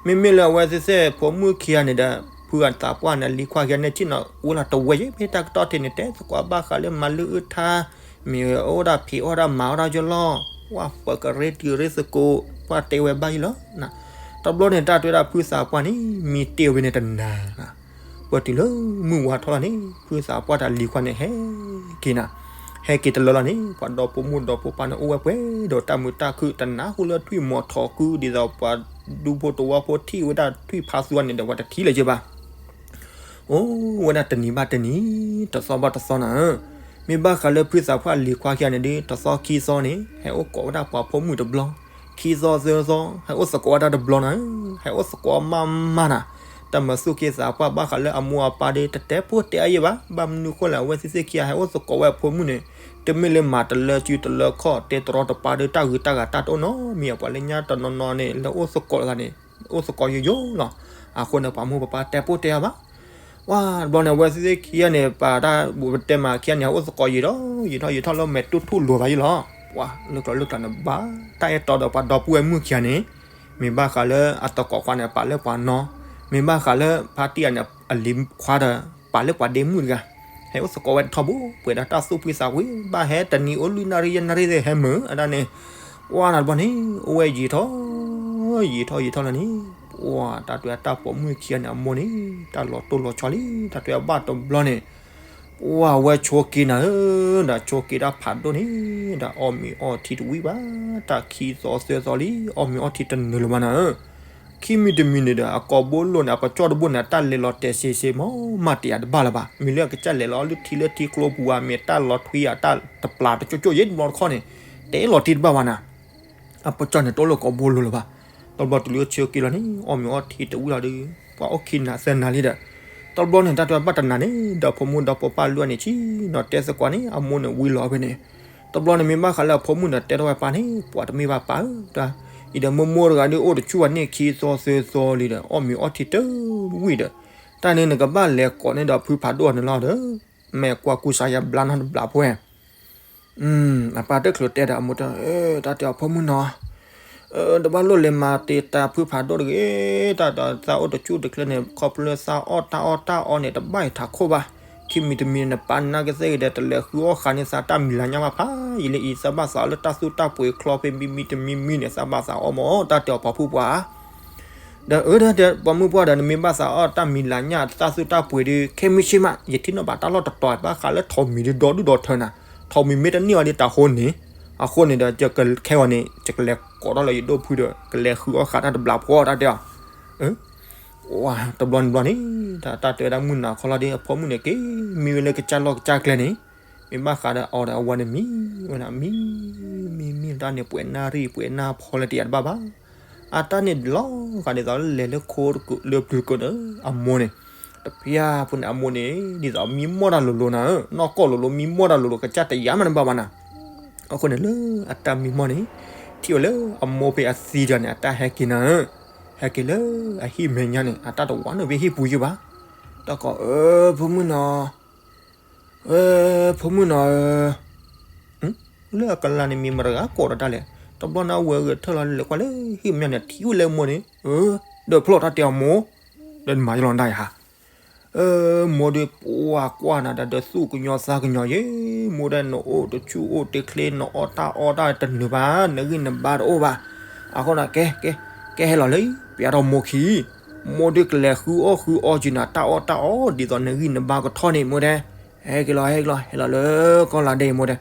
မ့မ့ၢ်လၢအဝဲသ့ၣ်သ့ၣ်ဖိမုၣ်ခံဂၤန့ၣ်ဒီး ဖုအသးပှၢ်န့ၣ် လံၤခွါခံဂၤန့ၣ် ဆံနီၤအိၣ်လၢတဝဲယဲၢ်ဖဲတၢ်ကတီၢ်ထဲန့ၣ် တဲသကိးဘၣ်ဃးလၢမၤလုၢ်အုၣ်ထါ မ့ၢ်အိၣ်ဒၣ်ဖံးအိၣ်ဒၣ်မၤအိၣ်ဒၣ်ယလီၢ်, ပှၤပၢၤကရ့တုၤရ့သကိး ပှၤတဲဝဲဘၣ်ယလီၤ, တဘျီန့ၣ် တၢ်တဲဝဲဒၣ်ဖုသးပှၢ်န့ၣ် မံတ့ၢ်ဝဲန့ၣ်တနၤ ပှၤတုၤလၢမုၢ်ဝါထီၣ်လီၤန့ၣ် ဖုသးပှၢ်တၢ်လံၤခွါန့ၣ် ဟဲက့ၤနၤ, ဟဲက့ၤတလၢလီၤန့ၣ် ပှၤဒီဖိမိၢ်ဒီဖိပၢ်န့ၣ် အိၣ်ဝဲပှဲၤဒီးတၢ်မုာ်တၢ်ခုၣ် တနၢ်ဟူလၢထွံၣ်မီၤထီၣ်ကု ဒ်သိးပှၤဒူဖိတဝီဖိထံၣ်ဝဲဒၣ်ထွံၣ်ဖးသူန့ၣ်ဒီး ပှၤတထံၣ်လၢၤက့ၤဘၣ် အိၣ်ဝဲဒၣ်တနံၤဘၣ်တနံၤ တသီဘၣ်တသီနၤဧၢ, မ့ၢ်ဘၣ်ဃးလၢဖုသးပှၢ်လံၤခွါခံဂၤန့ၣ်ဒီး တသီခံသီန့ၣ် ဟဲအိၣ်ကိးဝဲဒၣ်ပှၤဖိမုၣ်တဘျီ, ခံသီသၢသီ ဟဲအိၣ်သကိးဝဲဒၣ်တဘျီနၤဧၢ, ဟဲအိၣ်သကိးမးမးနၤ, တၢ်မၤသူၣ်က့သးပှၢ်ဘၣ်ဃးလၢအမိၢ်အပၢ်ဒီး တတဲဖိတဲအါယဲၢ်ဘၣ်, ဘၣ်မနုၤဃိလဲၣ် အဝဲသ့ၣ်သ့ၣ်ခံဂၤဟဲအိၣ်သကိးဝဲအဖိမုၣ်န့ၣ်, တမ့ၢ်လၢမၤတလၢစုတလၢခီၣ် တဲတရီတပါဒီး တၢ်ဂုၤတၢ်ဂၤတၢ်တအိၣ်နီတမံၤ ပှၤလၢညါတနီၤနီၤန့ၣ် လၢအိၣ်သကိးတဂၤန့ၣ် အိၣ်သကိးယိယိလီၤ. အဃိန့ၣ် ပှၤမိၢ်ပပၢ်တဲပိၢ်တဲအါဘၣ်. ပှၤတဘျီန့ၣ် အဝဲသ့ၣ်ခံဂၤန့ၣ် ပာ်တၢ်ပတဲမးခံဂၤန့ၣ် အိၣ်သကိးယံာ်ထီၣ်ယံာ်ထီၣ်ယံာ်ထီၣ်လၢမဲာ်တူၢ်ထူၣ်လိၤသးယံာ်လီၤ. ပှၤလၢကျိၤလၢကျၢၤန့ၣ် ဘၣ်တၢ်အဲၣ်တီဒီးပှၤဒီပုၢ်ဝဲၢ်မုၣ်ခံဂၤန့ၣ်, မ့ၢ်ဘၣ်ဃးလၢအသကိးခွါန့ၣ် ပာ်လၢပှၤနီၢ်, မ့ၢ်ဘၣ်ဃးလၢဖါတံၢ်ဂၤန့ၣ် အလံၤခွါဒီး ပာ်လၢပှၤဒ့မုၣ်တဂၤ, ဟဲအိၣ်သကိးဝဲတထီဘိ ပှဲၤဒီးတၢ်သူၣ်ဖှံသးကွံ ဘၣ်ဟဲတနံၤအိၣ်လွံၢ်နၣ်ရံၣ်ယဲၢ်နၣ်ရံၣ်သ့ၣ်ဟဲမုာ်အဒၣ်န့ၣ်, ပှၤနၤတဘျီန့ၣ် အိၣ်ဝဲယံာ်ထီၣ် ယံာ်ထီၣ်ယံာ်ထီၣ်လီၤန့ၣ်, ပှၤတၢ်တဲတၢ်ပိာ်မုၣ်ခံဂၤန့ၣ် အမိၢ်န့ၣ် တၢ်လီၤတိၢ်လီၤဆီလံ တၢ်တဲဘၣ်တဘျီန့ၣ်, ပှၤဝဲဆိးက့နၤဧၢ, ဒီးဆိးက့တၢ်ဖးဒိၣ်န့ၣ် ဒီးအီၣ်မ့ၤအီထံတဝံၤဘၣ်, တၢ်ခံသီသၢသီလံ အီၣ်မ့ၤအီထံတနုာ်လၢၤဘၣ်နၤဧၢ. ခံမံၤတမံၤန့ၣ်ဒီး အကိာ်ဘိလိၣ်န့ၣ် အပကၠီၣ်တဘိန့ၣ် အတၢ်လဲၤလီၤတဲာ်စ့စ့ မ့ၢ်မၤတ့ၢ်အတဘၣ်လၢၤဘၣ်. မ့ၢ်လၢအကစၢ်လဲၤလီၤလၢထံလၢထံကျိပူၤဧါ, မ့ၢ်တၢ်လီၤထွံအတၢ်တပျၢ်တကၠိၣ်ကၠိၣ်ယဲၢ်တဘျီတခီၣ်န့ၣ် တဲလီၤတံၢ်တဘၣ်ဘၣ်နၤ. အပကၠီၣ်န့ၣ် တအိၣ်လၢကိာ်ဘိလိၣ်လၢၤဘၣ်. တဘျီတုၤလၢဆၢက့ၤလီၤန့ၣ် အီၣ်မ့ၤအီထံတဝံၣ်လီၤဒီး ပှၤအိၣ်ခံနၤသၢနၤလံဒီး တဘျီန့ၣ် တၢ်တဲဘၣ်တနၤန့ၣ် ဒီးဖိမုၣ်ဒီးဖိပၢ်လွံၢ်ဂၤန့ၣ် ဆ့ၣ်နီၤတဲသကိးန့ၣ် အမိၢ်န့ၣ်ဝံလီၤဖဲန့ၣ်. တဘျီန့ၣ်မ့ၢ်ဘၣ်ဃးလၢအဖိမုၣ်န့ၣ် တဲထီၣ်ဝဲပၢ်န့ၣ် ပှၤတမ့ၢ်ဘၣ်ပၢ်ဧၢ, တၢ်အံၤဒီးမိၢ်မိၢ်တဂၤဒုး အိၣ်တဆူၣ်ဘၣ်န့ၣ်ခံသီသၢသီလံဒီး အီၣ်မ့ၤအီထံတဝံၣ်ဒီး တၢ်န့ၣ်နကဘၣ်လဲၤကိးန့ၢ်ဒီးဖုဖးဒိၣ်န့ၣ်လီၤဒီး မ့ၢ်ကွၢ်ကူစါယါဘျါနီတဘျီဖိဝဲ အပၢ်တချုးတဲဒီးအမိၢ်တဲ, တၢ်တဲအီၤဖိမုၣ်နီၤ, တဘၣ်လိၣ်လဲၤမၤတ့ၢ်တၢ်ဖုဖးဒိၣ်တဂ့ၤ, တၢ်ဒီးသးအိၣ်တဆူၣ်တချ့န့ၣ် ခီဖျိလၢသးအီၣ်တၢ်အီၣ်တၢ်အီန့ၣ် တဘၣ်အံၤထးခိၣ်ဘၣ်. ခံမံၤတမံၤန့ၣ် နပၢ်နါကသ့ၣ်ဂ့ၤဒီး တလဲၤဃုအီၣ်ဃာ်န့ၢ်သးတၢ်မံၤလၤညၣ်ဘၣ်ဖးယံာ်လၢအံၤ, သးဘၣ်သးအီၣ်လၢတၢ်သူၣ်တၢ်ပှ့ၤချီဖဲမံမံတမံမံန့ၣ် သးဘၣ်သးအီၣ်မး တၢ်တဲအီၤပှၤဖုပှၢ် ဒီးအၢ ဒီးတဲ ပှၤမုၣ်ပှၢ်ဒီး နမ့ၢ်ဘၣ်သးအီၣ်တၢ်မံၤလၤညၣ်တၢ်သူၣ်တၢ်ပှ့ၤဒီး ခဲမုၢ်ဆ့ၣ်မး ယထံၣ်နီၣ်ဘၣ်တၢ်လီၢ်တတီၤ ဘၣ်ဃးလၢထိးမံၤဒီဒူၣ်ဒီထၢနၤ, ထိးမံၤမ့ၢ်တန့ၢ်အီၤဒီးတၢ်ဟိန့ၣ်, အဃိန့ၣ်ဒီး ယကခဲအီၤန့ၣ် ယကလဲၤကိးထီၣ်လၢယဒိၣ်ဖုဒီး ကလဲၤဃုအီၣ်ဃာ်တၢ်တဘျီဖိ တၢ်တဲအီၤ တဘျီန့ၣ်ဘျီန့ၣ် တၢ်တဲဝဲဒၣ်မုၢ်နၤခီလီၤဒီး အဖိမုၣ်န့ၣ်က့ၤမံဝဲလၢကစၢ်လီၢ်ကစၢ်ကျဲန့ၣ်, မ့ၢ်ဘၣ်ဃးဒီးအီၤဒီးအဝၤန့ၣ်မံဝဲဒၣ် မံ မံ မံ တၢ်န့ၣ်ပှဲၤနၢ်ရံၣ်ပှဲၤနၢ်ဖီလၢတယၤတဘၣ်ဘၣ်. အတၢ်န့ၣ်လီၤဂာ်ဒ်သိးလၢလဲၤလၢခိတကလၢပျုၤကၢၢ်ဒီး အမိၢ်န့ၣ် တဖျၢၣ်ဖိန့ၣ် အမိၢ်န့ၣ် ဒ်သိးမံမီၢ်တၢ်လိၤလိၤနၤဧၢ, နီၢ်ကီၢ်လိၤလိၤ မံမီၢ်တၢ်လိၤလိၤ ကစၢ်တယၤမးန့ၣ်ဘၣ်ဘၣ်နၤ. အဃိန့ၣ်လၢအတၢ်မံမီၢ်န့ၣ် ထံၣ်ဝဲလၢအမိၢ်ဖဲအသံတဂၤန့ၣ် အတၢ်ဟဲက့ၤနၤဧၢ, ဟဲက့ၤလၢအဟံၣ်မဲာ်ညါန့ၣ် အတၢ်တဝးန့ၣ်ဖဲဟံၣ်ပူၤယုၢ်ဘၣ်. တၢ်ကိး အၢ ဖိမုၣ်နီၤ အၢ ဖိမုၣ်နီၤဧၢ, လၢအကလၤန့ၣ်မ့ၢ်မတၤတဂၤကိးဒီးတၢ်လဲၣ်. တဘျီန့ၣ်အဝဲဂဲၤထၢၣ်လီၤလဲၤကွၢ်လၢဟံၣ်မဲာ်ညါန့ၣ် ထံၣ်ဝဲလၢမိၢ်န့ၣ်, ဒီးဖျီၣ်တၢ်တဲအီၤမိၢ်, ဒီးနမၤယလီၤဒၣ်ယဟါ အၢ မိၢ်ဒီးပှၤကွၢ်နၤဒီးသူၣ်ကညီၤသးကညီၤယဲ, မိၢ်ဒီးနအိၣ်တဆူၣ်အိၣ်တချ့ နအီၣ်တၢ်အီတၢ်တနုာ်ဘၣ် နဂံၢ်နဘါတအိၣ်ဘၣ်. အဃိန့ၣ် ကဲ ကဲ ကဲဟဲလီၤလၢ ပျးထီၣ်မိၢ်ခံ မိၢ်ဒီးကလဲၤဃုအီၣ်ဃုအီက့ၤနၤတၢ်အီၣ်တၢ်အီ ဒ်သိးနဂံၢ်နဘါကထီၣ်န့ၣ် မိၢ်တဲ. ဟဲက့ၤလီၤ ဟဲက့ၤလီၤ ဟဲလီၤလၢကီၢ်လၤဒဲး မိၢ်တဲ.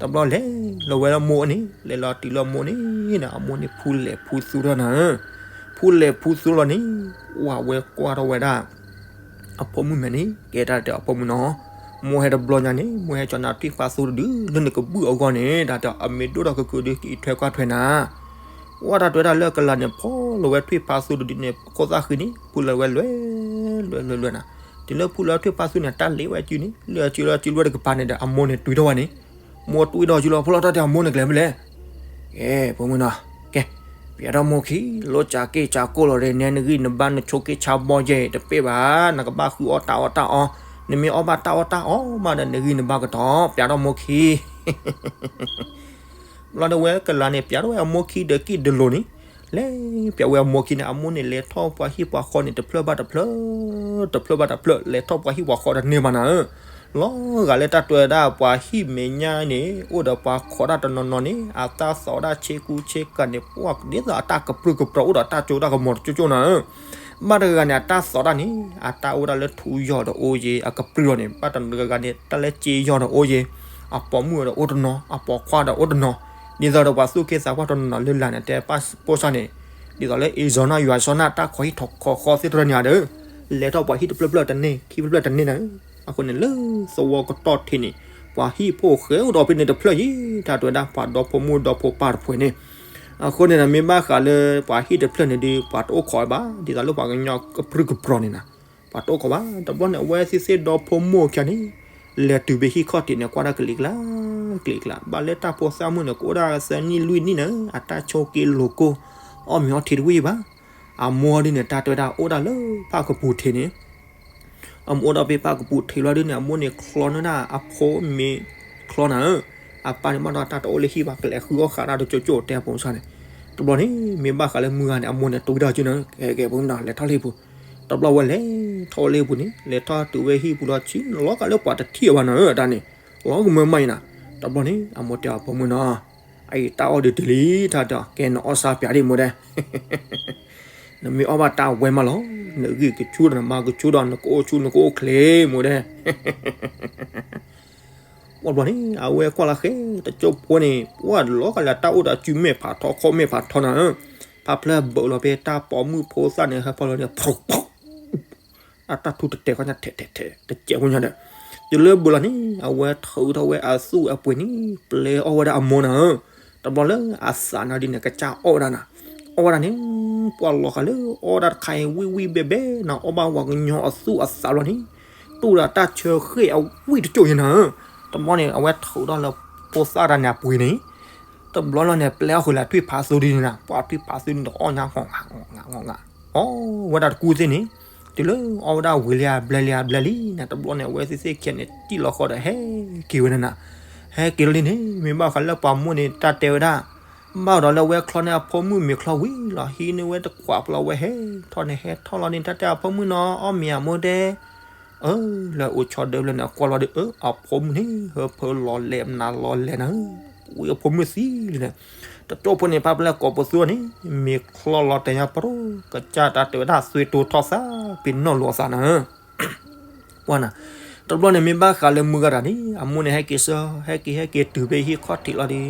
တဘျီလဲၤလီၤဝဲလၢမိၢ်န့ၣ် လဲၤလီၤတုၤလၢမိၢ်န့ၣ်ဒီး အမိၢ်န့ၣ်ဖူလဲၤဖူသူထီၣ်နၤဧၢ, ဖူလဲၤဖူသူလီၤန့ၣ် ဝဲကွၢ်ထီၣ်ဝဲဒၣ် အဖိမုၣ်မဲာ်န့ၣ် ကဲတၢ်တဲအီၤဖိမုၣ်နီၤ, မိၢ်ဟဲတဘျီညါန့ၣ် မိၢ်ဟဲကၠီနၤထွံၣ်ဖးသူတဒု လၢနကဘုၣ်အဂီၢ်န့ၣ် တၢ်တဲအီၤ အမ့ၢ်ဒိၣ်ထီၣ်ကကုာ်ဒု ကအံးထွဲကွၢ်ထွဲနၤ. ဝဲတၢ်တဲဝဲဒၣ်လၢအကလၤန့ၣ် ဖီလီၤဝဲထွံၣ်ဖးသူတဒုန့ၣ် ခိၣ်သၣ်ဃံန့ၣ် ဖူလီၤဝဲလွဲ လွဲ လွဲ လွဲနၤ. တုၤလၢဖူလီၤထွံၣ်ဖးသူန့ၣ် တၢ်လ့ဝဲစုန့ၣ် လၢအစုလၢအစုလၢတကပၤန့ၣ်ဒီး အမိၢ်န့ၣ်တွံၢ်ထီၣ်ဝဲန့ၣ်, မိၢ်တွံၢ်ထီၣ်စုလီၤ ဖီလီၤတၢ်တဲအမိၢ်န့ၣ်ကျဲၤဖဲလဲၣ်. ကဲ ဖိမုၣ်နီၤ, ကဲ ပျးထီၣ်မိၢ်ခံ လိၣ်စၢ်က့ၢ်စၢ်ကိၢ်လီၤဒီး နဲနဂံၢ်နဘါနဆိးက့ဆါဘီယဲ တပ့ၢ်ဘၣ် နကဘၣ်ဃုအီၣ်တၢ်အီၣ်တၢ်အီ, နမ့ၢ်အီၣ်ဘၣ်တၢ်အီၣ်တၢ်အီမးဒီး နဂံၢ်နဘါကထီၣ် ပျးထီၣ်မိၢ်ခံ ဘျီဒီးဝဲကလၤန့ၣ် ပျးထီၣ်ဝဲအမိၢ်ခံဒီးကံၣ်ဒလိၤန့ၣ်, လဲၤပျးဝဲအမိၢ်ခံန့ၣ် အမိၢ်န့ၣ်လဲၤထီၣ်ပှၤဟံၣ်ပှၤဃီန့ၣ် တဖျၢၣ်ဘၣ်တဖျၢၣ်, တဖျၢၣ်ဘၣ်တဖျၢၣ် လဲၤထီၣ်ပှၤဟံၣ်ပှၤဃီတန့ၢ်ဘၣ်နၤဧၢ. လီၤဂာ်လၢတၢ်တဲဝဲဒၣ်ပှၤဟံၣ်မဲာ်ညါန့ၣ် အိၣ်ဒီးပှၤခိးတၢ်တနီၤနီၤန့ၣ် အတၢ်သိးဒၣ်ဆ့ကူဆ့ကၤန့ၣ် ပှၤဒ်သိးအတၢ်ကပြုၢ်ကပြီၤ အိၣ်ဒီးတၢ်ကၠိတၢ်ကမီၤတကၠိကၠိနၤဧၢ. ဘၣ်တဂၤဂၤန့ၣ် အတၢ်သိးတၢ်န့ၣ် အတၢ်အိၣ်ဒၣ်လၢထူယီၤဒီးအိၣ်ယ့ၤ အကပြုၢ်လီၤန့ၣ် ဘၣ်တဂၤဂၤန့ၣ် တၢ်လၢစ့ယီၤဒီးအိၣ်ယ့ၤ, အပိာ်မုၣ်ဒီးအိၣ်တနီၤ အပိာ်ခွါဒီးအိၣ်တနီၤ, ဒ်သိးဒီးပှၤသူၣ်က့သးပှၢ်တနီၤနီၤလၢလာ်န့ၣ် တဲပၢ်ပိၢ်စၢ်န့ၣ်, ဒ်သိးလၢအ့ၣ်စီၤနၢ်ယွၤစီနၢ်တၢ်ခိးဟံၣ်ခိးဃီသ့ၣ်တဖၣ်န့ၣ်ဒီး, လဲၤထီၣ်ပှၤဟံၣ်တဖျၢၣ်ဖျၢၣ်တန့ၢ် ခံဖျၢၣ်ဖျၢၣ်တန့ၢ်နၤဧၢ. အဃိန့ၣ်လၢသဝီကတီၢ်ထံးန့ၣ် ပှၤဟံၣ်ဖိဃဲအိၣ်ဒီးဖဲန့ၣ်တဖျၢၣ်ယ့ၤ တၢ်တဲဝဲဒၣ်ပှၤဒီဖိမိၢ်ဒီဖိပၢ်တဖုန့ၣ် အဃိန့ၣ်ဒီး မ့ၢ်ဘၣ်ဃးလၢပှၤဟံၣ်တဖျၢၣ်န့ၣ်ဒီး ပှၤတအိၣ်ခိးဘၣ် ဒ်သိးလၢပှၤကညီကပြုၢ်ကပြီၤန့ၣ်နၤ, ပှၤတအိၣ်ခိးဘၣ်. တဘျီန့ၣ် အဝဲသ့ၣ်သ့ၣ်ဒီဖိမိၢ်ခံဂၤန့ၣ် လဲၤတုၤဖဲဟံၣ်ခီၣ်ထံးန့ၣ် ကွၢ်တၢ်ကလံၤကျါ ကလံၤကျါ ဘၣ်လၢတၢ်ဖိသၣ်မုၣ်န့ၣ် ကအိၣ်ဒၣ်သၢနံၣ်လွံၢ်နံၣ်နၤ အတၢ်ဆိးက့လိာ်ကိၢ် အီၣ်မ့ၤအီထံတဝံၣ်ဘၣ်. အမိၢ်ဒ်န့ၣ် တၢ်တဲဝဲဒၣ်အိၣ်ဒၣ်လၢဖၣ်ကပူၤထံးန့ၣ် အမိၢ်အိၣ်ဒီးဖဲဖၣ်ကပူၤထံးလီၤဒုန့ၣ် အမိၢ်န့ၣ်ချီန့ၢ်ဒၣ်အဖိမ့ၤချီနၤဧၢ, အပၢ်န့ၣ်ဘၣ်ဒီးတၢ်တအိၣ်လၢဟံၣ်ဘၣ် ကလဲၤဃုအီၣ်ဃာ်တၢ်တကၠိကၠိတဲအပိစၢ်န့ၣ်, တဘျီန့ၣ် မ့ၢ်ဘၣ်ဃးလၢမုၢ်ဂၤန့ၣ် အမိၢ်န့ၣ်တွံၢ်တၢ်ကၠိနၤဧၢ, ကဲကဲဖိမုၣ်နီၤ လဲၤထီၣ်လၢဟံၣ်ပူၤ, တဘျီဝဲလဲၤထီၣ်လၢဟံၣ်ပူၤလီၤ ဆံလီၤဂာ်လၢပှၤတထံၣ်အီၤဘၣ်နၤဧၢ အတၢ်န့ၣ်, လီၤကမၢမးအံၤနၤ, တဘျီန့ၣ် အမိၢ်တဲအီၤဖိမုၣ်နီၤ, အအံၤတၢ်အီၣ်ဒုးတုၤလံ တၢ်တဲအီၤ ကဲနအီၣ်စၢ်ပျးဒံးမိၢ်ဒဲး နမ့ၢ်အီၣ်ဘၣ်တၢ်ဝဲမးလီၤ, နဂံၢ်ကဆူၣ်ဒီးနဘါကဆူၣ်ဒီး နကအိၣ်ဆူၣ်နကအိၣ်ချ့ မိၢ်ဒဲး, ဝံၤဘျီန့ၣ် အဝဲကွၢ်လၢဃဲ တကၠိဖိန့ၣ် ပှၢ်လီၤကလၢတၢ်အိၣ်ဒီးစုမဲာ်ဖးထီ ခီၣ်မဲာ်ဖးထီနၤဧၢ, ဖးဖျၢၣ်ဘုးလီၤဖဲတၢ်ပိာ်မုၣ်ဖိသၣ်န့ၣ် ဟၢဖီလီၤန့ၣ် ဖီ အတၢ်ထူတတဲာ်ခီညါထဲထဲထဲ တစဲးဖိညါဒီး တုၤလၢဘုးလီၤန့ၣ် အဝဲထုးထီၣ်ဝဲအသူၣ်အပှ့ၤန့ၣ် ပျဲအီၣ်ဝဲဒၣ်အမိၢ်နၤဧၢ. တဘျီလၢအသးနၤဒ်န့ၣ် ကစၢ်အီၣ်ဝဲဒၣ်နၤ, အီၣ်ဝဲဒၣ်န့ၣ် ပှၤလီၤဃာ်လၢအီၣ်ဒၣ်တခါအံၤ ဝံၣ်ဝံၣ်ဘဲဘဲနၤ, အီၣ်ဘၣ်ဝၤကညီအသူၣ်အသးလီၤန့ၣ် တူၢ်ဒီးတၢ်ဆၢဃ့ၢ်အဝံၣ်တကၠိၢ်ယဲနၤဧၢ. တဘျီန့ၣ် အဝဲထုးထီၣ်လၢဖိသၣ်တၢ်န့ၣ်အပှ့ၤန့ၣ် တဘျီလီၤန့ၣ် ပျဲအီၣ်ဃုာ်လၢထွံၣ်ဖးသူဒ်န့ၣ်နၤ, ပှၤထွံၣ်ဖးသူန့ၣ်ဒီးအီၣ်ညါ အီၣ်ဝဲဒၣ်တကူသ့ၣ်န့ၣ် တုၤလၢအီၣ်ဝဲဒၣ်ဝံၤလံအဘျဲလံအဘျဲလံန့ၣ် တဘျီန့ၣ် အဝဲသ့ၣ်သ့ၣ်ခံဂၤန့ၣ် တံၢ်လီၤဃီဒီးဟဲက့ၤဝဲန့ၣ်နၤ, ဟဲက့ၤလီၤလံန့ၣ် မ့ၢ်ဘၣ်ဃးလၢပှၤမိၢ်န့ၣ် တၢ်တဲဝဲဒၣ် ဘၣ်ဒီးလၢဝဲချီန့ၢ်အဖိမုၣ်မ့ၤချီဝံၤလီၤ ဟံးန့ၢ်ဝဲတခွးပျီဝဲဟဲထီၣ်န့ၣ် ဟဲထီၣ်လီၤန့ၣ် တၢ်တဲအဖိမုၣ်နီၤ အီၣ်မ့ၤအမိၢ်တဲ အၢ လၢအိၣ်ဆီဒၢလၢန့ၣ် အကွၢ်လီၤဒီး အၢ အဖိမုၣ်န့ၣ် ဟၢဖၢလီၤလဲၤမနုၤလီၤလဲၤနၤဧၢ, ဝံအဖိမုၣ်သံလံန့ၣ်, တကၠိၢ်ဖိန့ၣ် ဖးဖျၢၣ်ကိးပသူန့ၣ် မ့ၤချီလီၤတဲာ်ညါပရိ ကစၢ်တၢ်တဲဝဲဒၣ်သွံၣ်တိထီၣ်သး ပ့ၤနီၣ်လိာ်အသးနၤဧၢ, ပှၤနၤ, တဘျီန့ၣ်မ့ၢ်ဘၣ်ဃးလၢမုၢ်ဂၤတၢ်န့ၣ် အမိၢ်န့ၣ်ဟဲက့ၤဆၢ ဟဲက့ၤဟဲက့ၤတုၤဖဲဟံၣ်ခီၣ်ထံးလီၤဒီး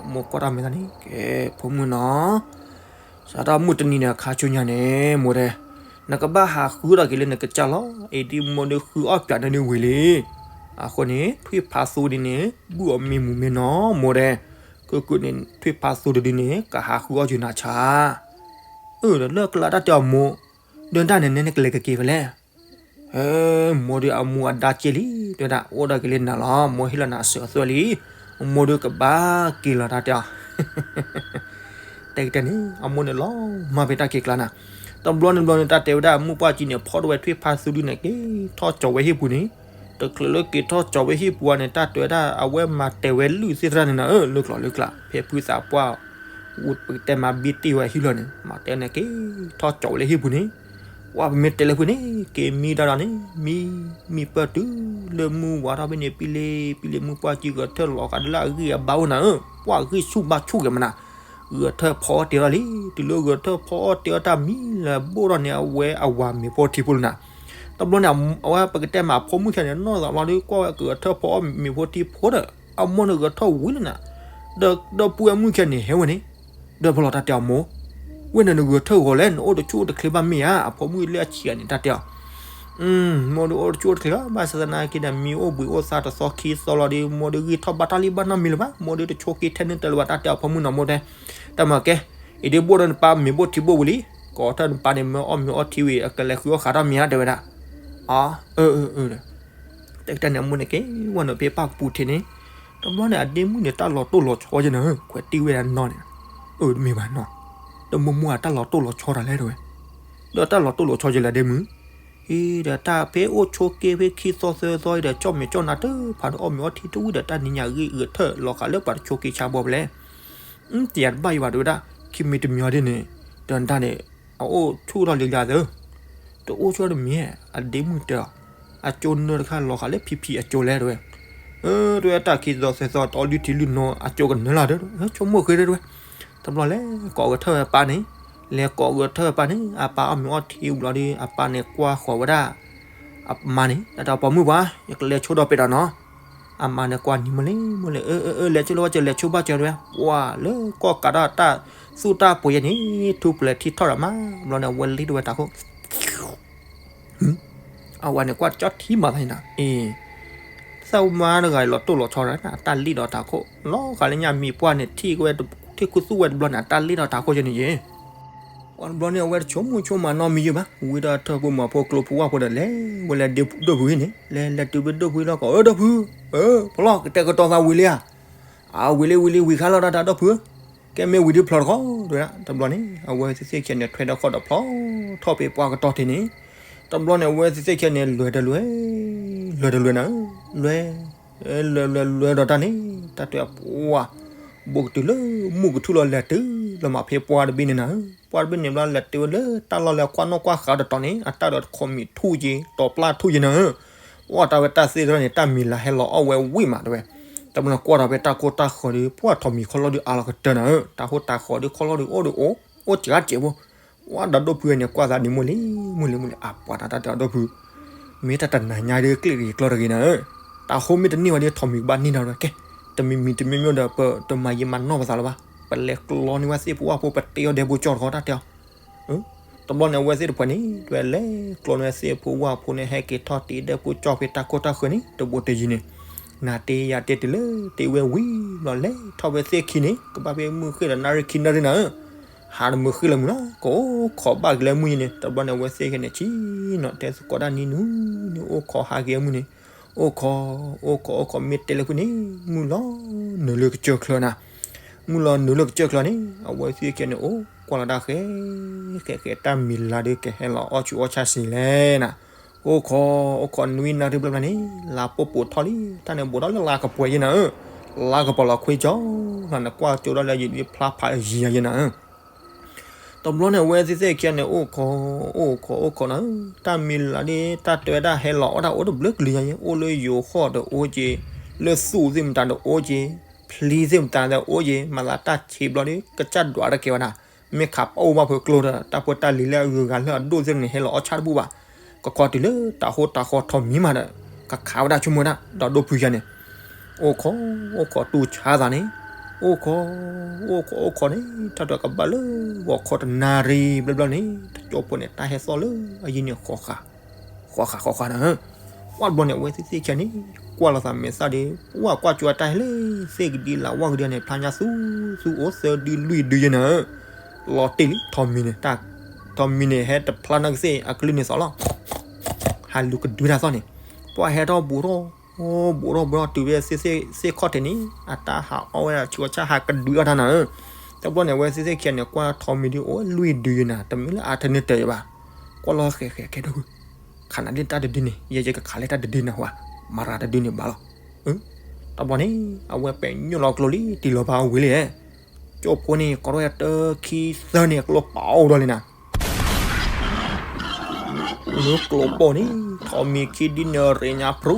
အမိၢ်ကွၢ်တၢ်မဲာ်သးန့ၣ် ကဲ ဖိမုၣ်နီၤ စးထီၣ်မုၢ်တနံၤန့ၣ် အခါဆူညါန့ၣ် မိၢ်တဲ, နကဘၣ်ဟးဃုထီၣ်က့ၤလၢနကစၢ်လီၤ, အံၤဒ်မိၢ်ဒုးဃုအီၣ်ပၠးနဒုးဝံၤလံ. အဃိန့ၣ် ထွံၣ်ဖးသူဒ်န့ၣ် ဘုၣ်အီၤမ့ၢ်မူၤမ့ၢ်နီၤ မိၢ်တဲ, ကုၢ်ကုၢ်န့ၣ် ထွံၣ်ဖးသူတဒုန့ၣ် ကဟးဃုအီၣ်က့ၤနၤဆါ. အၢ ဒီးလၢကလၤတၢ်တဲအီၤမိၢ်, ဒီးတၢ်န့ၣ်န့ၣ်နကလဲၤကက့ၤဖဲလဲၣ် ဟဲ မိၢ်ဒုးအမူအဒါက့ၢ်လံ, တဲဝဲဒၣ် အိၣ်ဒီးက့ၤလၢနၤလီၤ, မိၢ်ဟ့ၣ်လီၤနၤအစၢၤအသွဲၣ်လံ, မိၢ်ဒုးကဘၣ်က့ၤလီၤတၢ်တဲအီၤ, တဲကတဲန့ၣ် အမိၢ်န့ၣ်လီၤမၢ်ဖဲတၢ်ခံးကျါနၤ, တဘျီန့ၣ်ဘျီန့ၣ် တၢ်တဲဝဲဒၣ် မုၢ်ပှၢ်ကံန့ၣ် ဖီၣ်ထီၣ်ဝဲထွံၣ်ဖးသူဒုန့ၣ် က့ၤထီၣ်ကၠီၤဝဲဟံၣ်ပူၤန့ၣ်, တချုးလၢက့ၤထီၣ်ကၠီၤဝဲဟံၣ်ပူၤန့ၣ် တၢ်တဲဝဲဒၣ် အဝဲမၤတဲာ်ဝဲလုၢ်သ့ၣ်တဖၣ်န့ၣ်နၤဧၢ, လၢကျိၤလၢကျါ ဖဲဖုသးပှၢ် ပကတဲမၤဘံတ့ၢ်ဝဲဟံၣ်လီၤန့ၣ် မၤတဲန့ၣ်က့ၤထီၣ်ကၠီၤဝဲလၢဟံၣ်ပူၤန့ၣ်, ဝဲပမ့ၢ်တဲလၢဖုန့ၣ် က့ၤမံတၢ်ဒီးန့ၣ် မံ မံပၢၢ်တုၤလၢမုၢ်ဝါထီၣ်ဖဲန့ၣ် ပံလ့ပံလ့ မုၢ်ပှၢ်ကံဂဲၤထၢၣ်လီၤဃာ်ဒ်လၢအဂံၢ်အဘါအိၣ်နၤဧၢ, ပှၢ်ဂံၢ်ဆူၣ်ဘါဆူၣ်က့ၤမနၤ, ဂဲၤထၢၣ်ဖီအီၣ်တ့ၢ်လီၤလံ, တုၤလၢဂဲၤထၢၣ်ဖီအီၣ်တ့ၢ်အီၣ်တၢ်မံလၢဘိၣ်ထီၣ်န့ၣ် အဝဲအဝၤမ့ၤဖိထံဖိလီၤနၤ, တဘျီန့ၣ် အဝဲပကတဲမၤအဖိမုၣ်ခဲန့ၣ် နီၢ်သးလီၤဒုး ကွၢ်ဝဲကဂဲၤထၢၣ်ဖီအီၣ်မ့ၤဖိထံဖိဒီး အမိၢ်န့ၣ်ဂဲၤထၢၣ်ဝံၤလီၤနၤ, ဒီးဒီပုၢ်ဝဲၢ်မုၣ်ခဲန့ၣ် ဟဲဝဲန့ၣ် ဒီးဖဲလီၤတၢ်တဲအီၤမိၢ်, ဝဲန့ၣ်နဂဲၤထၢၣ်ဂီၤလဲၣ် နအိၣ်တဆူၣ်အိၣ်တချ့ဘၣ်မ့ၢ်ဧါ, အဖိမုၣ်လၢအဆံးဂၤန့ၣ် တၢ်တဲအီၤ မိၢ်ဒုးအိၣ်တဆူၣ်အိၣ်တချ့ဘၣ် ဘၣ်ဆၣ်သနာ်က့ဒီး မံအိၣ်ဘှံးအိၣ်သါတသီခံသီလီၤဒီး မိၢ်ဒုးဂံၢ်ထီၣ်ဘါထီၣ်လံဘၣ်နီတမံၤလၢၤဘၣ်, မိၢ်ဒုးတဆိးက့ထဲန့ၣ်တလၢၤဘၣ် တၢ်တဲအီၤဖိမုၣ်နီၤ မိၢ်တဲ, တၢ်မၤကဲ, အံၤဒ်ဘိၣ်ဒီးနပၢ်မ့ၤဘိၣ်ထံဘိၣ်ဝံၤလံ, ကိးထီၣ်နပၢ်န့ၣ် မ့ၢ်အီၣ်မ့ၤအီထံဝံၤ အကလဲၤဃုအီၣ်ဃးထီၣ်မ့ၤဧါ တဲဝဲဒၣ်, အ အၢ အၢ တဲကတၢၢ်န့ၣ် အမိၢ်န့ၣ်က့ၤဝဲန့ၣ်ဖဲပၢ်ကပူၤထံးန့ၣ်, တဘျီန့ၣ် အဒ့မုၣ်န့ၣ် တၢ်လီၤတိၢ်လီၤဆီယဲနၤဧၢ, ခွဲးတံၢ်ဝဲဒၣ်နီၢ်န့ၣ်, အၢ တမ့ၢ်ဘၣ်နီၢ်, တမုၢ်မုၢ်အတၢ်လီၤတိၢ်လီၤဆီတၢ်လဲၣ်တဲဝဲ, ဒီးတၢ်လီၤတိၢ်လီၤဆီယဲလဲၣ်ဒ့မုၣ်, အံၤဒီးတၢ်ဖဲအိၣ်ဆိးက့ဖဲခံသီသၢသီအံၤဒီး ကၠီၣ်မဲာ်ကၠီၣ်နါတဖၣ်ဒီးအီၣ်မ့ၤအီထံတဝံၤဒီး တၢ်နံၤညါဂံၢ်ဂဲၤထၢၣ်လီၤဃာ်လၢပှၤတဆိးက့ဆါဘီဖဲလဲၣ် တယၤတဘၣ်ယံၤဘၣ်တဲဝဲဒၣ်, ခံမံၤတမံၤအီၤဒ်န့ၣ်, ဒီးတၢ်န့ၣ်, အအိၣ်ဆူၣ်ထီၣ်လံလၢသၢ, တအိၣ်ဆူၣ်တမံၤ, အဒ့မုၣ်တဲအီၤ, အကၠိနၢတခါလီၤဃာ်လၢဖံဖံအကၠိလဲၣ်တဲဝဲ, တဲဝဲတၢ်ခံသီသၢသီတအီလုၢ်ထံလုၢ်နိအကၠိကနၢလၢ်ဒီး, ဆိကမိၣ်ဃ့တဲဝဲ, တဘျီလဲၤကိးဂဲၤထၢၣ်အပၢ်န့ၣ်, လဲၤကိးဂဲၤထၢၣ်အပၢ်န့ၣ် အပၢ်အီၣ်မ့ၤအီထံဝံၤလီၤဒီး အပၢ်န့ၣ်ကွၢ်ဃီၤဝဲဒၣ် အမါန့ၣ် တၢ်တဲပိာ်မုၣ်ပှၤ ယကလဲၤဆိဒီးပဲာ်ဒီးနီၤ, အမါန့ၣ်ကွၢ်နံၤမုၢ်လံ မုၢ်လံ အၢ အၢ အၢ လဲၤဆိလၢဝဲကလဲၤဆိဘၣ်ကတဲဝဲ, ပှၤလၢကီၢ်ကးဒီးတၢ်သူၣ်တၢ်ပှ့ၤယဲန့ၣ် ထူပလဲၤထံထီၣ်ဒီးမး, ဘျီန့ၣ် အဝဲလ့ၣ်ဒိၣ်ဝဲတၢ်ခိၣ် အဝဲန့ၣ်ကွၢ်တကၠီထံမၤသးန့ၣ်, အ့ သးမါတဂၤလီၤတိၢ်လီၤဆီဒီး အတၢ်လ့ၣ်ဒီးတၢ်ခိၣ် လီၤဂာ်လၢညါမံၤပှၢ်န့ၣ် ထံၣ်ဝဲ ထံၣ်ခူသူၣ်ဝဲတဘျီန့ၣ် အတၢ်လ့ၣ်ဒီးတၢ်ခိၣ်ယဲန့ၣ်ယဲ ပှၤတဘျီန့ၣ် အဝဲတဆိကမိၣ်ဆိကမးနီတမံၤယဲဘၣ်, ဝံၤဒီးထၢၣ်ဖိမၤဖိကျိဖိဝၣ်ဖိဒီးလဲၤဝဲလၢဒိၣ်ဖုအံၤန့ၣ် လဲၤလဲၤတုၤဖဲဒိၣ်ဖုအံၤလီၤကီး အၢ ဒိၣ်ဖု, အၢ ဖျီၣ်ကတဲာ်ကတီၤသးဝံၤလံဧါ, အဝံၤလံဝံၤလံဝံၤခါလီၤတၢ်ဒိၣ်ဖု, ကဲမ့ၢ်ဝံၤဒုးဖျီၣ်တခီ, တဘျီန့ၣ် အဝဲသ့ၣ်သ့ၣ်ခဲန့ၣ် ထွဲဒီးဃီၣ်ဒီးဖျီၣ်ထီၣ်ဖဲပှၢ်ကတီၢ်ထံးန့ၣ်, တဘျီန့ၣ် အဝဲသ့ၣ်သ့ၣ်ခဲန့ၣ် လဲၤတလဲၤ, လဲၤတလဲၤနၤ, လဲၤ လဲၤလဲၤလဲၤဒီးတၢ်န့ၣ် တၢ်တဲပှၤ, ဘိၣ်ကတုၤလၢမုၢ်ကထူၣ်လီၤလဲၤတုၤလီၤမးဖဲပှၢ်တဘ့ၣ်န့ၣ်နၤ, ပှၢ်တဘ့ၣ်န့ၣ်ဘျီလဲၤတုၤဝဲလၢတၢ်လီၢ်လၢကွၢ်နီၣ်ကွၢ်ဃာ်တတီၤန့ၣ် အတၢ်ဒီးတခီမံၤထူၣ်က့ၤ တီၤပျၢ်ထူၣ်က့ၤနၤ, အီၣ်တၢ်ဝဲတၢ်သ့ၣ်တဖၣ်န့ၣ် တၢ်မံၤလၤဟဲလီၤအီၣ်ဝဲဝံၣ်မးတဲဝဲ, တဘျီန့ၣ်ကွၢ်ဒီးဖဲတၢ်ကိၢ်တၢ်ဃီၤဒီး ပှၢ်ထီၣ်မံၤခီလီၤဒုးအါလီၤကတၢၢ်နၤဧၢ, တၢ်ဟိတၢ်ဃီၤဒုးခီလီၤဒုးအိၣ်ဒုးအိၣ်, အိၣ်စှၤစဲးဖိ, ဝဲဒီးဒိၣ်ဖုန့ၣ် ကွၢ်သးဒ်မိၢ်လံ, မိၢ်လံမိၢ်လံ အပှၤတၢ်တဲအီၤဒိၣ်ဖု, မ့ၢ်တၢ်တနၤညါဒုးကျ့ၣ်တဂ့ၤကျီတဂ့ၤနၤဧၢ, တၢ်ဟိမ့ၢ်တန့ၢ်ဝဲဒ်ထီၣ်မံၤကဘၣ်န့ၢ်နၤဒီးကဲ, တမံၤမံၤတမံၤမံၤဒီးပတမၤယံာ်မၤနီၢ်ပသးလၢၤဘၣ် ပလဲၤကျီန့ၢ်ဝဲသ့ၣ်ဖိဝၣ်ဖိ ပတ့အီၤဒဲးဘိကၠီတခီတၢ်တဲအီၤ. တဘျီန့ၣ် အဝဲသ့ၣ်တဖၣ်န့ၣ် လဲၤကျီန့ၢ်ဝဲသ့ၣ်ဖိဝၣ်ဖိန့ၣ် ဟဲက့ၤထီၣ်တ့ဒဲးဘိကၠီဖဲတၢ်ခိၣ်တၢ်ဃၢၤန့ၣ် တဘိတယံၤန့ၣ်, နၤတ့ယၤတ့တုၤလၢတ့ဝဲဝံၤဘျီ လဲၤထီၣ်ဝဲသ့ၣ်ခံန့ၣ် ကဘၣ်ဖဲမုၢ်ဃ့ၢ်ဒီးနၣ်ရံၣ်ခံနၣ်ရံၣ်နၤဧၢ, ဟးတမုာ်ဃ့ၢ်လၢမုၢ်လီၤ. ကအိၣ်ခိးဘၣ်က့ၤလၢမုၢ်ယံၤန့ၣ် တဘျီန့ၣ် အဝဲသ့ၣ်ခဲန့ၣ် ဆံနီၤတဲသကိးတၢ်နံၤနုၤန့ၣ် အိၣ်ခိးဟးက့ၤမုၢ်န့ၣ်, အိၣ်ခိး အိၣ်ခိး အိၣ်ခိး မ့ၢ်တဲလၢဖုန့ၣ် မုၢ်လီၤနုာ်လၢကစၢၢ်ချၢနၤ, မုၢ်လီၤနုာ်လၢကစၢၢ်ချၢန့ၣ် အဝဲသ့ၣ်ခဲန့ၣ် အိၣ်ကွၢ်လီၤတၢ်ဃဲ ဃဲ ဃဲ တၢ်မံၤလၤဒုးကဟဲလီၤအီၣ်ဆူးအီၣ်ဆါစ့လဲၣ်နၤ, အိၣ်ခိး အိၣ်ခိး နွံနၣ်ရံၣ်ဘျီဘျီန့ၣ် လါပိာ်ပိာ်ထီၣ်လံ, တၢ်န့ၣ်ဘူးထီၣ်လၢလါကပှဲၤယဲနၤဧၢ, လါကပီၤလီၤခွ့ကၠီလီၤ နကွၢ်ကၠိဒီးလၢယဖျါဖးယံၤယၤယဲနၤဧၢ. တဘျီန့ၣ် အဝဲသ့ၣ်သ့ၣ်ခံဂၤန့ၣ် အိၣ်ခိး အိၣ်ခိး အိၣ်ခိးနၤဧၢ, တၢ်မံၤလၤဒ် တၢ်တဲဝဲဒၣ်ဟဲလီၤအီၣ်တၢ်အိၣ်တဘျုးကလုာ်ယၤယဲ, အိၣ်လၢယိၤဃီၣ်ဒီးအိၣ်က့ၤ, လၢသူၣ်သ့ၣ်မတၤဒီးအိၣ်က့ၤ, ဖျံသ့ၣ်မတၤဒီးအိၣ်က့ၤ, မၤသးတၢ်ဆံးဘျီဒ် ကစၢ်ဒွးတကဲဝဲဒၣ်, မ့ၢ်ခးပအိၣ်ဘၣ်ဖုကျိဒီး တၢ်ဖိတၢ်လံၤလၢအဂုၤအဂၤလၢအဒိၣ်သ့ၣ်န့ၣ် ဟဲလီၤအီၣ်ဆၣ်တဘူၣ်ဘၣ်, ကခီတုၤလၢတၢ်ဟိတၢ်ဃီထီၣ်မံၤမးဒီး ကခးဝဲဒၣ်ဆိကမိၣ်ဒၣ် ဒီးဒိၣ်ဖုယၤန့ၣ် အိၣ်ခိး အိၣ်ခိးတူၢ်ဆါသးန့ၣ်, အိၣ်ခိး အိၣ်ခိး အိၣ်ခိးန့ၣ် တၢ်တကဘၣ်လၢဂီၤခီတနၣ်ရံၣ်ဘျီဘျီန့ၣ် တကၠိဖိန့ၣ် တၢ်ဟဲသီၣ်လၢအယံၤန့ၣ် ဃီဃာ် ဃီဃာ်ဃီဃာ်နၤဧၢ, ဝဲတဘျီန့ၣ် အဝဲသ့ၣ်သ့ၣ်ခံဂၤန့ၣ် ကွၢ်လီၤသးမဲာ်သၣ်ဒီး ပဝဲကွၢ်ကၠိအတၢ်ဟဲလၢ သ့ၣ်ကဒံလၢဝၣ်ကဒံန့ၣ် ဖျါညါသူ သူအိၣ်သၢဒုလွံၢ်ဒုယဲနၤဧၢ, လီၤတ့ၢ်လံ ထိးမံၤန့ၣ် ထိးမံၤန့ၣ် ဟဲတဖျါနီၣ်ကသ့ၣ်အကလုၢ်န့ၣ်သီလီၤ ဟးလူၤကဒုတၢ်သီၣ်န့ၣ်, ပှၤဟဲထီၣ်ဘူးထီၣ် ဘူးထီၣ်ဘူးထီၣ်တုၤဝဲသ့ၣ်ခီၣ်ထံးန့ၣ် အတၢ်ဟးအီၣ်ဝဲဒၣ်ဆူးအီၣ်ဆၣ် ဟးကဒုအီၣ်တၢ်နၤဧၢ, တဘျီန့ၣ် အဝဲသ့ၣ်သ့ၣ်ခံဂၤန့ၣ် ကွၢ်ထိးမံၤဒ်အိၣ်လွံၢ်ဒုယဲနၤ တမ့ၢ်လၢအထၢန့ၣ်တၢၤယဘၣ်, ကွၢ်လီၤဃဲၤဃဲၤကဲဒိၣ်ဖု, ခးနၤဒ်တၢ်တဒုန့ၣ် ယဲယကခးလၢတၢ်တဒုနၤဟူဧါ, မၤရၤတဒုန့ၣ်ဘၣ်လီၤ, တဘျီန့ၣ် အဝဲပဲာ်ညိၣ်လီၤကျိလံ တံၢ်လီၤပာ်အဝံၤလံ ကၠိဖိန့ၣ် ကီးထီၣ်ဝဲတၢ်ခံသၢန့ၣ် အကျိပာ်အိၣ်ဒီးလံနၤ, လၢကျိပိာ်န့ၣ် ထိးမံၤခံဒုန့ၣ် ရ့ညါဖရူ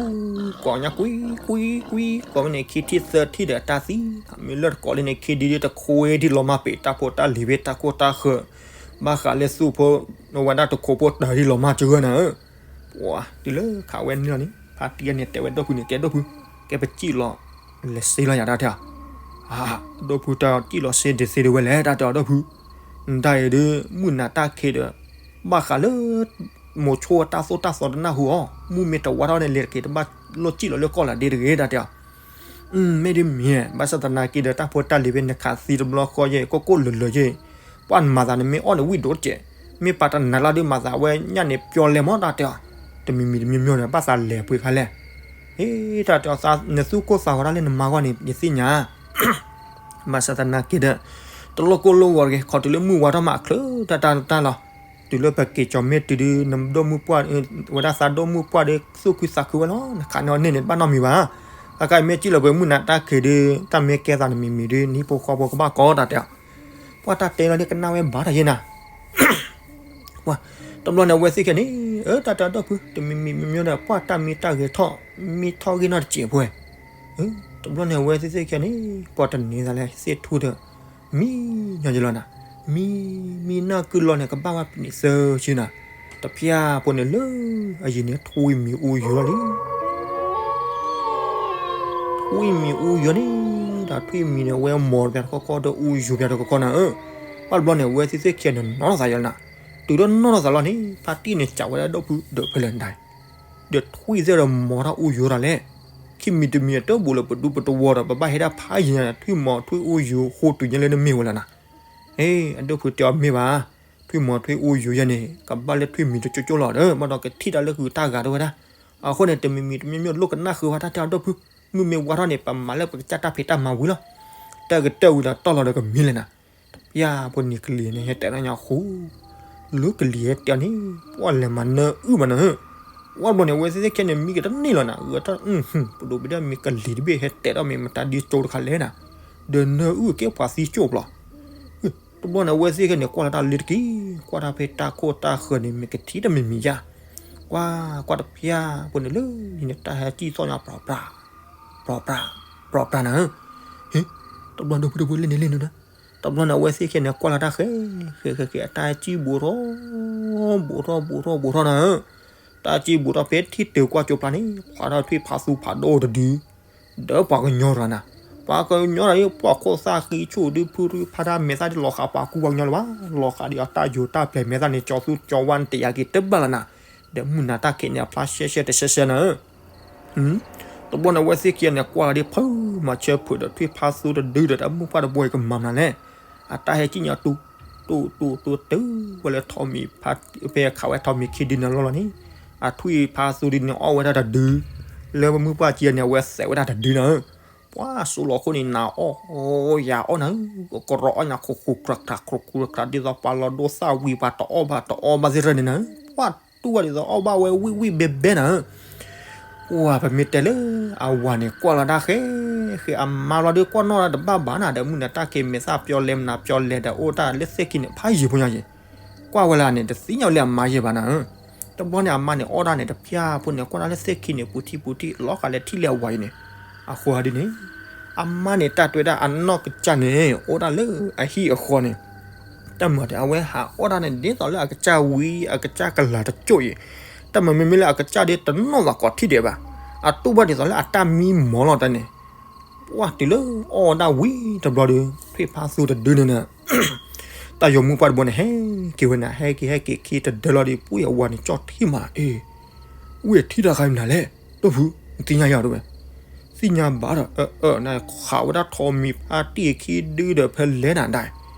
ကိးညါကွံကွံကွံ ကိးဝဲန့ၣ် ခံထံၣ်သၢထံၣ်ဒီးအတၢ်သံ, မ့ၢ်လၢတကိးလံန့ၣ် ခံဒုဒ်တခွ့ဒ်လီၤမၢ်ပ့ၤ တၢ်ဖိတၢ်လံၤဖဲတၢ်ခိၣ်တၢ်ဃၢၤ, ဘၣ်ဃးလၢသူၣ်ဖိ ဝဲဒၣ်တခိးဖိတၢ်ဒ်လီၤမၢ်စၢၤနၤဧၢ, ပှၤတုၤလၢခးဝဲန့ၣ်လီၤန့ၣ် ဖါတံၢ်န့ၣ် တဲဝဲဒိၣ်ဖုန့ၣ် ကဲဒိၣ်ဖု, ကဲပစံၣ်လီၤ လဲၤစ့လီၤယၤတၢ်တဲအီၤ, ဒိၣ်ဖုတၢ်စံၣ်လီၤစ့ဒ်သ့ဒ်ဝဲလဲၣ် တၢ်တဲအီၤဒိၣ်ဖု, နတၢ်အံၤဒ် မုၢ်နၤတၢ်ခံးဒီး ဘၣ်ဃးလၢ မိၤဆိတၢ်သိၣ်တၢ်သီတနၢ်ဟူအီၤ, မုၢ်မ့ၢ်တဝါထီၣ်န့ၣ် လဲၤတက့ၤတဘၣ်လိၣ်စံၣ်လီၤလၢကီၢ်လၢဒ့တဂ့ၤ တၢ်တဲအီၤ မ့ၢ်ဒ်မ့ၢ် ဘၣ်ဆၣ်သနာ်က့ဒီး တၢ်ဖိတၢ်လံၤဖဲနခးသံတဘျီဃီယဲ ကိၢ်ကိၢ်လၢၤလၢၤယဲ, ပှၤနမၤသးနမ့ၢ်အီၣ်န့ၣ်ဝံၣ်ဒိၣ်တကဲး, မ့ၢ်ပာ်တနးလၢဒုးမၤသးဝဲညၣ်န့ၣ် ပျီလဲမီၢ် တၢ်တဲအီၤ, တမံၤမံၤတမံၤမံၤဒီး ဘၣ်သးလဲၤပှ့ၤခါလဲၣ်, ဟ့ တၢ်တဲအီၤ နသူၣ်ကိၢ်သးဂီၤဒၣ်လၢနမါဂီၢ်န့ၣ် ယသ့ၣ်ညါ ဘၣ်ဆၣ်သနာ်က့ဒီး တလိၣ်ကိၢ်လိၣ်ဂီၤတဂ့ၤ, ခီတုၤလၢမုၢ်ဝါထီၣ်မး အချုးတၢ်တၢ်တၢ်လီၤ. တုၤလၢပက့ၤကၠီၤမ့ၢ်တုၤဒုး နဒိၣ်မုၣ်ပှၢ် ဝဲဒၣ်သးဒိၣ်မုၣ်ပှၢ်ဒီး သူၣ်ခုသးခုဝဲလီၤ. နခးန့ၢ်အီၤန့ၢ်န့ၣ် တဘၣ်နီတမံၤဘၣ်. အကမ့ၢ်စံၣ်လီၤပှဲၤမုၢ်နၤတၢ်ခံးဒုး တၢ်မ့ၢ်ကဲသးတမံၤမံၤဒုး နဟံၣ်ဖိဃီဖိကဘၣ်ကီတၢ်တဲအီၤ. ပှၤတၢ်တဲလီၤန့ၣ် ကနၣ်ဝဲဘၣ်တၢ်ယဲနၤ တဘျီန့ၣ် အဝဲသ့ၣ်ခဲန့ၣ် အၢ တၢ်တဲအီၤဒိၣ်ဖု တမံၤမံၤမံၤဒီး ပှၤတၢ်မံတၢ်ဂဲၤထီၣ် မံထီၣ်ဂ့ၢ်နီၣ်တစဲးဖိဝဲ. တဘျီန့ၣ် အဝဲသ့ၣ်သ့ၣ်ခဲန့ၣ် ပှၤတန့ၤသးလဲၣ် သ့ၣ်ထူၣ်ဒီး မံညီယလီၤနၤ, မံ မံနီၢ်ကုၢ်လီၤန့ၣ် ကဘၣ်ဝဲပနံးသၢဆံနၤ, တဖျၢၣ်ဖိန့ၣ်လၢ အယံၤန့ၣ် ထွံၣ်မံၤအူယိၤလီၤလံ. ထွံၣ်မံၤအူယိၤန့ၣ် ဒီးထွံၣ်မံၤန့ၣ် အဝဲမီၤတပျၢ်တခီခီဒီးအူယိၤပျၢ်တခီခီနၤဧၢ. ဘၣ်တဘျီန့ၣ် အဝဲသ့ၣ်သ့ၣ်ခံဂၤန့ၣ် နီၢ်ထီၣ်သးယလီၤနၤ. တုၤဒီးနီၢ်ထီၣ်သးလီၤန့ၣ် ဖါတံၢ်န့ၣ် စံးဝဲဒၣ်ဒိၣ်ဖုဒီးဖဲလဲၣ်နၤ ဒီးထွံၣ်သ့ၣ်ဒီးမီၤထီၣ်အူယိၤတၢ်လဲၣ်. ခံမံၤတမံၤအတၢ်ဘူးလၢပဒူပတဝီဒီး ပဘၣ်ဟဲဒၣ်ဖးယံၤညါ ထွံၣ်မီၤထွံၣ်အူယိၤ ဃိတုၤညါလၢနမ့ၢ်ဝဲလီၤနၤ. အ့ အဒိၣ်ဖုတဲအီၤမ့ၢ်ဘၣ်, ထွံၣ်မီၤထွံၣ်အူယိၤယဲန့ၣ် ကဘၣ်လၢထွံၣ်မံၤတကၠိကၠိလီၤဒီး ဘၣ်ဒီးကထံၣ်တၢ်လၢဃုာ်တၢ်ဂၤတဝဲဒၣ်. အဃိန့ၣ် တမံၤမံၤတမံၤမံၤလိၣ်ကနၣ်ဃုာ်ဝဲတၢ်တဲအီၤဒိၣ်ဖု, မုၢ်မ့ၢ်ဝါထီၣ်န့ၣ် ပမၤလၢပကစၢ်တၢ်ဖံးတၢ်မၤဝံၤလီၤ. တၢ်ကတၢၢ်ဝံၤဒီးတီၢ်လီၤဒီးကမံလၢနၤ. တပျၢ်ဖိန့ၣ်ကလံၤန့ၣ် ဟဲတဲထီၣ်ညါဃိ လၢကလံၤဟဲတဲအီၤန့ၣ် ပှၤလဲၤမၤနၢအုၣ်မးနၤဧၢ. ဝဲဘျီန့ၣ် အဝဲသ့ၣ်သ့ၣ်ခဲန့ၣ် မံကတန့ၢ်လီၤနၤ ဂဲၤထီၣ် ပဒိၣ်ပဒၣ်မ့ၢ်ကလံၤတဘ့ၣ်ဟဲတဲထီၣ်မ့ၢ်မတၤဒ်ကၠိတခါလဲၣ်နၤ, ဒီးနၢအုၣ်ကဲပှၤသံကၠိပျီ. တဘျီန့ၣ် အဝဲသ့ၣ်ခဲန့ၣ် ကွၢ်လီၤတၢ်လံတက့ၢ်, ကွၢ်တၢ်ဖဲတၢ်ခိၣ်တၢ်ဃၢၤန့ၣ် မ့ၢ်ကထံၣ်တမံၤမံၤယါ, ကွၢ် ကွၢ်တပျၢ်ဖိန့ၣ်လၢ ယန့ၣ်တၢ်ဟဲစံၣ်သီၣ်ညါ ပြၤပြၤ ပြၤပြၤ ပြၤပြၤနၤဧၢ. ဟ့ တဘျီဒိၣ်ဖုဒိၣ်ဖုလၢန့ၣ်လၢန့ၣ်ဒီး တဘျီန့ၣ် အဝဲသ့ၣ်ခဲန့ၣ် ကွၢ်လီၤတၢ်ဃဲ ဃဲ ဃဲ ဃဲ အတၢ်ဟဲစံၣ်ဘူးထီၣ် ဘူးထီၣ် ဘူးထီၣ် ဘူးထီၣ်နၤဧၢ. တၢ်စံၣ်ဘူးထီၣ်ဖဲထံၣ်တုၤကွၢ်ကၠိပျၢ်န့ၣ် ဖးထီၣ်ထွံၣ်ဖးသူဖးဒိၣ်တဒု ဒီးပှၤကညီတဂၤနၤ, ပှၤကညီဒီး ပှၤခိၣ်သၣ်ဃံဆူၣ်ဒုဖုဒုဖးတၢ်မဲာ်သၣ်ဒ်လီၤဃာ်ပှၤကူပှၤကညီလၢၤဘၣ်, လီၤဃာ်ဒ်အီၤတၢ်ယိၤတၢ်ပျဲၤမဲာ်သၣ်န့ၣ် ကၠီသူကၠီဝါန့ၣ်တယာ်က့ၤတဘၣ်လၢနၤ, ဒီးမုၢ်နၤတၢ်ခံးန့ၣ် အဖျါရှဲရှဲတရှဲရှဲနၤဧၢ တဘျီန့ၣ် အဝဲသ့ၣ်ခံဂၤန့ၣ် ကွၢ်လီၤဒ်ဖုမၤဆၢဖုးဒီးထွံၣ်ဖးသူတဒုဒီး တၢ်မိၢ်ပှၢ်တဘိအံၤကမၤမနုၤလဲၣ်, အတၢ်ဟဲကံၣ်ညီတူ တူတူတူတုၤဝဲလၢထိးမံၤဖး ဖဲခးဝဲထိးမံၤခံဒုန့ၣ်လီၤလီၤန့ၣ်, အထွံၣ်ဖးသူဒုန့ၣ်အီၣ်ဝဲဒၣ်တဒု, လၢမုၢ်ပှၢ်ခံဂၤန့ၣ် အဝဲသဲးဝဲဒၣ်တဒုနၤဧၢ, ပှၤစိလီၤခိၣ်န့ၣ်နၤအီၣ် ယၤအီၣ်နၤဧၢ, ကရီအီၣ်ညါခူခူကြးကြးခူခူကြး ဒ်သိးပှၤလီၤဒိၣ်သၣ်ဝံၤပှၤတအီၣ်ဘၣ်တအီဘၣ်သ့ၣ်တဖၣ်န့ၣ်နၤဧၢ, ပှၤတူၢ်ဘၣ်ဒ်သိးအီၣ်ဘၣ်ဝဲဝံၣ်ဝံၣ်ဘဲဘဲနၤဧၢ ပှၤပမ့ၢ်တဲလၢအဝၤန့ၣ် ကွၢ်လီၤဒၣ်ဃဲဃဲ အမါလီၤဒုးကွၢ်နီၣ်တဘၣ်ဘၣ်နၤဒီး မုၢ်နၤတၢ်ခံးမဲာ်သၣ်ပျီလဲမနုၤပျီလဲဒီး အိၣ်တၢ်လၢသ့ၣ်ခံန့ၣ် ဖးယံၤဖိညါယံၤ, ကွၢ်ဝဲလၢန့ၣ် တသ့ၣ်ညါလၢအမါယံၤဘၣ်နၤဧၢ, တဘျီန့ၣ် အမါန့ၣ်အီၣ်ဒၣ်န့ၣ် တဖျၢၣ်ဖိန့ၣ် ကွၢ်ဒၣ်လၢသ့ၣ်ခံန့ၣ် ပူၤထံၣ်ပူၤထံၣ် လီၤဃာ်လၢထံၣ်လၢအဝၤအံၤန့ၣ်, အဃိဒ်န့ၣ် အမါန့ၣ် တၢ်တဲဝဲဒၣ်အနီၢ်ကစၢ်န့ၣ် အိၣ်ဒၣ်လၢအဟံၣ်အဃီန့ၣ် တၢ်မၤဒီး အဝဲဟးအီၣ်တၢ်န့ၣ် ဒ်သိးလၢအကစၢ်ဝံအကစၢ်ကလၤတကၠိၣ်အံၤ, တၢ်မၤမ့မ့ၢ်လၢအကစၢ်ဒီးတနီၣ်ဘၣ်ကိးထံၣ်ဒံးဘၣ်, အတူၢ်ဘၣ်ဒ်သိးလၢအတၢ်မံမီၢ်လီၤတၢ်န့ၣ်, ပှၢ်တုၤလၢအီၣ်ဝဲဒၣ်ဝံၤတဘျီဒီး ထွံၣ်ဖးသူတဒုန့ၣ်ဒီး တၢ်ယိၤမုၢ်ပှၢ်တဘိန့ၣ် ဟဲက့ၤဝဲန့ၣ် ဟဲက့ၤဟဲက့ၤခံတဒၢလီၤဒီး ပှၢ်အဝၤန့ၣ် ကၠီၣ်ထံၣ်မးအ့ၣ်, ဝံၣ်အထံၣ်တၢ်ခါမနုၤလဲၣ်, ဒိၣ်ဖု, နသ့ၣ်ညါယၤတဲဝဲ, သ့ၣ်ညါဘၣ်ဒီး အၢ အၢ နခးဝဲဒၣ်ထိးမံၤဖးတံၢ်ခံဒုဒီး ဖဲလဲၣ်နၤဒၣ်,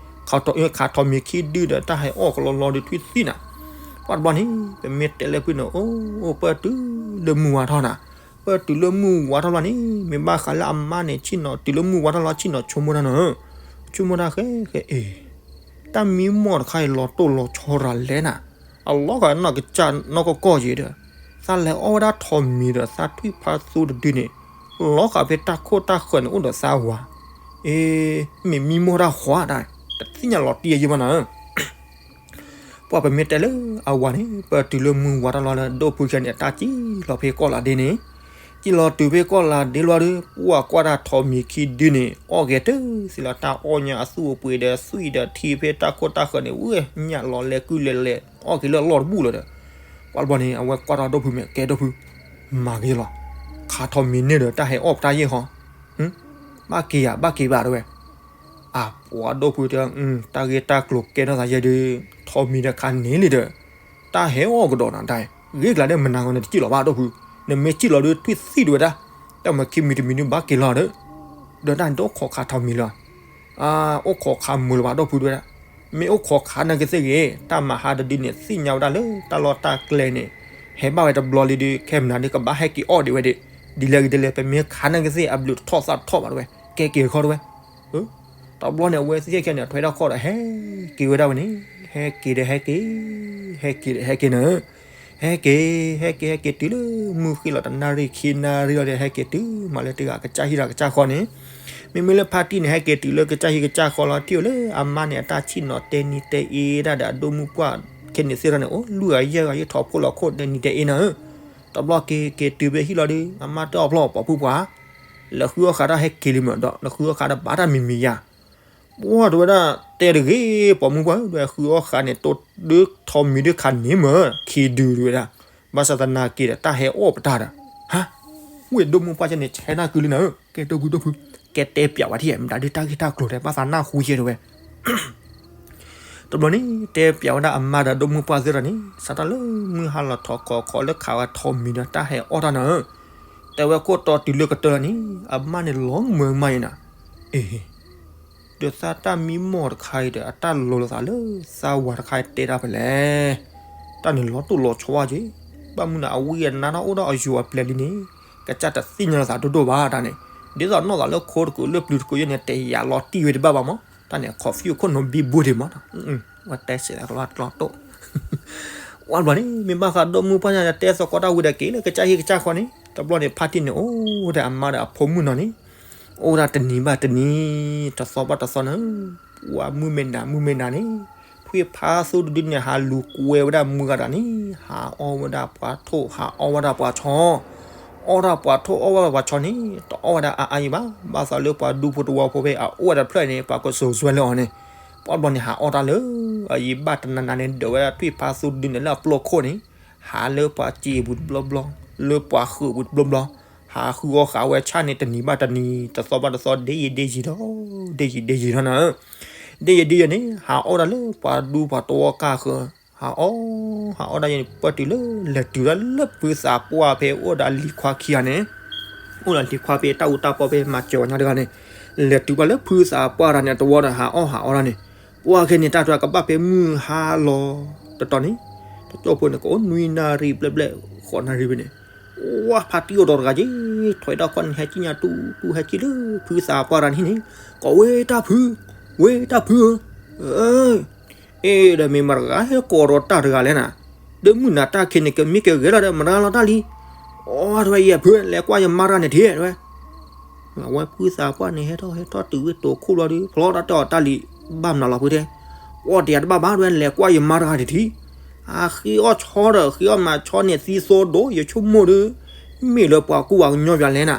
ခးထိးမံၤခံဒုဒီး တၢ်ဟဲအီၣ်ကလီလီဒီးထွံၣ်သံၣ်နၤ, ပှၢ်တဘျီန့ၣ် ပမ့ၢ်တဲလၢဖုန့ၣ် အိၣ် ပၢၢ်တုၤလၢမုၢ်ဝါထီၣ်နၤ, ပၢၢ်တုၤလၢမုၢ်ဝါထီၣ်လီၤန့ၣ် မ့ၢ်ဘၣ်ဃးလၢအမါန့ၣ် ဆ့ၣ်နီၤတုၤလၢမုၢ်ဝါထီၣ်လီၤ ဆ့ၣ်နီၤဆိကမိၣ်တၢ်နၤဧၢ, ဆိကမိၣ်တၢ်ဃဲဃဲအ့ၣ်, တၢ်မံမီၢ်တခါအံၤလီၤတိၢ်လီၤဆီရၤလဲၣ်နၤ, အလီၤဃာ်နီၢ်ကစၢ်နီၢ်ကီၢ်ကီၢ်ယံၤဒီး သးလဲၤအီၣ်ဝဲဒၣ်ထိးမံၤဒီး သးထွံၣ်ဖးသူတဒုန့ၣ် လီၤဃာ်ဖဲတၢ်ခိၣ်တၢ်ဃၢၤန့ၣ် အိၣ်ဒီးသးဝၤ, အ့ၣ် မ့ၢ်မံမီၢ်တၢ်ဃီတၢ် တသ့ၣ်ညါလီၤတံၢ်ယံၤဘၣ်နၤဧၢ ပှၢ်ပမ့ၢ်တဲလၢအဝၤန့ၣ် ပၢၢ်တုၤလၢမုၢ်ဝါထီၣ်လီၤလၢ ဒိၣ်ဖုခံဂၤန့ၣ် အတၢ်စံၣ်လီၤဖဲကီၢ်လၤဒ့န့ၣ်, စံၣ်လီၤတုၤဖဲကီၢ်လၤဒ့လီၤဒီး ပှၢ်ကွၢ်တၢ်ထိးမံၤခံဒုန့ၣ် အီၣ်ဂဲၤတၢ်သ့လီၤ တၢ်အီၣ်ညါအသူၣ်အပှ့ၤဒီး သွံၣ်ဒီးထံဖဲတၢ်ခိၣ်တၢ်ဃၢၤန့ၣ် ဝဲညၣ်လီၤလဲၤကုလဲၤလဲၤ အီၣ်က့ၤလၢအလီၢ်တဘူၣ်လၢၤဒီး, ပှၢ်တဘျီန့ၣ် အဝဲကွၢ်တၢ်ဒိၣ်ဖုမဲာ် ကဲဒိၣ်ဖု, မၤက့ၤလီၤ, ခးထိးမံၤန့ၣ်ဒီး တၢ်ဟဲအီၣ်ပတၢ်ယဲၢ်ဃီ ဘၣ်က့ၤယၤ ဘၣ်က့ၤဘၣ်တဲဝဲ, အပှၤဒိၣ်ဖုတဲ တၢ်ဂ့ၢ်တၢ်ကျိၤကဲထီၣ်သးယဲၢ်ဒီး ထိးမံၤဒီးခးန့ၢ်လံဒီး တၢ်ဟဲအီၣ်ကဒီးနၤဒၣ်, ဂ့ၤကျါဒီးမနၤဂီၢ်န့ၣ်တစံၣ်လီၤဘၣ်ဒိၣ်ဖု, နမ့ၢ်စံၣ်လီၤဒီးထွံၣ်သံၣ်တဝဲဒၣ်, တၢ်မၤခံမံၤတမံၤဒုးဘၣ်က့ၤလီၤဒီး, ဒီးတၢ်န့ၣ်တအိၣ်ခိးခးထိးမံၤလၢၤ အိၣ်ခိးခးမုာ်လၢၤဘၣ်ဒိၣ်ဖုတဲဝဲဒၣ်, မ့ၢ်အိၣ်ခိးခးနၤကသ့ၣ်ဂ့ၤ, တၢ်မၤဟါတဒုန့ၣ် သ့ၣ်ညါဝဲဒၣ်လၢတၢ်လီၢ်တၢ်ကျဲန့ၣ် ဟဲဘၣ်ဝဲတဘျီလံဒီး ခဲမနၤဒုးကဘၣ်ဟဲက့ၤအီၣ်ဒံးဝဲဒၣ်, ဒ်လဲၣ်ဂ့ၤဒ်လဲၣ် ပမ့ၢ်ခးနၤကသ့ၣ် အဘျုးတထီၣ်သးတထီၣ်ဘၣ်တဲဝဲ, ကဲက့ၤတခီတဲဝဲ တဘျီန့ၣ် အဝဲသ့ၣ်ခံဂၤန့ၣ် ထွဲထီၣ်ခီၣ်ဒီး ဟဲက့ၤဝဲဒၣ်ဝဲန့ၣ်, ဟဲက့ၤဒီးဟဲက့ၤ, ဟဲက့ၤဒီးဟဲက့ၤနၤ, ဟဲက့ၤ, ဟဲက့ၤ ဟဲက့ၤတုၤလၢမုၢ်ဃ့ၢ်လီၤတနၣ်ရံၣ်ခံနၣ်ရံၣ်လီၤဒီး ဟဲက့ၤတုၤမးလၢတဂၤကစၢ်ဟံၣ်တဂၤကစၢ်ဃီန့ၣ်, မ့မ့ၢ်လၢဖါတံၢ်န့ၣ် ဟဲက့ၤတုၤလၢကစၢ်ဟံၣ်ကစၢ်ဃီလီၤ ထံၣ်ဝဲလၢအမါန့ၣ်အတၢ်ဆ့ၣ်နီၤတဲနံၤတဲအ့ဒၣ်ဒီးအဒိၣ်မုၣ်ပှၢ်ခဲန့ၣ်သ့ၣ်ထီၣ်န့ၣ် အိၣ်လွံၢ်ဂၤယဲၢ်ဂၤယဲၢ်ထီၣ်ဖိလီၤခိၣ်တဲနံၤတဲအ့နၤဧၢ, တဘျီက့ၤက့ၤတုၤဖဲဟံၣ်လီၤဒီး အမါတအီၣ်ဖျီၣ်ပှၤဖုပှၢ် လဲၤဃုအီၣ်ဃာ်တၢ်ဟဲက့ၤလံမးဒီး လဲၤဃုအီၣ်ဃာ်ဒီးဘၣ်တၢ်မံၤမံၤယၤ, ပှၢ်တဲဝဲဒၣ် တဲတဂ့ၤ ပိာ်မုၣ်ပှၢ်ဧၢ ဒွဲဃုအီၣ်ဃာ်န့ၣ် တိၢ်ဒုးထိးမံၤဒုးခးန့ၢ်မး ခံဒုးတဲဝဲဒၣ်, ဘၣ်ဆၣ်သနာ်က့ဒီး တၢ်ဟဲအီၣ်ပတၢ်ဒီး, ဟါ, ဝဲၢ်ဒိၣ်မုၣ်ပှၢ်ကဲန့ၣ် ဆဲးနၢ်ကုလံနၤဧၢ, ကဲဒိၣ်ဖုဒိၣ်ဖု, ကဲတဲပျးဝဲထံၣ် မတၤဒုးတၢ်ဂ့ၢ်တၢ်ကျိၤဒီး ဘၣ်သးနၢ်ဟူယဲၢ်တဲဝဲ တဘျီန့ၣ် တဲပျးဝဲဒၣ်အမါဒီးဒိၣ်မုၣ်ပှၢ်သ့ၣ်ထီၣ်န့ၣ် စးထီၣ်လၢမုၢ်ဟါလီၤထီၣ်ခီခီလၢခးဝဲထိးမံၤဒီးတၢ်ဟဲအီၣ်တၢ်နၤဧၢ, တဲဝဲခိၣ်တီတုၤလၢကတၢၢ်လီၤန့ၣ် အမါန့ၣ်လီၤမၢ်မၢ်အံၤနၤ, အ့ၣ် ဒီးသးတၢ်မံမီၢ်တခါအံၤဒီး အတၢ်လီၤလီၤသးလၢသးဝၤတခါအံၤတဲတၢ်ဖဲလဲၣ်, တၢ်န့ၣ်လီၤတိၢ်လီၤဆီဝဲက့ၤ, ဘၣ်မနုၤအဝံအနါတၢ်အိၣ်ဒီးအယိၤအပျဲၢ်လံန့ၣ်, ကစၢ်တသ့ၣ်ညါလီၤသးဒိၣ်ဒိၣ်ဘၣ်တၢ်န့ၣ်, ဒ်သိးနီၢ်သးလၢခိတကုာ်လၢပျုၤတကုာ်ယဲၢ်န့ၣ် တဲယၤလီၤတံၢ်ဝဲတဘၣ်ဘၣ်မး, တၢ်န့ၣ် ခီၣ်ဖံးခိၣ်နီၤဘံဘူဒံးမး, ဝဲတဲစဲးကလီကလီတိၢ် ဝဲဘျီန့ၣ် မ့ၢ်ဘၣ်ဃးဒိၣ်မုၣ်ပှၢ်ညါတဲသကိးတၢ်ဝံၤဒီးက့ၤလၢကစၢ်ဟံၣ်ကစၢ်ဃီန့ၣ်, တဘျီန့ၣ် ဖါတံၢ်န့ၣ် အိၣ်ဝဲဒၣ်အမါဒီးအဖိမုၣ်နီၤန့ၣ်, အိၣ်ဝဲဒၣ်တနံၤဘၣ်တနံၤ, တသီဘၣ်တသီန့ၣ်, ပှၤမုၢ်မ့ၢ်နၤမုၢ်မ့ၢ်နၤန့ၣ်, ထွံၣ်ဖးသူတဒုန့ၣ် ဟးလူၤကွဲဝဲဒၣ်မုၢ်ဂၤတၢ်န့ၣ်, ဟးအီၣ်ဝဲဒၣ်ပှၤထိၣ် ဟးအီၣ်ဝဲဒၣ်ပှၤဆီ အီၣ်ဒၣ်ပှၤထိၣ်အီၣ်ဝဲဒၣ်ပှၤဆီန့ၣ် တအီၣ်ဝဲဒၣ်အါအါအံၤဘၣ်, ဘၣ်သးလၢပှၤဒူဖိတဝီဖိဖဲအအိၣ်ဝဲဒၣ်တဖျၢၣ်န့ၣ် ပှၤကစိာ်စွဲလၢအီၤန့ၣ်, ပှၢ်ဘျီန့ၣ် ဟးအီၣ်တၢ်လၢအယံၤဘၣ်တနၤနၤန့ၣ် ဒၢးဝဲဒၣ်ထွံၣ်ဖးသူတဒုန့ၣ်လၢအပျိခိၣ်န့ၣ်, ဟးလၢပှၤစံာ်ပူၤတဘျီဘျီ, လၢပှၤဃုာ်ပူၤတဘျီဘျီ, ဟး ဟးဃုအီၣ်ဃာ်ဝဲဆၣ်န့ၣ် တနံၤဘၣ်တနံၤ တသီဘၣ်တသီ ဒ့ယံာ်ဒ့ယံာ်ဒီး ဒ့ယံာ်ဒ့ယံာ်ထီၣ်နၤဧၢ. ဒ့ယံာ်ဒ့ယံာ်န့ၣ် ဟးအီၣ်ဒၣ်လၢပှၤဒူပှၤတဝီကၢ်ဃၢၤ, ဟးအီၣ် ဟးအီၣ်ဒၣ်ယံာ်န့ၣ် ပၢၢ်တုၤလၢလဲၤတုၤဒၣ်လၢဖုသးပှၢ်ဖဲအိၣ်ဒီးလံၤခွါခံဂၤန့ၣ်, အိၣ်ဒီးလံၤခွါဖဲတၢ်အူတၢ်ပီၢ်ဖဲမၤစၢၤဝဲညီတဂၤန့ၣ်, လဲၤတုၤဘၣ်လၢဖုသးပှၢ်တဂၤန့ၣ် တဝီဒီးဟးအီၣ်ဟးအီဒၣ်န့ၣ်, ပှၢ်ခဲန့ၣ် တၢ်တဂၤကဘၣ်ဖဲမုၢ်ဟါလီၤတတီၤန့ၣ်, တကၠိဖိန့ၣ် ကအိၣ်နွံနၣ်ရံၣ်ဘျဲၣ်ဘျဲၣ် ဃိးနၣ်ရံၣ်ဖဲန့ၣ်, ဝဲဖါတံၢ်အိၣ်ဒီးတဂၤက့ၤ ထွဲတၢ်ခီၣ်န့ၣ် ဟဲကံၣ်ညါတူတူ ဟဲကံၣ်လၢဖုသးပှၢ်တဂၤန့ၣ်န့ၣ်, ကိးဝဲတၢ်ဖု, ဝဲတၢ်ဖုဧၢ, အ့ ဒီးမ့ၢ်မတၤတဂၤဟဲကိးဒီးတၢ်တဂၤလဲၣ်နၤ, ဒီးမုၢ်နၤတၢ်ခံန့ၣ် ကမ့ၢ်ကဂဲၤလီၤဒီး မတၤလီၤတၢ်လံ, အိ တဝဲယဲၢ်ဖု လဲၤကွၢ်ယမါတဂၤန့ၣ်ထံၣ် တဝဲ အဝဲဖုသးပှၢ်န့ၣ် ဟဲထီၣ်ဟဲထီၣ်တုၤဝဲတိာ်ခိၣ်ဘျီဒီး ဖျီတၢ်တဲအီၤတၢ်လံၤ ဘၣ်မနုၤလီၤဖုတဲ, ပှၢ်တယၤတဘၣ်ဘၣ် တဝဲလဲၤကွၢ်ယမါတဂၤန့ၣ်ထံၣ်, အဃ့အီၣ်ဆီဒီး ဃ့အီၣ်မၤဆီန့ၣ် သံသိဒိၣ် ယဆိကမိၣ်ဒီး မ့ၢ်လၢပှၤကူပှၤကညီပၠးလဲၣ်နၤ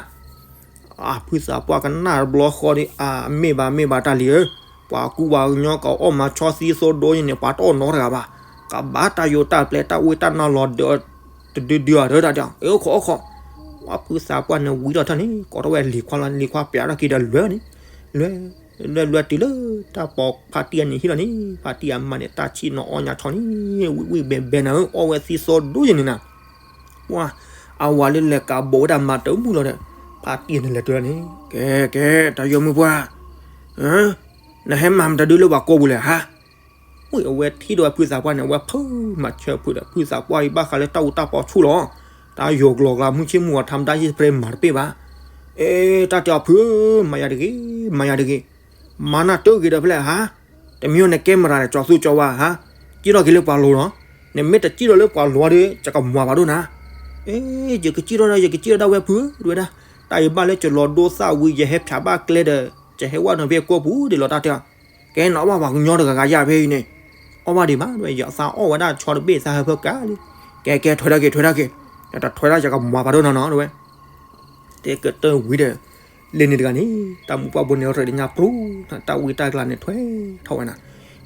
အဖုသးပှၢ်ကနၣ်တဘျီဃီဒီး အမ့ၢ်ဘၣ်မ့ၢ်ဘၣ်တၢ်လံၤဧၢ, ပှၤကူပှၤကညီကအီၣ်မၤဆီသံသိဒိၣ်ယဲန့ၣ် ပှၤတအီၣ်နီတဂၤဘၣ်, ကဘၣ်တၢ်ယိာ်တၢ်ပျဲတၢ်ဝ့တၢ်နီၢ်လီၤဒီး တဒုဒုအီၤဒီးတၢ်တဲအီၤ အ့ အိၣ်ခိးအိၣ်ခိး, ပှၢ်ဖုသးပှၢ်န့ၣ်ဝံထီၣ်ထီၣ်န့ၣ် ကိးထီၣ်ဝဲလံၤခွါလီၤ လံၤခွါပျးထီၣ်က့ၤဒီးလွဲၢ်န့ၣ်, လွဲၢ် လွဲၢ်လွဲၢ်တုၤလၢတၢ်ပိာ်ဖါတံၢ်အန့ၣ်ဟံၣ်လီၤန့ၣ် ဖါတံၢ်အမါန့ၣ် တၢ်ဆံၣ်နီၤအီၣ်ညါဆီန့ၣ် ဝံၣ်ဝံၣ်ဘဲဘဲနၤဧၢ အီၣ်ဝဲသံသိဒိၣ်ယဲန့ၣ်နၤ ပှၢ် အဝၤလၢလဲၤကးဘိးဝဲဒၣ်မၤတမုာ်လီၤဒီး ဖါတံၢ်န့ၣ်လဲၤတုၤလီၤန့ၣ် ကဲ ကဲ တၢ်ယိာ်မုၣ်ပှၢ်, နဟဲမၤမတၤဒုလၢပှၤကိာ်ပူၤလဲၣ်ဟါ, ဝံၣ်အဝဲထံၣ်ဒီးဝဲဖုသးပှၢ်န့ၣ် အဝဲဖုမၤဆၢဖုဒီး ဖုသးပှၢ်အံၤဘၣ်ဃးလၢတၢ်အူတၢ်ပီဆူၣ်လီၤ, တၢ်ယိာ်ကလီၤကလီၤ မုၢ်ဆ့ၣ်မုၢ်ဂီၤထါမတၤယ့ၢ်တပြဲမၤတပ့ၢ်ဘၣ်, အဲ တၢ်တဲအီၤဖုဧၢ မၤယၤတဂ့ၤ မၤယၤတဂ့ၤ မၤနၢ်တၢ်ဂ့ၤဒီးဖဲလဲၣ်ဟါ, တမ့ၢ်နကဲမရၤဒီး ကၠီၤသူကၠီၤဝါဟါ, ကံၣ်ထီၣ်က့ၤလၢပှၤလိၤလီၤ, နမ့ၢ်တကံၣ်ထီၣ်လၢပှၤလိၤဒီး ယကမၤပှၤဒိၣ်နၤ, အဲ ယကကံၣ်ထီၣ်ဒီး ယကကံၣ်ထီၣ်ဒၣ်ဝဲဖုဧၢ တဝဲဒၣ်, တၢ်အံၤဘၣ်လၢကလီၤဒိသၣ်ဝံၤ ယဟဲဖျးဘၣ်ကျဲဒီး ကဟဲဝဲနီၤဖဲကိာ်ပူၤဒ်လီၤတၢ်တဲအီၤ, ကဲနအီၣ်ဘၣ်ပှၤကညီတဂၤဂၤယါဖဲအံၤန့ၣ်, အီၣ်ဘၣ်ဒံးမး တဝဲယသးအီၣ်ဝဲဒၣ်ဆီတဘ့ၣ်သးဟၢဖၢကၤလံ, ကဲ ကဲ ထွဲထီၣ်က့ၤ ထွဲထီၣ်က့ၤ, တထွဲဒၣ်ယကမၤပှၤဒိၣ်နီၤနီၤ တဝဲ တဲကတၢၢ်ဝံၤဒီး လၢန့ၣ်တဂၤန့ၣ် တၢ်မူပှၢ်ဘိန့ၣ် ရဲၣ်တညါပြူၤတၢ်ဝံတၢ်ကျါန့ၣ် ထွဲထီၣ်ဝဲနၤ,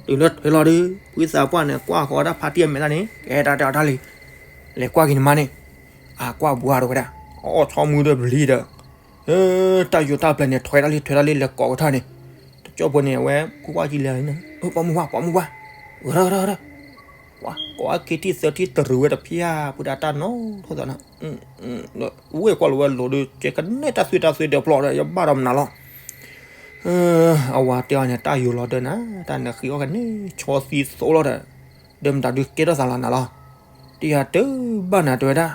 တုၤလၢထွဲလီၤဒီး ဖုသးပှၢ်န့ၣ် ကွၢ်ဃီၤဒၣ်ဖါတံၢ်အမဲာ်တၢ်န့ၣ် ကဲတၢ်တဲအီၤတၢ်လံ, လဲၤကွၢ်က့ၤနမါန့ၣ်, အကွၢ်ဘှါဒီးဝဲဒၣ်, အီၣ်ဆီမူဒီးပျံၤဒီး တၢ်ယိာ်တၢ်ပျဲၢ်န့ၣ် ထွဲတၢ်လံ ထွဲတၢ်လံ လဲၤကိးကထါန့ၣ်, တကၠိဖိန့ၣ် အဝဲကွၢ်ကွၢ်ကံလဲၤန့ၣ် ပှၢ်မုၢ်ပှၢ် ပှၢ်မုၢ်ပှၢ်, ဂရၢဂရၢဂရၢ, ပှၢ်ကိးအခံထံၣ်သၢထံၣ်တရူးဝဲတဖျၢၣ် ပုၢ်ဒၣ်တၢ်နီၢ်ထီၣ်သးနၤ, ဝဲကွၢ်လီၤဝဲလိၤဒီး ကဲကနဲၣ်တၢ်သွံၣ်တၢ်သွဲဒီးဖျီဒီး ယဘၣ်ဒီးမနုၤလီၤ, အဝၤတဲအီၤန့ၣ် တၢ်ယိာ်လီၤဒီးနၤ တၢ်နဃ့အီၣ်ကန့ၣ် ဆီသံသိလီၤဒီး, ဒီးမတၤဒုးကဲထီၣ်သးလီၤနၤလီၤ, တယၤတဘၣ်နၤတဲဝဲဒၣ်,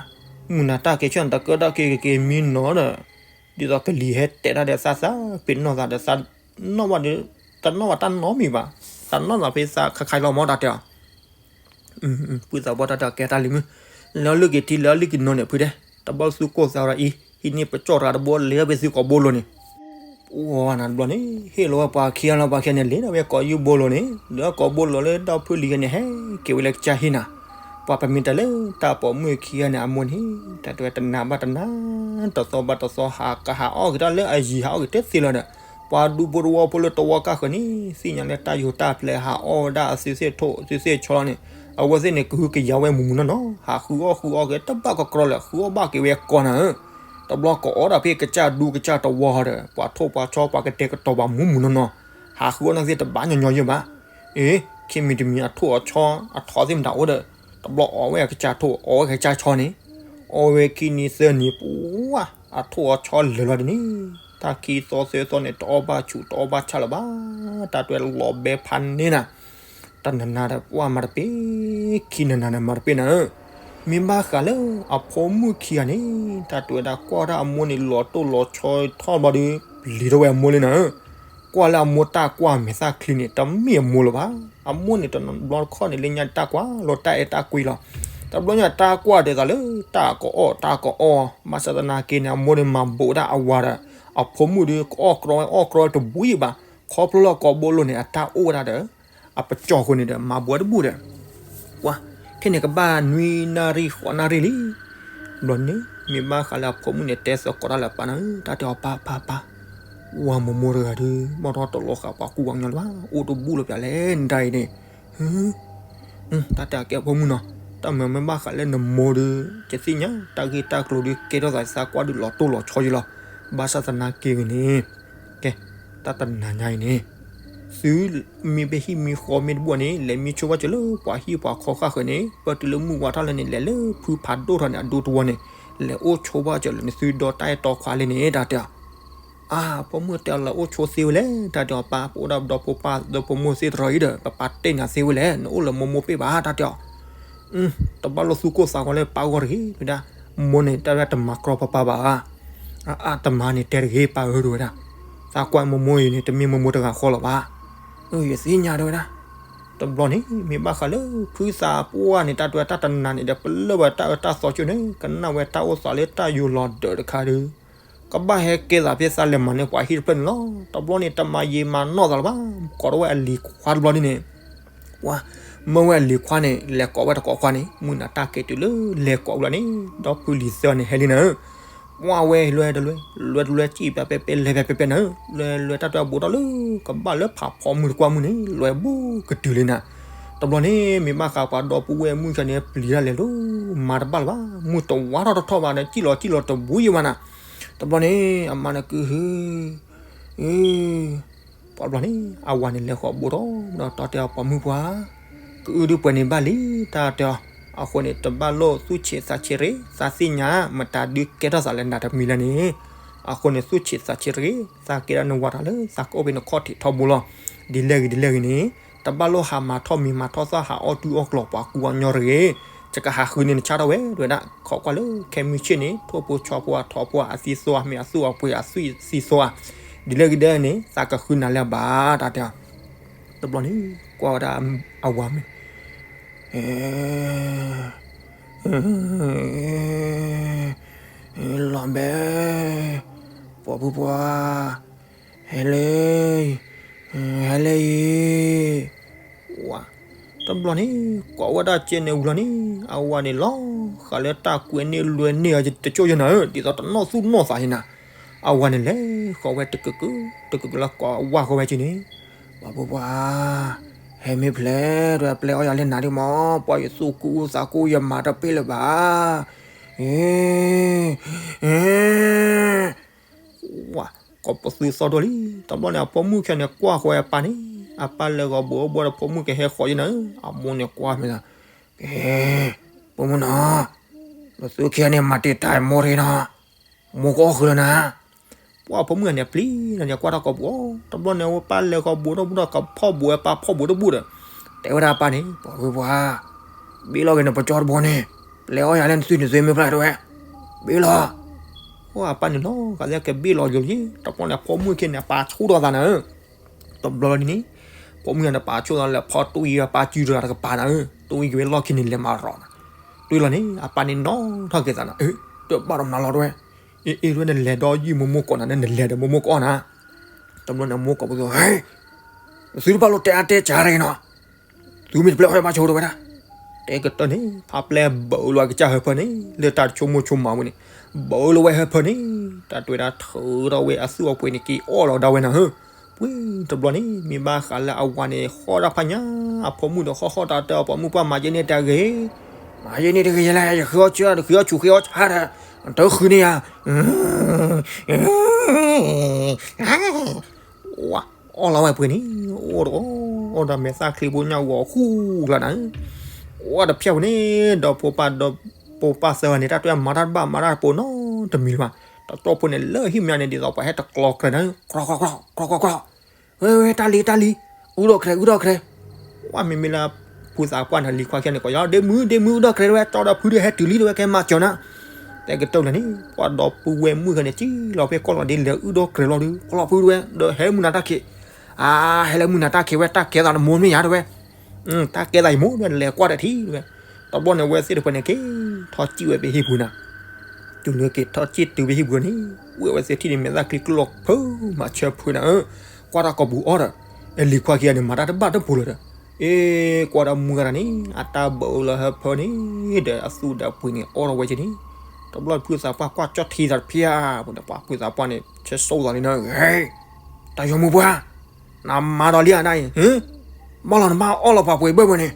မုၢ်နၤတၢ်ကဲဆၢၣ်နတၢ်ကၢၣ်တၢ်က့ၤကက့ၤမံနီၤဒီး, ဒ်သိးကလံၤဟဲတဲတၢ်ဒီးသးသးပ့ၤနီၣ်သးဒီးသးနီၣ်ဘၣ်ဒီး, တနီၣ်ဘၣ်တၢ်နီတမံၤဘၣ်, တၢ်နီၣ်သးဖဲသးခါခါလီၤမၢ်တၢ်တဲအီၤ ဖုသးပှၢ်တၢ်တဲအီၤကဲတၢ်လံၤမုၣ်, လဲၤအီၣ်လုၢ်က့ၤထံ လဲၤအီၣ်လုၢ်က့ၤနီၤန့ၣ် ဖုတဲ, တဘၣ်သူၣ်ကိၢ်သးရၤအံၤ ဟံးန့ၢ်ပကၠီၣ်တဂၤတဘိလဲၤအီၣ်ဖဲသုကိာ်ဘိလိၤန့ၣ်, ပှၢ်နၤတဘျီန့ၣ် ဟ့ၣ်လီၤဝဲပှၤခံဂၤလီၤ ပှၤခံဂၤန့ၣ် လဲၤဒီးဝဲကိာ်ယူၢ်ဘိလိၤန့ၣ် ဒီးကိာ်ဘိလိၤလၢဒီဖုလံၤဂၤန့ၣ် ဟဲက့ၤဝဲလၢကစၢ်ဟံၣ်နၤ, ပှၤပမ့ၢ်တဲလၢတၢ်ပိာ်မုၣ်ခံဂၤန့ၣ် အမိၢ်န့ၣ် တၢ်တဲဝဲတနၤဘၣ်တနၤ, တသီဘၣ်တသီ ဟးကဟးအီၣ်က့ၤတၢ်လၢအယံၤ ဟးအီၣ်က့ၤတသ့လီၤဒီး ပှၤဒူဖိတဝီဖိလၢတဝီကၢ်ဃၢၤန့ၣ် သ့ၣ်ညါလၢတၢ်ယိာ်တၢ်ပျဲၢ် ဟးအီၣ်ဝဲဒၣ်အသုသ့ၣ်ထိၣ်သုသ့ၣ်ဆီလီၤန့ၣ်, အဝဲသ့ၣ်န့ၣ် ကဟုကယာ်ဝဲမုၢ်မုၢ်နီၢ်နီၢ်, ဟးဃုအီၣ်ဃုအီက့ၤတဘၣ်ကကြီလၢ ဃုအီၣ်ဘၣ်က့ၤဝဲကိးနၤဧၢ, တဘျီကအီၣ်ဒၣ်ဖဲကစၢ်ဒူကစၢ်တဝီဒီး ပှၤထိၣ်ပှၤဆီပှၤကတဲာ်ကတီၤပှၤမုၢ်မုၢ်နီၢ်နီၢ်, ဟးဃုအီၣ်န့ၣ်သ့ၣ်တဘၣ်ညီညီယဲၢ်ဘၣ်, အ့ ခံမံၤတမံၤအထိၣ်အဆီအထီသ့ၣ်မတၤအိၣ်ဒီး, တဘျီအီၣ်ဝဲအကစၢ်ထိၣ် အီၣ်ဝဲကစၢ်ဆီန့ၣ်, အီၣ်ဝဲခံနံၤသၢနံၤ ပှၢ် အထိၣ်အဆီလၢာ်လီၤဒ်န့ၣ်, တၢ်ခံသီသၢသီန့ၣ် တအီၣ်ဘၣ်ဆူၣ်တအီၣ်ဘၣ်ဆၣ်လၢၤဘၣ်, တၢ်တဲလီၤဘဲဖးန့ၢ်နၤ, တၢ်နနၤဒီးပှၢ်မၤတပ့ၤ, ခံနနၤဒီးမၤတပ့ၤနၤဧၢ, မ့ၢ်ဘၣ်ဃးလၢအဖိမုၣ်ခံဂၤန့ၣ်, တၢ်တဲဝဲဒၣ်ကွၢ်ဒၣ်အမိၢ်န့ၣ် လီၤတိၢ်လီၤဆီထီၣ်ဘျီဒီး ပျံၤထီၣ်ဝဲအမိၢ်လံနၤဧၢ, ကွၢ်လၢအမိၢ်တၢ်ကွၢ်မဲာ်သၣ်ချံန့ၣ် တမ့ၢ်အမိၢ်လၢၤဘၣ်, အမိၢ်န့ၣ်တဘျီတခီၣ်န့ၣ် လၢညါတၢ်ကွၢ်လီၤတၢ်အဲၣ်တၢ်ကွံလီၤ, တဘျီညါတၢ်ကွၢ်ဒ်သိးလၢတၢ်ကအီၣ်တၢ်ကအီ, ဘၣ်ဆၣ်သနာ်က့န့ၣ် အမိၢ်န့ၣ်မၤဘူးဒၣ်အဝၤဒီး အဖိမုၣ်ဒီး ကအီၣ်ကြီဝဲအီၣ်ကြီတဘူၣ်အံၤဘၣ်, ခီဖျိလၢကိာ်ဘိလိၤန့ၣ် အတၢ်အိၣ်ဝဲဒၣ်ဒီး အပကၠီၢ်ဃိန့ၣ်ဒီး မၤဘူးဝဲတဘူၣ်ဒီး ပှၤ ခဲန့ၣ်ကဘၣ်နွံနၣ်ရံၣ်ဃိးနၣ်ရံၣ်လံ, ဘျီန့ၣ် မ့ၢ်ဘၣ်ဃးလၢအဖိမုၣ်န့ၣ် တဲသကိးတၢ်လၢပၢ်နၤဧၢ, တၢ်တဲအီၤပၢ်ပၢ်ပၢ်, ဝၤမိၢ်မိၢ်တဂၤဒီး ဘၣ်ထီၣ်တလီၤဃာ်ပှၤကူပှၤကညီလၢၤဘၣ်, အိၣ်တဘူၣ်လၢၤပျၢ်လဲၣ် နတၢ်အံၤန့ၣ်, တၢ်တဲအကဲအဖိမုၣ်နီၤ, တၢ်မၤမ့ၢ်ဘၣ်ဃးလၢနမိၢ်ဒီး ယသ့ၣ်ညါ တၢ်ဂ့ၢ်တၢ်ကျိၤဒီး ကဲထီၣ်သးသးကွၢ်ဒုးလီၤတိၢ်လီၤဆီယံလီၤ. ဘၣ်ဆၣ်သနာ်က့ဂ့ၤန့ၣ်, ကဲ, တၢ်တနၤညါအံၤန့ၣ် သုမ့ၢ်ဘၣ်ဟံၣ်မ့ၢ်ဃီမ့ၢ်တဘၣ်န့ၣ် လဲၤမံဆိဘၣ်စၢၤလၢပှၤဟံၣ်ပှၤဃီဃၣ်ဃၢၤန့ၣ် ပၢၢ်တုၤလၢမုၢ်ဝါထီၣ်လၢန့ၣ် လဲၤလၢဖုဖးဒိၣ်ထီၣ်န့ၣ် အဒူတဝီန့ၣ် လဲၤအိၣ်ဆိဘၣ်စၢၤလၢနသုဒီတၢ်အဲၣ်တီခွါလၢန့ၣ် တၢ်တဲအီၤ. အါ, ဖိမုၣ်တဲအီၤ လဲၤအိၣ်ဆိသ့ဝဲလဲၣ် တၢ်တဲအီၤ, ပၢ်ပအိၣ်ဒၣ်ဒီဖိပၢ်ဒီဖိမိၢ်သ့တရီအံၤဒီး ပပၢ်တဲနၤသ့ဝဲလဲၣ်, နအိၣ်လၢမိၢ်မိၢ်ပ့ၢ်ဘၣ် တၢ်တဲအီၤ. တဘၣ်လိာ်သူၣ်ကိၢ်သးဂီၤလၢပၢ်ဂီၢ်တဂ့ၤ တဲဝဲဒၣ်, မိၢ်န့ၣ် တၢ်ဝဲတမၤကြီပၢ်ပၢ်ဘၣ်ဧါ, အအါတမၤန့ၣ်တဲတဂ့ၤ ပၢ်ဧၢ တဲဝဲဒၣ်, သးကွၢ်မိၢ်မိၢ်အံၤန့ၣ် တမ့ၢ်မိၢ်မိၢ်တဂၤဃီလီၤဘၣ်. အၢ ယသ့ၣ်ညါ တဲဝဲဒၣ်. တဘျီန့ၣ် မ့ၢ်ဘၣ်ဃးလၢဖုသးပှၢ်န့ၣ် တၢ်တဲတၢ်တနၤန့ၣ်ဒီး ပလၢၢ်ဝဲတၢ်အၢတၢ်သီကၠိန့ၣ် ကနၣ်ဝဲတၢ်အိၣ်သးလၢတၢ်ယိၤလီၤဒၢးတခါဒီး ကဘၣ်ဟဲကဲသးဖဲသးလဲၤမၤန့ၢ်ပှၤဟံၣ်တဖျၢၣ်န့ၣ်လီၤ. တဘျီန့ၣ် တမၤယံာ်မၤနီၢ်သးလၢၤဘၣ်, ကိးထီၣ်ဝဲအလံၤခွါတဘျီန့ၣ်န့ၣ် ပှၤမၢဝဲအလံၤခွါန့ၣ် လဲၤကိးဝဲတကိးခွါန့ၣ် မုၢ်နၤတၢ်ကဲတုၤလၢလဲၤကိးဝဲလီၤန့ၣ် ဒီဖုလံၤသၢန့ၣ် ဟဲလံနၤဧၢ, ပှၤဝဲလွဲတလွဲ, လွဲတလွဲ စံၣ်ပၠးပဲပဲ လဲၤပၠးပဲပဲနၤဧၢ, လွဲလွဲတၢ်တဲအဘူးထီၣ်လၢ ကဘၣ်လၢဖးဖီမုၢ်တကွၢ်မုၢ်န့ၣ် လွဲဘူးကတုၤလံနၤ. တဘျီန့ၣ် မ့ၢ်ဘၣ်ဃးပှၤဒီပုၢ်ဝဲၢ်မုၣ်ဆါန့ၣ် ပျံၤတၢ်လဲၤလၢ မၤတဘၣ်လၢၤဘၣ်, မုၢ်တဝါထီၣ်တထီၣ်ဘၣ်ဒီး စံၣ်လီၤစံၣ်လီၤတဘူးယံာ်ဘၣ်နၤ. တဘျီန့ၣ် အမါန့ၣ်ကဟု အၢ ပှၤတဘျီန့ၣ် အဝၤန့ၣ်လဲၤဃီၤဘူးထီၣ်ဒီး တၢ်တဲအီၤ ပိာ်မုၣ်ပှၢ်, ကအုဒုးပှဲၤန့ၣ်ဘၣ်လံ တၢ်တဲအီၤ. အဃိန့ၣ် တဘၣ်လိာ်သူၣ်ဆံးသးဆံးတဂ့ၤ, သးသ့ၣ်ညါ မတၤဒုးကဲထီၣ်သးလၢနၤတမံၤလဲၣ်န့ၣ်, အဃိန့ၣ် သူၣ်ဆံးသးဆံးတဂ့ၤ, သးကဲဒၣ်နဝၤတၢ်လၢ သးကအိၣ်ဖဲနခီၣ်ထံးထီဘိလီၤ. ဒ်လဲၣ်ဂ့ၤဒ်လဲၣ်ဂ့ၤန့ၣ် တဘၣ်လိာ်ဟးမၤထီၣ်မံၤမၤထီၣ်သၣ် ဟးအီၣ်တူၢ်အီၣ်ကျီၤပှၤကူအီၣ်ညီတဂ့ၤ. ယကဟးဃုန့ၢ်နဆၣ်ထီၣ်ဝဲ တဲဝဲဒၣ်, ခိးကွၢ်လၢခဲမုၢ်ဆ့ၣ်န့ၣ် ထိၣ်ဖိဆီဖိ အထိၣ်ဖိအသံသိ အမ့ၢ်အသူၣ်အပှ့ၤအသွံၣ်သံသိဧါ, ဒ်လဲၣ်ဂ့ၤဒ်လဲၣ်န့ၣ် သးကဃုနၤလၢအဘၣ် တၢ်တဲအီၤ. တဘျီန့ၣ် ကွၢ်ဝဲဒၣ်အဝၤမ့ၢ် လီၤဘဲ, ပိာ်မုၣ်ပှၢ်, ဟဲလၢ, ဟဲလၢအံၤ, ဝါ, တဘျီန့ၣ် ကိးဝဲဒၣ်ကဲန့ၣ်ဝံၤလီၤန့ၣ် အဝၤန့ၣ်လီၤဃးလၢတၢ်ကွဲန့ၢ်လွဲန့ၢ်အတကၠိၢ်ယဲနၤဧၢ, ဒ်သိးတနီၣ်သူၣ်နီၣ်သးယဲနၤ. အဝၤန့ၣ်လဲၤဃီၤဝဲတကက တကကလၢကိးဝဲဃီဝဲက့ၤန့ၣ်, ပိာ်မုၣ်ပှၢ်, ဟဲမ့ၢ်ဖျဲး တဲဝဲ ပျဲအီၣ်ယၤလၢနၤဒ်မး, ပှၤယသူၣ်ကူသးကူယမၤတပ့ၢ်လၢၤဘၣ်. ဝါ, ကိးပသူသီဒိၣ်လံ. တဘျီန့ၣ် အပိာ်မုၣ်ခံဂၤန့ၣ် ကွၢ်ဃီအပၢ်န့ၣ်, အပၢ်လဲၤဂီၤဘူးအိၣ်ဘူးဒီး ပိာ်မုၣ်ကဟဲဃီယဲနၤဧၢ, အမိၢ်န့ၣ်ကွၢ်မ့ၢ်သး, ကဲ, ပိာ်မုၣ်နီၤ, နသုခံဂၤန့ၣ် မၤတံာ်တာ်မိၢ်တဂ့ၤနီၤ, မိၢ်ကအီၣ်ဃုာ်လၢနၤ. ပှၤပိာ်မုၣ်ဂၤန့ၣ် အပျံၤန့ၣ် ကွၢ်တၢ်ကိာ်ပူၤအီၤ, တဘျီန့ၣ် အဝဲပၢ်လဲၤဃီဘူးထီၣ်ဘူးဒီး ကဖီၣ်ဘူးဝဲပၢ်ဖီၣ်ဘူးတဘူၣ်ဒီး, တဲဝဲဒၣ်အပၢ်န့ၣ်, ပိာ်မုၣ်ပှၢ်, ဘ့ၣ်လီၤက့ၤနပကၠီတဘိန့ၣ်, ပျဲအီၣ်ယၤလၢနသွံၣ်နသွံၣ်မ့ၢ်ဖျါတဲဝဲ, ဘ့ၣ်လီၤ. အပၢ်န့ၣ်လီၤဃးလၢကဘ့ၣ်လီၤယိာ်လံ, တဘျီန့ၣ် အပိာ်မုၣ်ခံဂၤန့ၣ် အပၢ်ဆိၣ်ထီၣ်သးနၤဧၢ. တဘျီလီၤန့ၣ်, ပိာ်မုၣ်ဂၤန့ၣ် ပၢ်ဆိၣ်သးလၢဖီတွံၢ်အပၢ်စုတဂၤတကပၤနၤဧၢ, တွံၢ်က့ၤဝဲလီၢ်ခံန့ၣ် လဲၤမၤရီၤနၤ. တွံၢ်လီၤန့ၣ် အပၢ်န့ၣ်နီၣ်ထီၣ်က့ၤသးနၤ, တဘၣ်ဒီးမနုၤလီၤတဲဝဲ, အ့ၣ် တဲဝဲ နလဲၤဒီးယုၢ်မိၢ်မိၢ်ကိးနၤ နလဲၤဒီးမိၢ်မိၢ်ကအီၣ်နၤ. တဘျီန့ၣ် မိၢ်ကိးပသူ, သုတဘၣ်လိၣ်တဲအါတဲစှၤတဂ့ၤနီၤ, သုမ့ၢ်တပျဲအီၣ်ယၤဘၣ်ဆိတဲဝဲဒၣ်. တဲကတၢၢ်န့ၣ် ဖါပျဲဘၣ်အၢလီၤကစၢ်ဟၢဖၢန့ၣ် လၢတၢ်တဆိကမိၣ်ဆိကမးဝဲန့ၣ်, ဘၣ်အၢလီၤဝဲဟၢဖၢန့ၣ်, တၢ်တဲဝဲဒၣ်ထုးထီၣ်ဝဲအသူၣ်အပှ့ၤန့ၣ် က့ၤအီၣ်လီၤဒၣ်ဝဲနၤဧၢ. ပှ့ၤတဘျီန့ၣ် မ့ၢ်ဘၣ်ဃးလၢအဝၤန့ၣ် ဃီၣ်တၢ်ဖးညါ, အဖိမုၣ်ဒီးဃီၣ်ဃီၣ်တၢ်တဲအီၤ ပိာ်မုၣ်ပှၢ် မၤယဲန့ၢ်တၢ်ဂ့ၤ, မၤယဲန့ၢ်တဂ့ၤယဲလဲၣ်, ယဃ့အီၣ်ဆၢ ဃ့အီၣ်ဆူၣ်ဃ့အီၣ်ဆါဒီး တဃုန့ၢ်ယၤ ဝါ, အီၣ်လီၤဝဲပှ့ၤန့ၣ်, အိၣ်ဒီး အိၣ်ဒီးမဲာ်သၣ်ချံဘိညါဂီၤဃူကျါနၤ, အိၣ်ဒီးဖျဲၣ်ပူၤန့ၣ် ဒီးဖိပၢ်ဒီး ပိာ်ပၢ်သၢဂၤန့ၣ် တၢ်တဲမၤတၢ်တဘၣ် မၤတၢ်တပိၤနီတမံၤလၢၤဘၣ်. တၢ်တီၢ်ဖိန့ၣ် လၢဟံၣ်မၠါန့ၣ် ဒ်သိးပှၤဟဲတကျီကျဲနၤ, ကျီကျီကျီ ကျီကျီကျီ, ဝဲဝဲ တၢ်လံၤ တၢ်လံၤ, အုၣ်ဒီးကြဲး အုၣ်ဒီးကြဲး, ဝါ မ့မ့ၢ်လၢ ဖုသးပှၢ်န့ၣ် လံၤခွါခံဂၤန့ၣ် ကိးယၤ ဒ့မုၣ် ဒ့မုၣ် အုၣ်ဒီးကြဲးဝဲ ကၠီဒီးဖုဒုးဟဲတုၤလံ တဲဝဲ ကဲမၤစၢၤနၤ တဲကတၢၢ်လၢာ်န့ၣ် ပှၤဒီပုၢ်ဝဲၢ်မုၣ်ဂၤန့ၣ် စံၣ်လီၤဖဲကီၢ်လီၤဒ့ လဲၤအုၣ်ဒီးကြဲးလီၤဒီး ကျီဖုတဲဝဲ ဒီးဟဲမုၢ်နၤတၢ်ခံး, အါ ဟဲလၢမုၢ်နၤတၢ်ခံးဝဲ တၢ်ကဲသးနမိၢ်မ့ၢ်ယါတဲဝဲ, တၢ်ကဲသးယမိၢ်တဲဝဲ လဲၤကွၢ်ဒီးထံၣ်တဲဝဲ, တဘျီန့ၣ် အဝဲသ့ၣ်တဖၣ်န့ၣ် က့ၤထီၣ်စံၣ်ဝဲဖဲဟံၣ်ပူၤနၤ, တုၤလၢက့ၤထီၣ်စံၣ်တုၤဖဲဟံၣ်ပူၤန့ၣ် ဝဲအဝဲသ့ၣ်ထံၣ်န့ၣ် မဲာ်သၣ်ချံကျိဖုမၤဆၢဖုနၤဧၢ, ကွၢ်တၢ်ကိာ်ပူၤအီၤဒီး, အလံၤခွါခံဂၤန့ၣ် မၤတၢ်တဘၣ်တပိၤလၢၤဒီး, အ့ ကွၢ်တၢ်မုၢ်ဂၤတၢ်န့ၣ် အတၢ်ဘၣ်အၢလီၤဟၢဖၢန့ၣ် ဒီးအသူၣ်ဒီးပှ့ၤန့ၣ် အီၣ်ထီၣ်ဝဲက့ၤန့ၣ်, တဘျီဖုသးပှၢ်ကွၢ်ကၠီၣ်ထံသးတဖျၢၣ်, ပှၤဖုသးပှၢ်န့ၣ် ဆဲးစိၣ်သးလံနၤ, တၢ်ယီၤမုၢ်ပှၢ်, နမၤဒီးလံဧါနၤအံၤ, ဘၣ်လီၤနဘၣ်အီၣ်လီၤပှၤပှ့ၤဘၢၣ်ဝဲန့ၣ်,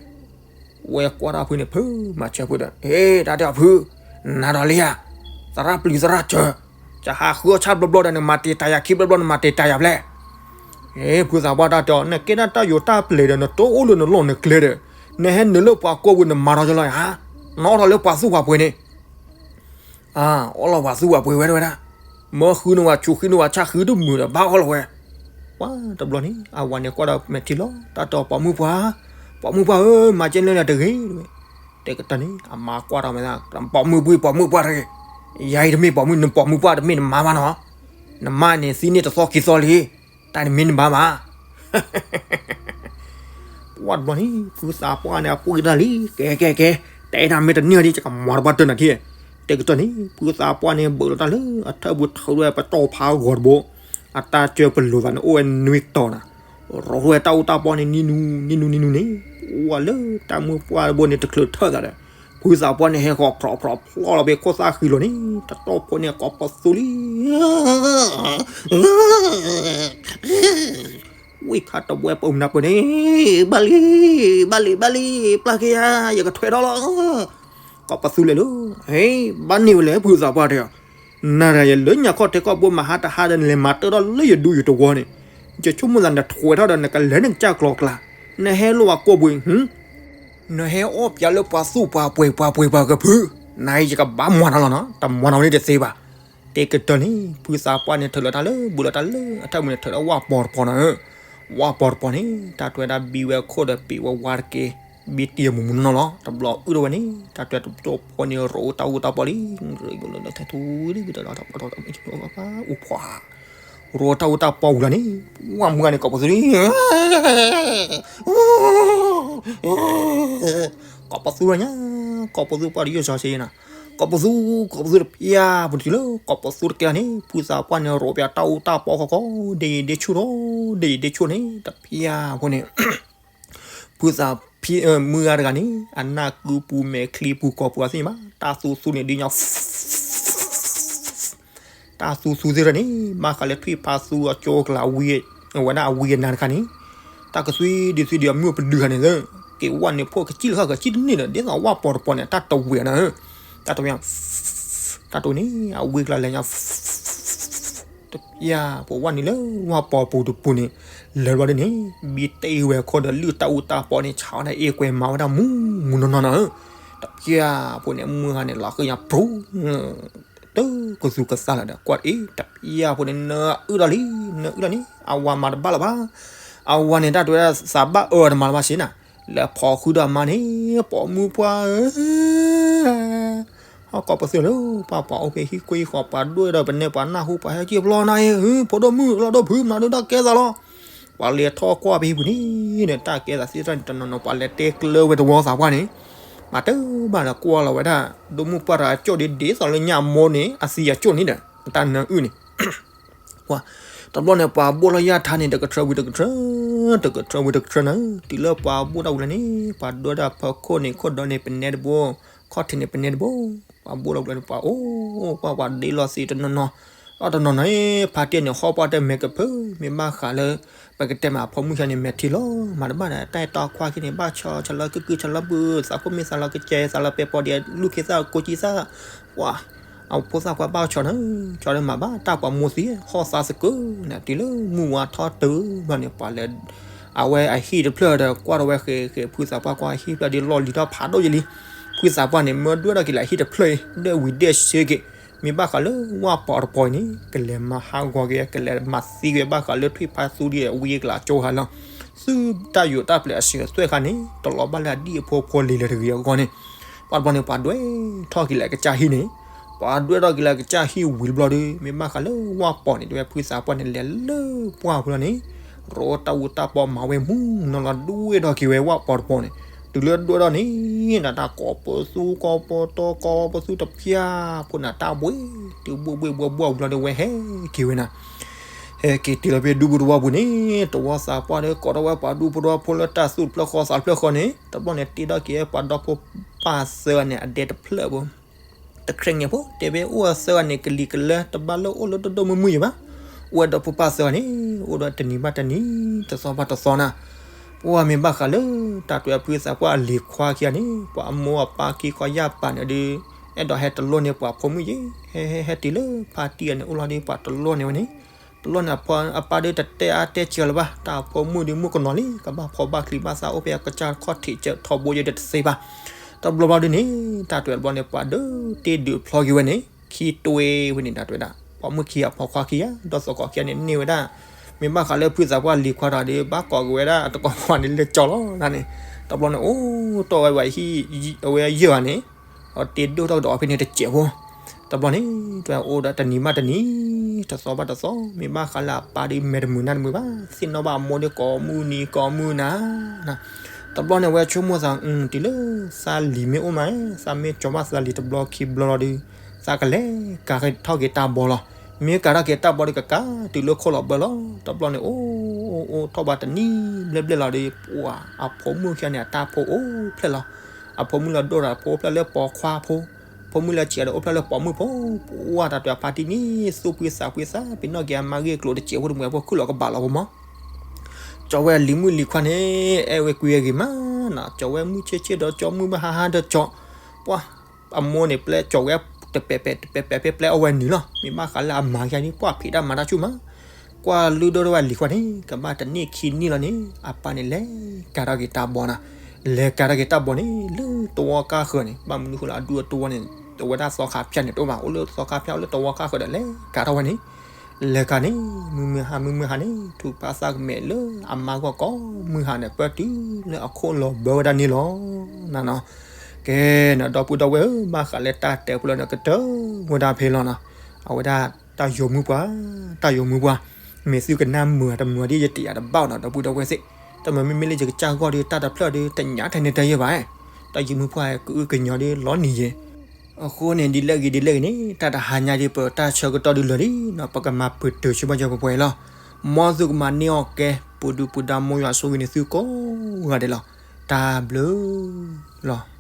ဝဲကွၢ်တၢ်ဖုန့ၣ် ဖုမၤဆၢဖုဒီး ဟ့ တၢ်တဲအီၤဖု, နၤဒီးလံဧါ, သရၣ်ပျံၤသရၣ်စၢၤ, ယဟးဃုအီၣ်ဆၣ်ဘျီဘျီဒီး နမၤတ့ၤတၢ်ယၤခံဘျီဘျီ နမၤတ့ၤတၢ်ယၤဖျဲၣ်. ဟ့ ဖုသးပှၢ်တၢ်တဲအီၤ နကဲဒၣ်တၢ်ယိၤတၢ်ပျဲၤဒီး နတအိၣ်လၢနလီၢ်နကျဲဒီး နဟဲနုာ်လၢပှၤကိးပူၤ နမၤထီၣ်ကလီယၤ, နအီၣ်ထီၣ်လၢပှၤသူၣ်ပှၤပှ့ၤန့ၣ် အီၣ်လီၤပှၤသူၣ်ပှၤပှ့ၤဝဲတဝဲဒၣ်, မၢဃုန့ၢ်ဝဲဆိဃုန့ၢ်ဝဲဆၣ်ဃုတမုာ်ဒီး ဘၣ်အီၣ်လီၤဝဲ. ပှၤတဘျီန့ၣ် အဝၤန့ၣ်ကွၢ်ဒီးမဲာ်ထံလီၤ တၢ်တဲအီၤ ပိာ်မုၣ်ပှၢ်, ပိာ်မုၣ်ပှၢ်ဧၢ, မၤကဲန့ၣ်လၢတဂ့ၤဝဲ. တဲကတၢၢ်န့ၣ် အမါကွၢ်ဒီးမဲာ်သၣ် ပိာ်မုၣ်ပှၢ် ပိာ်မုၣ်ပှၢ်တဂ့ၤ, ယၤအံၤတမ့ၢ်ပိာ်မုၣ် နပိာ်မုၣ်ပှၢ်တမ့ၢ်နမါဘၣ်နီၤ, နမါန့ၣ်သံန့ၢ်တသီခံသီလံ, တၢ်န့ၣ်မ့ၢ်နမါဘၣ် ပှၤတဘျီန့ၣ် ဖုသးပှၢ်န့ၣ် အပှ့ၤတၢ်လံ, ကဲကဲကဲ, တဲနၤမ့ၢ်တန့ၢ်ဒ် ယကမၤတဘၣ်တၢၢ်နၤထံၣ်. တဲကတၢၢ်န့ၣ် ဖုသးပှၢ်န့ၣ် ဘၢးလီၤတၢ်လၢအထၢၣ်ပူၤ ထုးထီၣ်ဝဲပတီၢ်ဖးဂီၤတဘိ, အတၢ်စၢပလိာ်သးန့ၣ် အိၣ်ဝဲနွံတီၤနၤ, ရီထီၣ်ဝဲတၢ်အူတၢ်ပီန့ၣ် နံၤနူနံၤနူနံၤနူန့ၣ်, ဝဲလၢတၢ်မုၢ်ပှၢ်တဘိန့ၣ် တချုးထၢၣ်သးဒီး ဖုသးပှၢ်န့ၣ် ဟဲဃီၤဖြီဖြီဖျီလီၤဖဲခိၣ်သၣ်ဃံလီၤန့ၣ် တတီၢ်ဖိန့ၣ် ကိးပသူလံ ဝံၢ်ခါတဝဲပအုၣ်နၢ်ပၢၢ်န့ၣ်, ဘၣ်လံ, ဘၣ်လံ, ဘၣ်လံ, ပျၢ်က့ၤယၤ, ယကထွဲထီၣ်လီၤ. ကိးပသူလဲၣ်လၢ, ဟ့, ဘၣ်န့ၢ်ဝဲလဲၣ် ဖုသးပှၢ်တဲအီၤ, နၤဒီးယလၢညါခီၣ်ထံးခီၣ်ဘိမၤဟါတဟါဒီး နလဲၤမၤတၢၢ်ထီၣ်လၢယဒူယတဝီန့ၣ်, ယဆိကမိၣ်သးနထွဲထီၣ်ဒီး နကလဲၤနကစၢ်ကျီကျါ, နဟဲလိာ်အကိာ်ပူၤ, နဟဲအီၣ်ပျးလၢပှၤသူၣ်ပှၤပှဲၤပှၤပှဲၤပှၤကဖု, နၤအံၤယကဘၣ်မၤနၤလီၤနီၤ, တမၤနၤဝဲန့ၣ်တသ့ဘၣ်. တဲကတၢၢ်န့ၣ် ဖုသးပှၢ်န့ၣ် ထုးလီၤတၢ်လၢ ဘူးလီၤတၢ်လၢ အထၢၣ်ပူၤန့ၣ် ထုးလီၤဝၣ်ပီၤတပီၤနီၤ, ဝၣ်ပီၤတပီၤန့ၣ် တၢ်တွဲဒၣ်ဘံဝဲခိၣ်ဒီးပံးဝဲဝါတက့ၢ်, ဘံတ့ၢ်မူးမူးနီၢ်နီၢ်လီၤ. တဘျီအုၣ်ထီၣ်ဝဲန့ၣ် တၢ်တွဲတဘျီဖိန့ၣ် ရိးတၢ်အူတၢ်ပီၤလံ, ရိးလၢထူလံ, အူဖှီၣ်, ရိးတၢ်အူတၢ်ပီၤဝံၤလီၤန့ၣ်, ဝၣ်မုၢ်ဂၤန့ၣ် ကိးပသူလံ ကိးပသူလီၤညါ, ကိးပသူပှၢ်တယိၣ်စီဆ့နၤ, ကိးပသူ, ကိးပသူတဖျၢၣ်ဖိန့ၣ်တုၤလၢ ကိးပသူတကဲလီၤန့ၣ် ဖုသးပှၢ်န့ၣ် ရိးပၠးတၢ်အူတၢ်ပီၤခီခီ, ဒ်အံၤဒ်ဆူၣ်ဒီး, ဒ်အံၤဒ်ဆူၣ်န့ၣ် တဖျၢၣ်ဖိန့ၣ် ဖုသးဖံ, မုၢ်ဂၤတဂၤန့ၣ် အနၢ်ကုပူၤမဲာ်ချံပူၤကိးပူၤအသ့ၣ်ညါဘၣ်, တၢ်သူသူန့ၣ်ဒ်ညီ တၢ်သူသူသ့ၣ်တဖၣ်န့ၣ် ဘၣ်ဃးလၢထွံၣ်ဖးသူအကၠိကလၤဝံၤ, အဝဲဒၣ်အဝံၤအနၤတခါန့ၣ်, တၢ်ကသွံဒံးသွံဒံးအမုၢ်ပဒုခါန့ၣ်သၢ, က့ၤဝဲန့ၣ်ဖိကစံၣ်လၢဃၣ်ကစံၣ်တန့ၢ်ဒီး ဒ်သိးဝၣ်ပီၤတပီၤန့ၣ် တၢ်တဝံၤနီၤ, တၢ်တဝံၤ, တၢ်တဝံၤန့ၣ် အဝံၤကလၤလဲၤညါ တပျၢ် ပဝဲန့ၣ်လၢဝၣ်ပီၤပူၤတပူၤန့ၣ်, လဲၤဘျီဒ်န့ၣ် ဘံတ့ၢ်ဝဲခိၣ်ဒီးလုၢ်တၢ်အူတၢ်ပီၤန့ၣ် ဆါဝဲဒၣ်အ့ၣ်ကွဲမၤဝဲဒၣ်မူမူနီၢ်နီၢ်နီၤဧၢ, တပျၢ်ဖိန့ၣ် မုၢ်ဂၤန့ၣ် လီၤဃံၤညါပြူၤ, တကသူကသၣ်လီၤဒီး ကွၢ်အ့ၣ် တပျၢ်ဖိန့ၣ် နအုၣ်လီၤလံ, နအုၣ်လီၤန့ၣ် အဝၤမၤတဘၣ်လၢၤဘၣ်, အဝၤန့ၣ် တၢ်တဲဝဲဒၣ်သးဘၣ်အၢတမၤလၢၤဘၣ်စ့နၤ, လဲၤဖီၣ်ဃုာ်ဒီးအမါန့ၣ် ပိာ်မုၣ်ပှၢ်ဧၢ ဟီၣ်ကိးပသူလၢ ပှၤပှၤအိၣ်ဖဲဟံၣ်ကွ့ၢ်ဃီၤ ပှၤဒွဲၣ်ဒီးပနဲ ပှၤနၢ်ဟူ ပှၤဟဲက့ၤဖျီနၤအံၤ ဖီဒိၣ်မုၣ် လီၤဒိၣ်ဖုး မနုၤတၢ်ကဲသးလီၤ. ပှၤလဲၤထီၣ်ကွၢ်ဖဲဟံၣ်ပူၤန့ၣ် တၢ်ကဲသးသ့ၣ်တဖၣ်န့ၣ် တနီၤနီၤ ပှၤလဲၤတဲကျၢၤဝဲသဝီသးပှၢ်န့ၣ် မၤတဘၣ်ဒီးကွၢ်လီၤဝဲဒၣ် ဒိၣ်မုၣ်ပှၢ်တဂၤကၠိၣ်ဒ်ဒ်သိးလၢညၣ်အမိၢ်န့ၣ် အသံအကၠိၣ်န့ၣ်ဒီး အတၢ်နၢအုၣ်န့ၣ် ပှၤ တဘျီန့ၣ် ပှၤဘိၣ်လီၤယၢ်ထါန့ၣ် တကထၢဝံၤတကထၢ, တကထၢဝံၤတကထၢန့ၣ် တုၤလၢပှၤဘိၣ်တၢ်ဝံၤလၢန့ၣ် ပှၤဒွဲၣ်ဒၣ်ဖၢခိၣ်န့ၣ် ခိၣ်ဒီန့ၣ် ပနဲတဘိ, ခီၣ်ထံးန့ၣ် ပနဲတဘိ, ပှၤဘိၣ်လီၤဝံၤလၢန့ၣ် ပှၤအိၣ်, ပှၤ ပှၤဒ့လီၤသ့တနီၤနီၤ, ဒီးတနီၤနီၤ ဖါတံၢ်န့ၣ် ဟီၣ်ပှၢ်တၢ်မဲာ်ကဖၢ မ့ၢ်ဘၣ်ဃးလၢ ပကတဲမး အဖိမုၣ်ဆါန့ၣ် မဲာ်ထံလီၤ မၤတဘၣ်ဒီး တၢ်အဲၣ်တီခွါခံန့ၣ် ဘၣ်ဆီ ဆီလီၤကုၢ်ကုၢ် ဆီလီၤဘုး သးခိၣ်မ့ၢ်သးလီၤကစဲး သးလီၤပဲာ်ပီၤဒံး လူၢ်ခ့သၣ် ကိးကံသၣ်, ပှၤ အဖိသၣ်ခွါဘၣ်ဆီန့ၣ် ဆီလၢမၤဘၣ်တၢ်ပှၤမိၢ်သံ ဟီၣ်သါသကုၤန့ၣ် တုၤလၢမုၢ်ဝါထီၣ်တုၤဘျီန့ၣ် ပှၤလဲၤ အဝဲအဟံၣ်တဖျၢၣ်ဒီး ကွၢ်ထီၣ်ဝဲဃဲၤဃဲၤ ဖုသးပှၢ်ကွၢ်အဟံၣ်တဖျၢၣ်ဒ်လီၢ်လံၤထီၣ်ဖးဒိၣ်ယဲလံ, ဖုသးပှၢ်န့ၣ် မၢဒွဲၣ်ထီၣ်က့ၤလၢအဟံၣ်တဖျၢၣ်အံၤ ဒဲဝံၤဒဲဆှၢက့ၤ မ့ၢ်ဘၣ်ဃးလၢဝၣ်ပီၤတပီၤအံၤန့ၣ် ကလဲၤမၤဟးဂီၤက့ၤ ကလဲၤမၤသံက့ၤ ဘၣ်ဃးလၢထွံၣ်ဖးသူဒ်အဝံၤကလၤကၠိဟါလီၤ. သုတၢ်ယိးတၢ်ပျဲအစၢၤအသွဲၣ်ခါန့ၣ် တလီၤဘၣ်လၢအဒံၣ်အဖိအဖိလံၤလၢၤတဂ့ၤအဂီၢ်န့ၣ်, ပှၤတဘျီန့ၣ် ပှၤဒွဲၣ်ထီၣ်က့ၤလၢအကစၢ်ဟံၣ်န့ၣ်, ပှၤဒွဲၣ်ထီၣ်က့ၤလၢအကစၢ်ဟံၣ်ဝံၤတဘျီဒီး မ့ၢ်ဘၣ်ဃးလၢဝၣ်ပီၤန့ၣ် တဲဝဲဖုသးပှၢ်န့ၣ် လဲၤလၢပှၢ်ဖုလီၤန့ၣ် ရိးတၢ်အူတၢ်ပီၤမၤဝဲမူနီၤလီၤ ဒွဲၣ်ထီၣ်က့ၤဝဲဝၣ်ပီၤတပီၤန့ၣ်, တုၤလၢဒွဲၣ်ထီၣ်န့ၣ် နတၢ်ကိးပသူကိးပတီၤကိးပသူတဖၠၣ်ဖိန့ၣ် တၢ်ဘှ့ၣ် တုၤဘှ့ၣ်ဘှ့ၣ်ဘှီၣ်ဘှီၣ်ဝံၤလီၤဒီး ဝဲဟဲက့ၤဝဲနၤ ဟဲက့ၤတုၤလီၤဖဲဒူပူၤတဝီပူၤန့ၣ် တဝီသးပှၢ်ဒီး ကိးထီၣ်ဝဲပှၤဒူဖိတဝီဖိလၢတၢ်သူၣ်တဖျၢၣ်ဃီသးတဖျၢၣ်ဃီန့ၣ် တဘျီန့ၣ် တ့ထီၣ်က့ၤပှၤဒီဖိပၢ်သၢဂၤန့ၣ် အဒဲတဖျၢၣ်ဖိ တခြဲးညါဖိ တဲဝဲအိၣ်သၢဂၤန့ၣ် ကလံၤကလၢ တဘၣ်လၢအိၣ်လၢဒိၣ်ဒိၣ်မုၢ်မုၢ်ယံၤဘၣ်. အိၣ်ဝဲဒီဖိပၢ်သၢဂၤန့ၣ် အိၣ်ဒီးတနံၤဘၣ်တနံၤ တသီဘၣ်တသီနၤ. ပှၢ်မ့ၢ်ဘၣ်ဃးလၢ တၢ်တွဲအဖုသးပှၢ်အလံၤခွါခံဂၤန့ၣ် ပှၤအမိၢ်အပၢ်ခံခီယၢ်ပာ်န့ၣ်ဒီး အဲၣ်ဒိးဟဲတလိၣ်န့ၢ်ပှၤဖိမုၣ်ယဲ ဟဲဟဲဟဲတုၤလၢဖါတံၢ်အန့ၣ် အိၣ်လီၤဒီး ပှၤတလိၣ်န့ၢ်ဝဲန့ၣ်, တလိၣ်န့ၢ်အပၢ်ဒီးတတဲအါတဲစှၤလၢၤဘၣ်, တၢ်အဖိမုၣ်ဒီးမုၣ်ကနီၤလံ ကဘၣ်ဖီၣ်ဘၣ်ချံဘၣ်သၣ် အိၣ်ဖဲအကစၢ်ခီၣ်ထံးစၢးထီဘိယဲဒီးတသ့ဘၣ်. တဘျီဘျီဒုန့ၣ် တၢ်တွဲတဘျီန့ၣ် ပှၤဒုးတ့ဒုးဖျီက့ၤဝဲန့ၣ် ခံတွဲဝဲန့ၣ် တၢ်တွဲဒၣ် ပိာ်မုၣ်ခံဂၤ ပိာ်ခွါခံဂၤ ဒီးသကိးခံဂၤန့ၣ် န့ၢ်ဝဲဒၣ် မ့ၢ်ဘၣ်ဃးလၢဖုသးပှၢ်လံၤခွါတဂၤဒီး ဘၣ်ကိးက့ၤဝဲဒၣ်အတကိးခွါန့ၣ်လၢကၠီလီၤန့ၣ်, တဘျီန့ၣ် အိၣ်တ့ၢ်ဝဲဝဲဟံၣ် အဝဲယဲၢ်ဂၤန့ၣ် အတ့ဒိၣ်ထီၣ်ကဒီးဖဲန့ၣ်တစဲးဖိ, တဘျီန့ၣ် တအိၣ်ဒီးတနံၤမးတနံၤ တသီဘၣ်တသီ မ့ၢ်ဘၣ်ဃးလၢအပၢ်ဒီးမဲာ်တမုာ်နါတမုာ်ဘၣ် သ့ၣ်နီၣ်ဘၣ်အမိၢ်ဒီးကိးမုၢ်နံၤကိးမုၢ်နၤ တဘျီန့ၣ် အဝဲဆိကမိၣ်သး တုၤလၢ သးလံၤမ့ၢ်အိၣ်မး သးမ့ၢ်ကၠီဘၣ်သးလံၤတဘျီခံဘျီလီၤဒီး သးကလဲၤကၤထီၣ်က့ၤတၢ်ဘီလီၤ. မ့ၢ်ကၤထီၣ်က့ၤတၢ်ဘီဒီးကကးတုၤလၢခိၣ်လီၤဘၢလီၤ. တဘျီန့ၣ် အိၣ်အိၣ်အိၣ်ထီၣ်ဘၣ်တနံၤဘျဲၣ်ဘျဲၣ်လီၤဒီး ပှၤအဖိမုၣ်ခံဂၤန့ၣ် အတၢ်ဖိအိၣ်ဖျဲၣ်လီၤ. အဖိမုၣ်လၢဒိၣ်ဒီးဖိအိၣ်ဖျဲၣ်လၢပိာ်ခွါဖိ, ဖိမုၣ်လၢဆံးဒီးအိၣ်ဖျဲၣ်လၢပိာ်မုၣ်ဖိ, ပှၤတၢ်တွဲအဖါတံၢ်န့ၣ် သူၣ်ဖှံသးဖှံသး ပ့ၤနီၣ်က့ၤအမါဂ့ၢ်ကျိၤတစဲးဖိတမုာ်ဖိ ခုၣ်လီၤကဘၣ်လီၤဖိမး ကၠီဝဲလံၤမုၣ်လံၤခွါန့ၣ် အဲၣ်ဝဲကွံဝဲဂ့ၤမးနီၤ, ကၠီဝဲမုၢ်ဆ့ၣ်ဆ့ၣ်ဒီးကၠီ မုၢ်ဘၣ်ဟါဟါဒီးကၠီ, ပှၤအမိၢ်န့ၣ် ပျဲကၠီဝဲတပဲာ်ပဲာ်တပဲာ်ပဲာ်ဖဲပျဲအီၣ်ဝဲနုာ်လီၤ. မ့ၢ်ဘၣ်ဃးလၢအမၤခံဂၤန့ၣ် ပှၤဖံးတၢ်မၤတၢ်ဆူၣ်မး, ကွၢ်လုၢ်ဒိၣ်ထီၣ်ဝဲလံၤခွါန့ၣ် ကဘၣ်တနံၣ်ခံနံၣ်လီၤန့ၣ် အပၢ်န့ၣ်လဲၤကၤထီၣ်က့ၤတၢ်ဘီနီၤ, လဲၤကၤထီၣ်က့ၤတၢ်ဘီန့ၣ် လၢသဝီကါဃၢၤန့ၣ် ဘၣ်မနုၤဃိလၢအဒူအတဝီန့ၣ် အဝဲဒၣ်သီခါဖၠၣ်န့ၣ်တအိၣ်ဘၣ်, အိၣ်လၢသီခါဖၠၣ် အိၣ်လၢသဝီကါဃၢၤဒီး လဲၤကၤထီၣ်ဝဲန့ၣ် လဲၤကၤန့ၣ် မုၢ်မုၢ်ဟါ မုၢ်မုၢ်ဟါန့ၣ် ထူၣ်ဖးသးကမဲာ်လၢအမါဂီၢ်ကိးမုၢ်ဟါန့ၣ် ပၢၢ်တုၤလၢအခိၣ်လီၤဘၢဝဲဒၣ်န့ၣ်လီၤ. နနီၤ, ကဲနီၤ ဒီပုၢ်ဒီဝဲၢ်ဧၢ, ဘၣ်ဃးလၢတၢ်တဲဖိလီၤန့ၣ် ကတၢၢ်ဝဲဒၣ်ဖဲလီၤနီၤ, အဝဲဒၣ်တၢ်ယိၤမုၢ်ပှၢ်, တၢ်ယိၤမုၢ်ပှၢ်, မ့ၢ်သုကနၣ်မုာ်တမုာ်ဒ်ယတယာ်တဘၣ်နီၤ ဒီပုၢ်ဒီဝဲၢ်သ့ၣ်, တမ့ၢ်မ့မ့ၢ်လၢယကစၢ်ဂီၢ်ဒီး တၢ်တဖျၢၣ်ဒီး တညါထဲန့ၣ်တယဲၢ်ဘၣ်, တၢ်ယိၤမုၢ်ပှၢ်ကအုကညီၤဒီးလီၤနံၤယဲၢ် အဃိန့ၣ် ဒ်လဲၣ်ဂ့ၤဒ်လဲၣ်ဂ့ၤန့ၣ် တၢ်တဟါညါဒ်ပတၢ်ဆၢကတီၢ်ဒ်လၢာ်လံနီၤ ပကမၤပတုာ်ဆိဘၣ်ယဲၢ်ပှဲၤပှဲၤလီၤ. မ်သုကမၤန့ၢ်အီၣ်ကဲ ပူၤဒုပူၤဒါ မ်ယွၤဆိၣ်ဂ့ၤန့ၢ်သုကိးဂၤဒဲးလီၤ. တၢ်ဘျုးလီၤ.